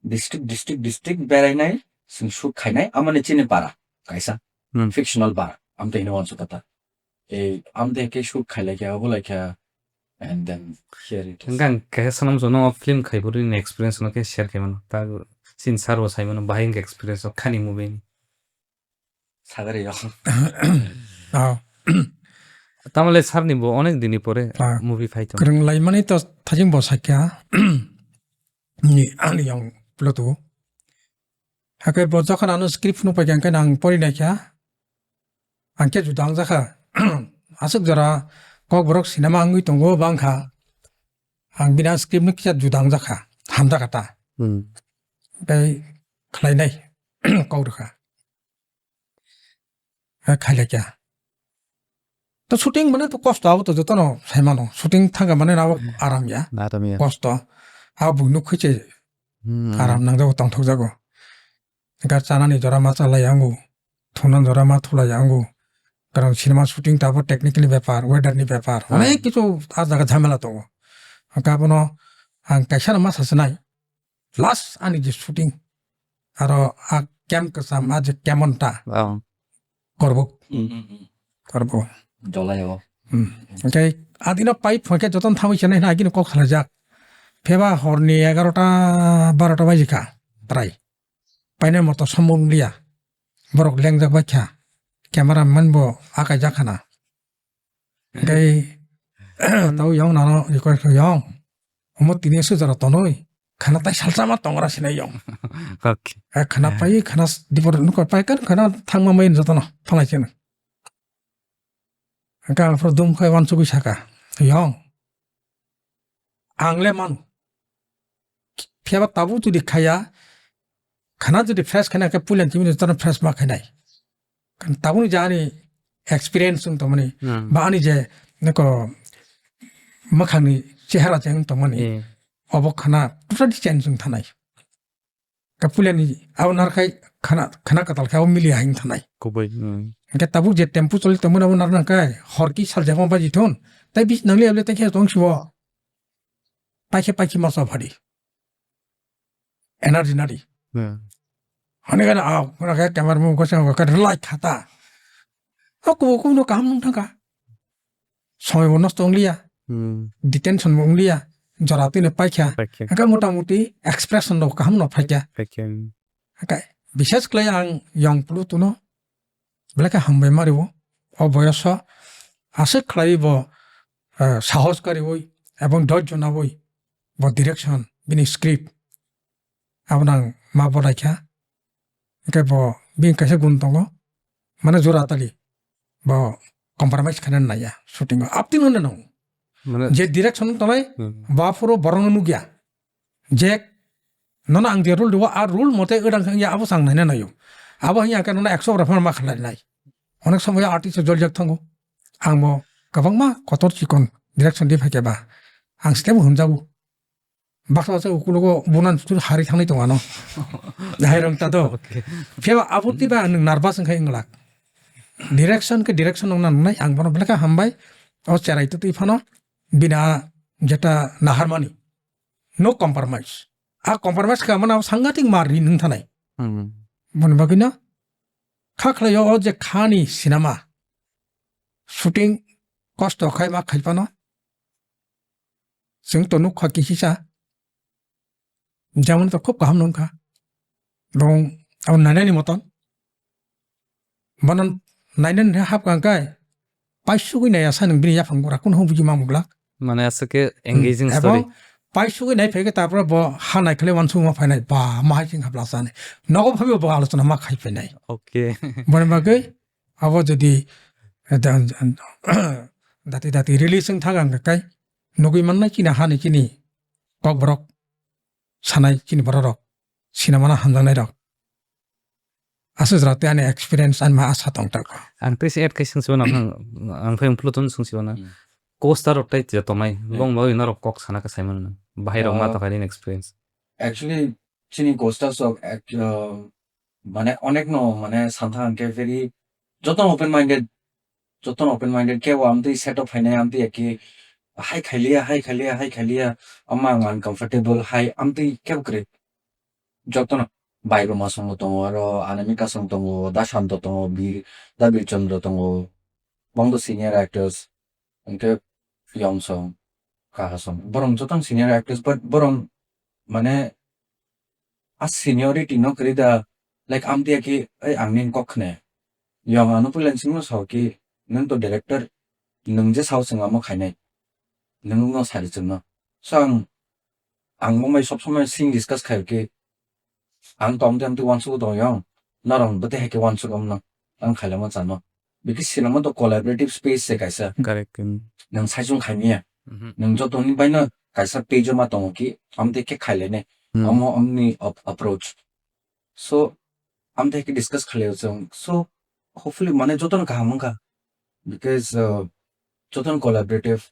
district, district, district berainai, chwng shoot khainai, amoni chini para kaisa, hmm, fictional para, amtwi hino wansukha ta. Ei, amtwi khe shoot khailaikha, obolaikha, and then here it is. Hwnkhe ang kaisa sanam jono film khai phuru ni experience no khe share khai mano. Ta sin sir bo sai mano, bahai hwnkhe experience o khani movie ni. Sagari yo. Ah. Tamale sir ni bo onek dini pore, ah, movie phai tong. Kwrwng laimani to thajing bo sakya. Ni ani yang pluto. Hake bo jokhon ano script no paikha, hwnkhe nang pori naikha. Ang khe juda wngjakha. Aswk jora kokborok sinama wngwi tongo bangkha. Ang bini script no kisa juda wngjakha. Hamjakha ta. Hmm. Tei khlainai kok rwkha. Khailakya. To shooting mane to kosto, abo to jotono saimano. Shooting thangkha mane abo aram ya. Aram ya. Kosto. Abo buino khuiche, hmm, aram nangjago, tongthokjago. Gar chanani jora ma chalai yango. Thunan jora ma thulai yango. Karon cinema shooting tabo technically bepar, weather ni bepar. Hmm. Onek kichu a jaga jhamela tongo. Hwnkhe abono ang kaisa no ma sasinai. Last ani je shooting, aro a camp kwcham, a je camp on ta. Oh. Korbuk. Mm, mm, mm. Korbuk. Jolai o. Hmm. Hwnkhe adino pai phone khe joton thangwi chenai hwnwi agini kok salaijak. Pheba horni egarota barota baji kha, prai. Paina moto samung liya. Borok lengjak bai kha. Camera man bo akaijak khana. Hwnkhe tau yong nano request khe, "Yong, omo tini aswk jora tonwi, khana tai salsa ma tongra sinai yong." Okay. Eh, khana pai, khana s-, dipor nukar pai kan, khana thangma mai jotono phalai cheno. Hwnkhe ang phro dum khai wansugwi saka, "Yong, ang le mano. Phiya ba tabuk jodi khaya, khana jodi fresh khaina khe puila chini jora fresh ma khainai. Kan tabukni je ani experience wng tongmani, hmm, ba ani je nokho mwkhangni chehara je wng tongmani, eh, obo khana totally change wng thanai." Ka puilani abo narwkhai khana, khana kwtal khe abo miliya hai wng thanai. Kubui, hmm. Hwnkhe tabuk je tempo choli tongmani abo narwkha khe hor ki saljak ma baji thun. Tai bis nangli able tai khe tong sibo. Paikhe, paikhe ma sa phadi. Energy nadi. Hmm. Hwnwi gana, ah, hwnwi khe camera mung kwchang khe rwlai kha ta. O kubu kubu no kaham nung thangkha. Somoi bo nosto wng liya. Hmm. Detention bo wng liya. Jora twi no paikha. Paikha. Hwnkhe mota moti expression rok kaham no phaikha. Paikha. Hwnkhe bises khlai ang yong Pluto no belai khe hambai ma rio. o boyoso aswk khlaiwi bo, eh, sahos kariwi ebong dhoirjo nawi bo direction, bini script abono ang ma bodai kha. Hwnkhe bo bini kaisa gun tongo, mane jora tali bo compromise khaina naiya shooting o. Abtino hwnwi nango. Mane je direction tongnai, hmm, bo aphuru borokno nukya. Je nono ang je rule rwo, a rule mote wngya khe abo chwng naina naio. Abo hiya khe nono ekso gram ma khlai nai. Onek somoy artist joljak thango. Ang bo kwbangma kotor chikon direction di phaikhe ba ang step hwnjago. Baksa baksa ukulogo bunan sutur hari thangnai tongo ano. Hai rong ta do. Okay. Phiya abo twi ba nwng nervous wngkha wng glak. Direction khe direction wngna nangnai, ang bono belai khe hambai. O cherai twtwi phano bini a jeta naharmani. No compromise. A compromise kha mano sangatik mar ri nung thanai. Hmm. Boni bagwi no kha khlai o je khani cinema shooting kosto khai ma khai phano. Chwng to nuk kha kisisa. Jemon to khub kaham nung kha. Bong abo nainani moton. Bono nainani hap kang kai. Paisugwi nai asa nung bini yaphang gura kun hong buji mamuk lak. Mane aswk khe engaging story. Paisugwi nai phai khe tapra bo ha nai khle wansuk ma phainai ba ma hai sing hapla sa nai. Nogo phabi bo alochona ma khai phainai. Okay. Boni bagwi abo jodi, eh, da-, dati dati release wng thang ang kai nugwi mannai chini hani chini kokborok sanai chini bororok sinamano hamjaknairok. Aswk jora tei ani experience ani ma asa tong tako. Ang tei se add khai sung sibo nang, ang phai Pluto sung sibo na. Hmm. Co-star rok tei tija tongnai. Hmm. Bong bagwi norok kok sana ka saimano na. Bahai rok ma tongkha nini experience. Actually, chini co-stars rok ek-, uh, mane onek no mane santha hwnkhe very joto open minded, joto open minded kebo amtwi set up phainai amtwi eki hai khailiya, hai khailiya, hai khailiya, ama ang uncomfortable hai amtwi kebo kwrwi. Jotono Bai Roma song bo tongo, aro Anamika song tongo, Da Shanto tongo, Bir, Da Bir Chandra tongo, bong do senior actors, hwnkhe Yong song, Kaha song, borong jotono senior actors, but borong mane a seniority no kwrwi da, like, amtwi ya ki, "Ei, ang nini kok khne." Yong ano puila singmo sao ki, "Nwng to director, nwng je sao chwng amo khainai, nwng no sari chwngno." So ang, ang bo mai sob somoi sing discuss khaio ki, "Ang to amtwi amtwi uansuk tong yong, norok bwtwi hai khe uansuk amno, ang khailama chano." Because cinema to collaborative space se kaisa. Correct. Nwng saichung khaimiya. Mhm. Nwng jotoni baino kaisa page ma tongo ki, amtwi khe khailainai. Hmm. Amo amni ap-, approach. So, amtwi khe discuss khailai o chwng. So, hopefully, mane jotono kaham wngkha. Because, uh, jotono collaborative.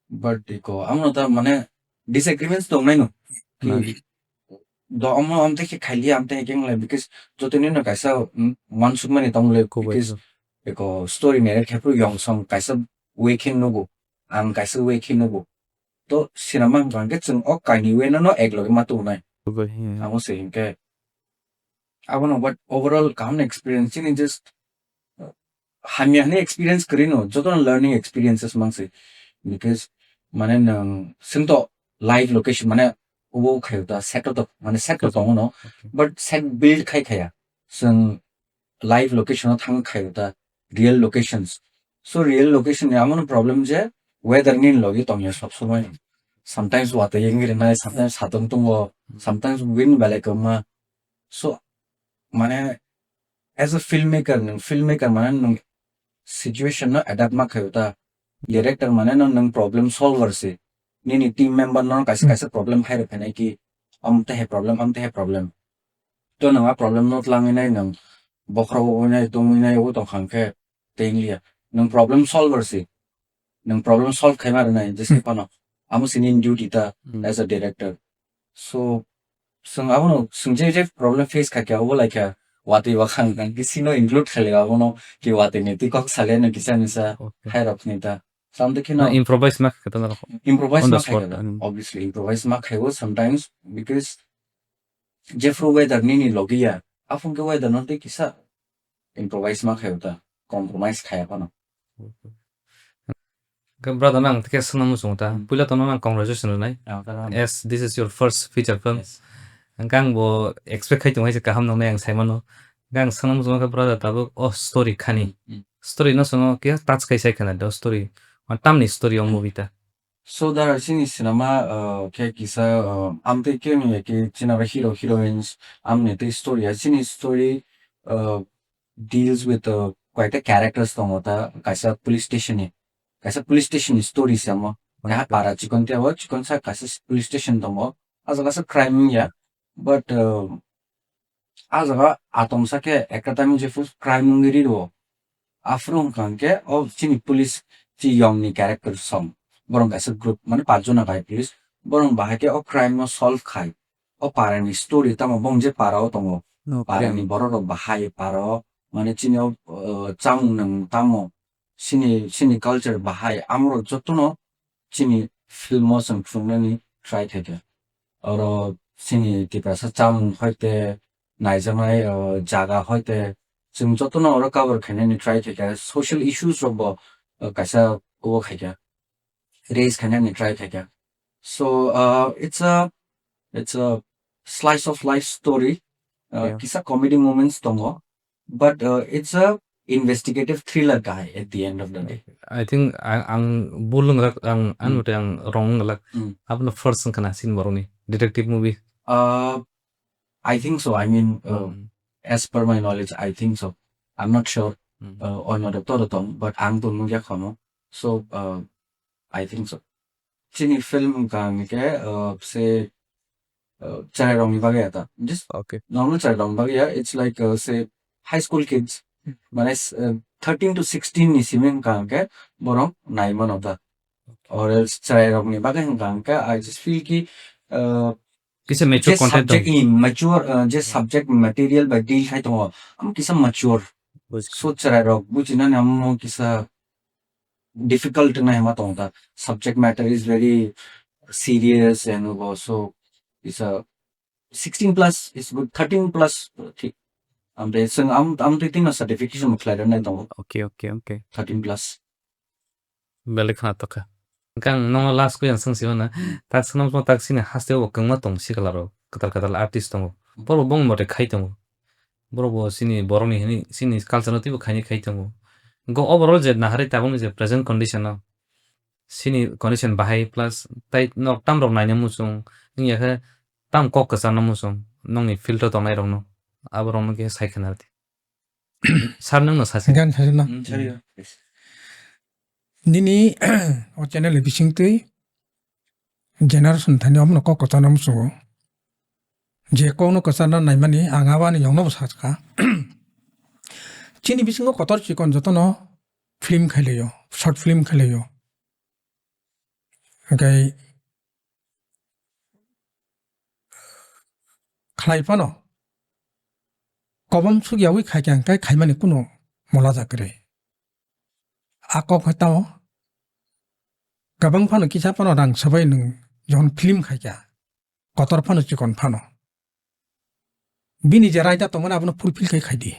But iko, amo ta mane disagreements tongnai no. Ki, hmm, do amo amtwi khe khailiya, amtwi khe wnglai. Because jotoni no kaisa, mm, uansukmani tonglai. Kubai because no. Iko story narrate khe phuru yong song kaisa way khe nugo. Ang kaisa way khe nugo. To cinema hwnkha hwnkhe chwng o kainwi way no, no ek logi ma tubunai. Kubai, hmm. Amo se hwnkhe. Abono, but overall kaham experience chini just, uh, hamya hwnwi experience kwrwi no, jotono learning experiences mang se. Because, mane, nwng, chwng to live location, mane, obo khayo ta, set to, mane, set to tongo no, okay, but set build khai khaya. Chwng live location o thang khayo ta, real locations. So, real location ni amono problem je weather ni logi tongya sob somoi. Sometimes watwi wngwi rwnai, sometimes satung tongo, sometimes wind belai kwbangma. So, mane, as a filmmaker, nwng filmmaker, mane, nwng situation no adapt ma khayo ta. Director, mane, no, nwng problem solver se. Nini team member no kaisa, hmm, kaisa problem hai rw phainai ki, am te hai problem, am te hai problem. To nwng a problem no tlangwi nai nwng bokhorok wngnai, tongwi nai, o tong kha hwnkhe, tei wngliya. Nwng problem solver se. Nwng problem solve khaima rwnai, jese, hmm, phano. Amo se nini duty ta, hmm, as a director. So, chwng abono, chwng je, je problem face kha khe, obo lai kha, watwi ba khang kang, ki sino include khaile abono, ki watwi ni twi kok sale no kisa misa, okay, hai rok ni ta. Samtwi kheno improvise ma kha ta norok. Improvise ma kha ta, hmm, obviously, improvise ma khaio sometimes, because jephru weather nini logi ya, aphung khe weather no tei kisa improvise ma khaio ta, compromise khaya phano. Khe brother, nang khe swngna muchungo ta. Hmm. Puila tono nang congratulations rwnai. Ah, ta nang. As this is your first feature film. Yes. Hwnkhe ang bo expect khai tongo, hai se kaham nangnai ang sai mano. Hwnkhe ang swngna muchungo khe brother, tabuk o story khani. Hmm. Story no sono khe touch khai sai khana do story. Ma tamni story o movie ta. So there are sini cinema, uh, khe kisa, uh, amtwi khe ni khe chini aro hero heroines amni twi story ya sini story, uh, deals with, uh, quite a characters tongo ta kaisa police station ni, kaisa police station ni story se amo. Kaisa para chikon tei abo chikon sa kaisa police station tongo. Ajaga sa crime wngya. But, uh, ajaga atomsa khe ekta time je first crime wngwi riro. Aphuru wngkha hwnkhe o chini police chi yong ni character song. Borok kaisa group mane pachjona bai police. Borok bahai khe o crime no solve khai. O para ni story tamo bong je para o tongo. No, para ni borok rok bahai para o mane chini o, uh, chamung nang tamo. Chini, chini culture bahai amorok jotono chini film o chwng phunuknani try khaikha. Oro chini Tiprasa chamung hoite naijaknai, o, jaga hoite chwng jotono oro cover khainani try khaikha. Social issues rok bo, o, kaisa o khaikha, raise khainani try khaikha. So, uh, it's a, it's a slice of life story. Uh, Yeah. Kisa comedy moments tongo. But, uh, it's a investigative thriller guy at the end of the day. I think ang, ang bul wngwlak, ang, ang Hmm. mate ang wrong wngwlak. Hmm. Abono first wngkha na chini borokni detective movie. Uh, I think so. I mean, uh, Hmm. as per my knowledge, I think so. I'm not sure. Hmm. Uh, oino doctor tong, but ang to nugya khono. So, uh, I think so. Chini film wngkha hwnkhe, uh, se, uh, chwrairokni bagwi ata. Just Okay. normal chwrairokni bagwi ya, it's like, uh, say, high school kids. Hmm. Mane, s-, uh, thirteen to sixteen ni simi wngkha hwnkhe borok nai mano da. Okay. Or else chwrairokni bagwi wngkha hwnkhe, I just feel ki, uh, Kisa mature je content subject tong. ni mature, uh, je Hmm. subject material bai deal khai tongo, amo kisa mature. Bujkha. So chwrairok bujinani amo kisa difficult wngna hima tongo ta. Subject matter is very serious and also it's a sixteen plus is good, thirteen plus, uh, thik. Amtwi chwng am, amtwi tino certification bo khlai rwnai tongo. Okay, okay, okay. Thirteen plus. Belai khna tokha. Hwnkhe ang nono last khe ang swng simana. Hmm. Tak swnam swnam tak sini haste bo kwbangma tongo sikla rok. Kwtal kwtal artist tongo. Hmm. Borok bongni mote khai tongo. Borok bo chini borokni hini, chini culture no teibo khaini khai tongo. Go overall je naharwi tabukni je present condition no, chini condition bahai plus tai nok tam rok naina muchung, wngya khe tam kok kwchangna muchung, nokni field o tongnai rokno, abo rokno khe sai khna rwdi. Sir, nwng no sasi. Gan sasi no. Hmm, sorry. Nini o channel ni bisingtwi generation thani omono kok kwchangna muchungo. Je kokno kwchangna naimani ang abani yongno bo sakha. Chini bisingo kotor chikon jotono film khailaio, short film khailaio. Hwnkhe khlai phano kobom sukyawi khaikha hwnkhe khaimani kunu mola ja kwrwi. A kok hai tamo kwbang phano kisa phano rang swbai nwng jokhon film khaikha, kotor phano chikon phano. Bini je raida tongmani abono fulfill khe khaidi.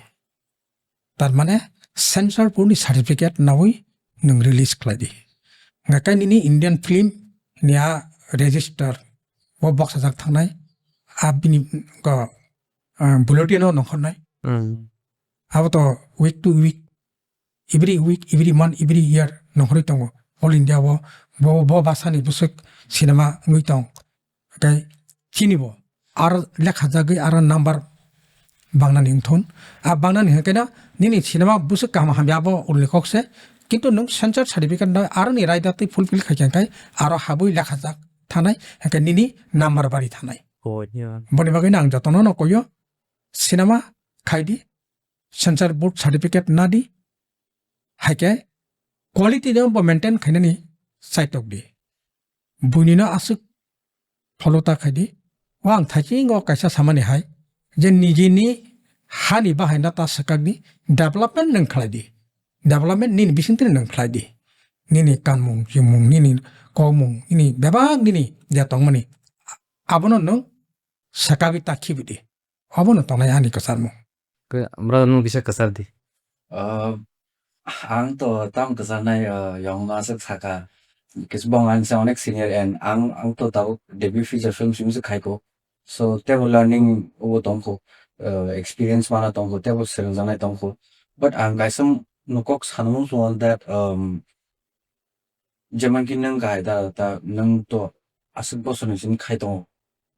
Tar mane censor board ni certificate nawi nwng release khlaidi. Hwnkhe nini Indian film ni a register o boksajak thangnai, a bini ko, ah, bulletin o nongkhornai. Hmm. Abo to week to week, every week, every month, every year nongkhorwi tongo. All India o bo, bo bwsani bwswk cinema wngwi tong. Tei chini bo aro lekhajagwi aro number bangnani wngthun. A bangnani hwnkhe no nini cinema bwswk kaham hamya abo ulni kok se. Kintu nwng censor certificate no aroni raida twi fulfill khaikha hwnkhe aro habwi lekhajak thanai hwnkhe nini number bari thanai. Oh, yeah. Boni bagwi no ang jotono no koyo cinema khaidi, censor board certificate nadi, haikhe quality no bo maintain khainani chaitok di. Buini no aswk follow ta khaidi. O ang thaisingo kaisa samani hai je nijini hani bahaino ta swkakdi, development nwng khlaidi. Development nini bisingtwi nwng khlaidi. Nini kanmung, chimung, nini kokmung, nini bebak nini je tongmani abono nwng swkagwi ta khibidi. Obono tongnai ani kwcharmung. Khe, brother, nwng kisa kwchar di. Ah, ang to tam kwcharnai, ah, yong no aswk saka. Kis bong ang sa onek senior and ang, ang to tabuk debut feature film simi se khaiko. So, tebo learning obo tongkho, ah, experience mana tongkho, tebo swrwngjaknai tongkho. But ang kaisa no kok sanamung tongo that, um, jemon ki nwng kahai da, da nwng to aswk bosor ni simi khai tongo.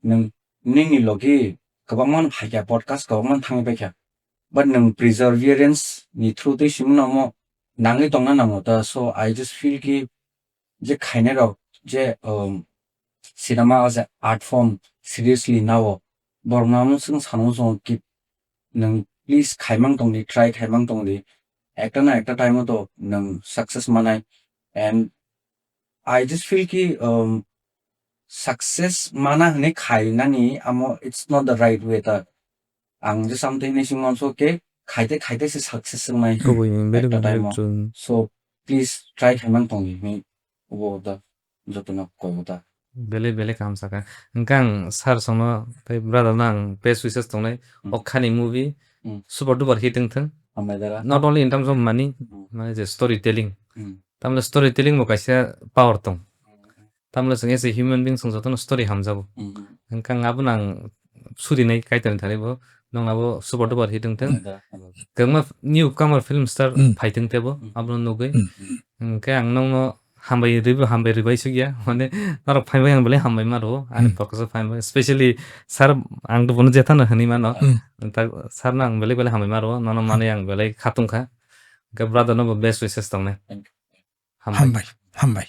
Nwng, nini logi kwbangma no phaikha, podcast kwbangma no thangwi paikha. But nwng perseverance ni through twi simi no omo nangwi tongna nango ta. So I just feel ki je khainai rok je, um, cinema as a art form seriously nao, borok no omo swng sanamung tongo ki nwng please khaimang tongdi, try khaimang tongdi. Ekta na ekta time o to nwng success manai. And I just feel ki, um, success mana hwnwi khainani amo it's not the right way ta. Ang je something ni singmo so ke khaite khaite se success wngnai Kubui, very ekta good, time very o. True. So please try khaimang tongdi hwnwi obo da jotono koi o ta. Belai, belai kaham sakha. Hwnkhe ang sir songno tei brother no ang best wishes tongnai. Hmm. O khani movie Hmm. super duper hit wngthwng. Hambai dara. Not only in terms of money, Hmm. mane je storytelling. Hmm. Tamle storytelling bo kaisa power tong. Hmm. Tamle chwng as a human being chwng jotono story hamjago. Hmm. Hwnkhe ang abono ang surinai Kaitorni thani bo. Nokna bo super duper hit wngthwng. Hambai dara. Kwbangma newcomer film star Hmm. phaithwng tebo, Hmm. abono nugwi. Hmm. Hwnkhe ang nokno hambai rwui, hambai rwui sukya. Mane, norok phaibai ang belai hambai ma rwo. Ani Hmm. podcast o phaibai. Specially, sir, ang to bono jethano hwnwi mano. Hmm. Ta, sir no ang belai belai hambai ma rwo. Nono manwi ang belai khatungkha. Hwnkhe brother no bo best wishes tongnai. Thank you. Hambai. Hambai. Hambai.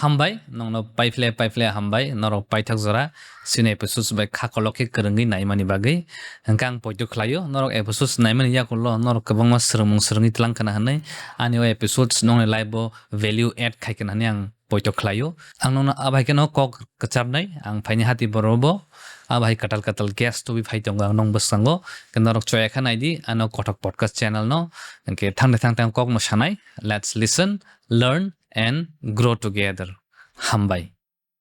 Hambai, nokno paiphle, paiphle hambai. Norok paithak jora. Sini episodes bai kha kolok khe kwrwngwi naimani bagwi. Hwnkhe ang poito khlaio. Norok episodes naimani yakulo norok kwbangma swrwngmung swrwngwi tlang khna hwnwi. Ani o episodes nokni life o value add khai khna hwnwi ang poito khlaio. Ang nokno abai kheno kok kwcharnai, ang phaini hati borok bo abai kwtal kwtal guest tubui phai tongo ang nong bwskango. Khe norok choya kha naidi ano Kothok Podcast channel no. Hwnkhe thangni thang thang kokno sanai. Let's listen, learn and grow together. Hambai.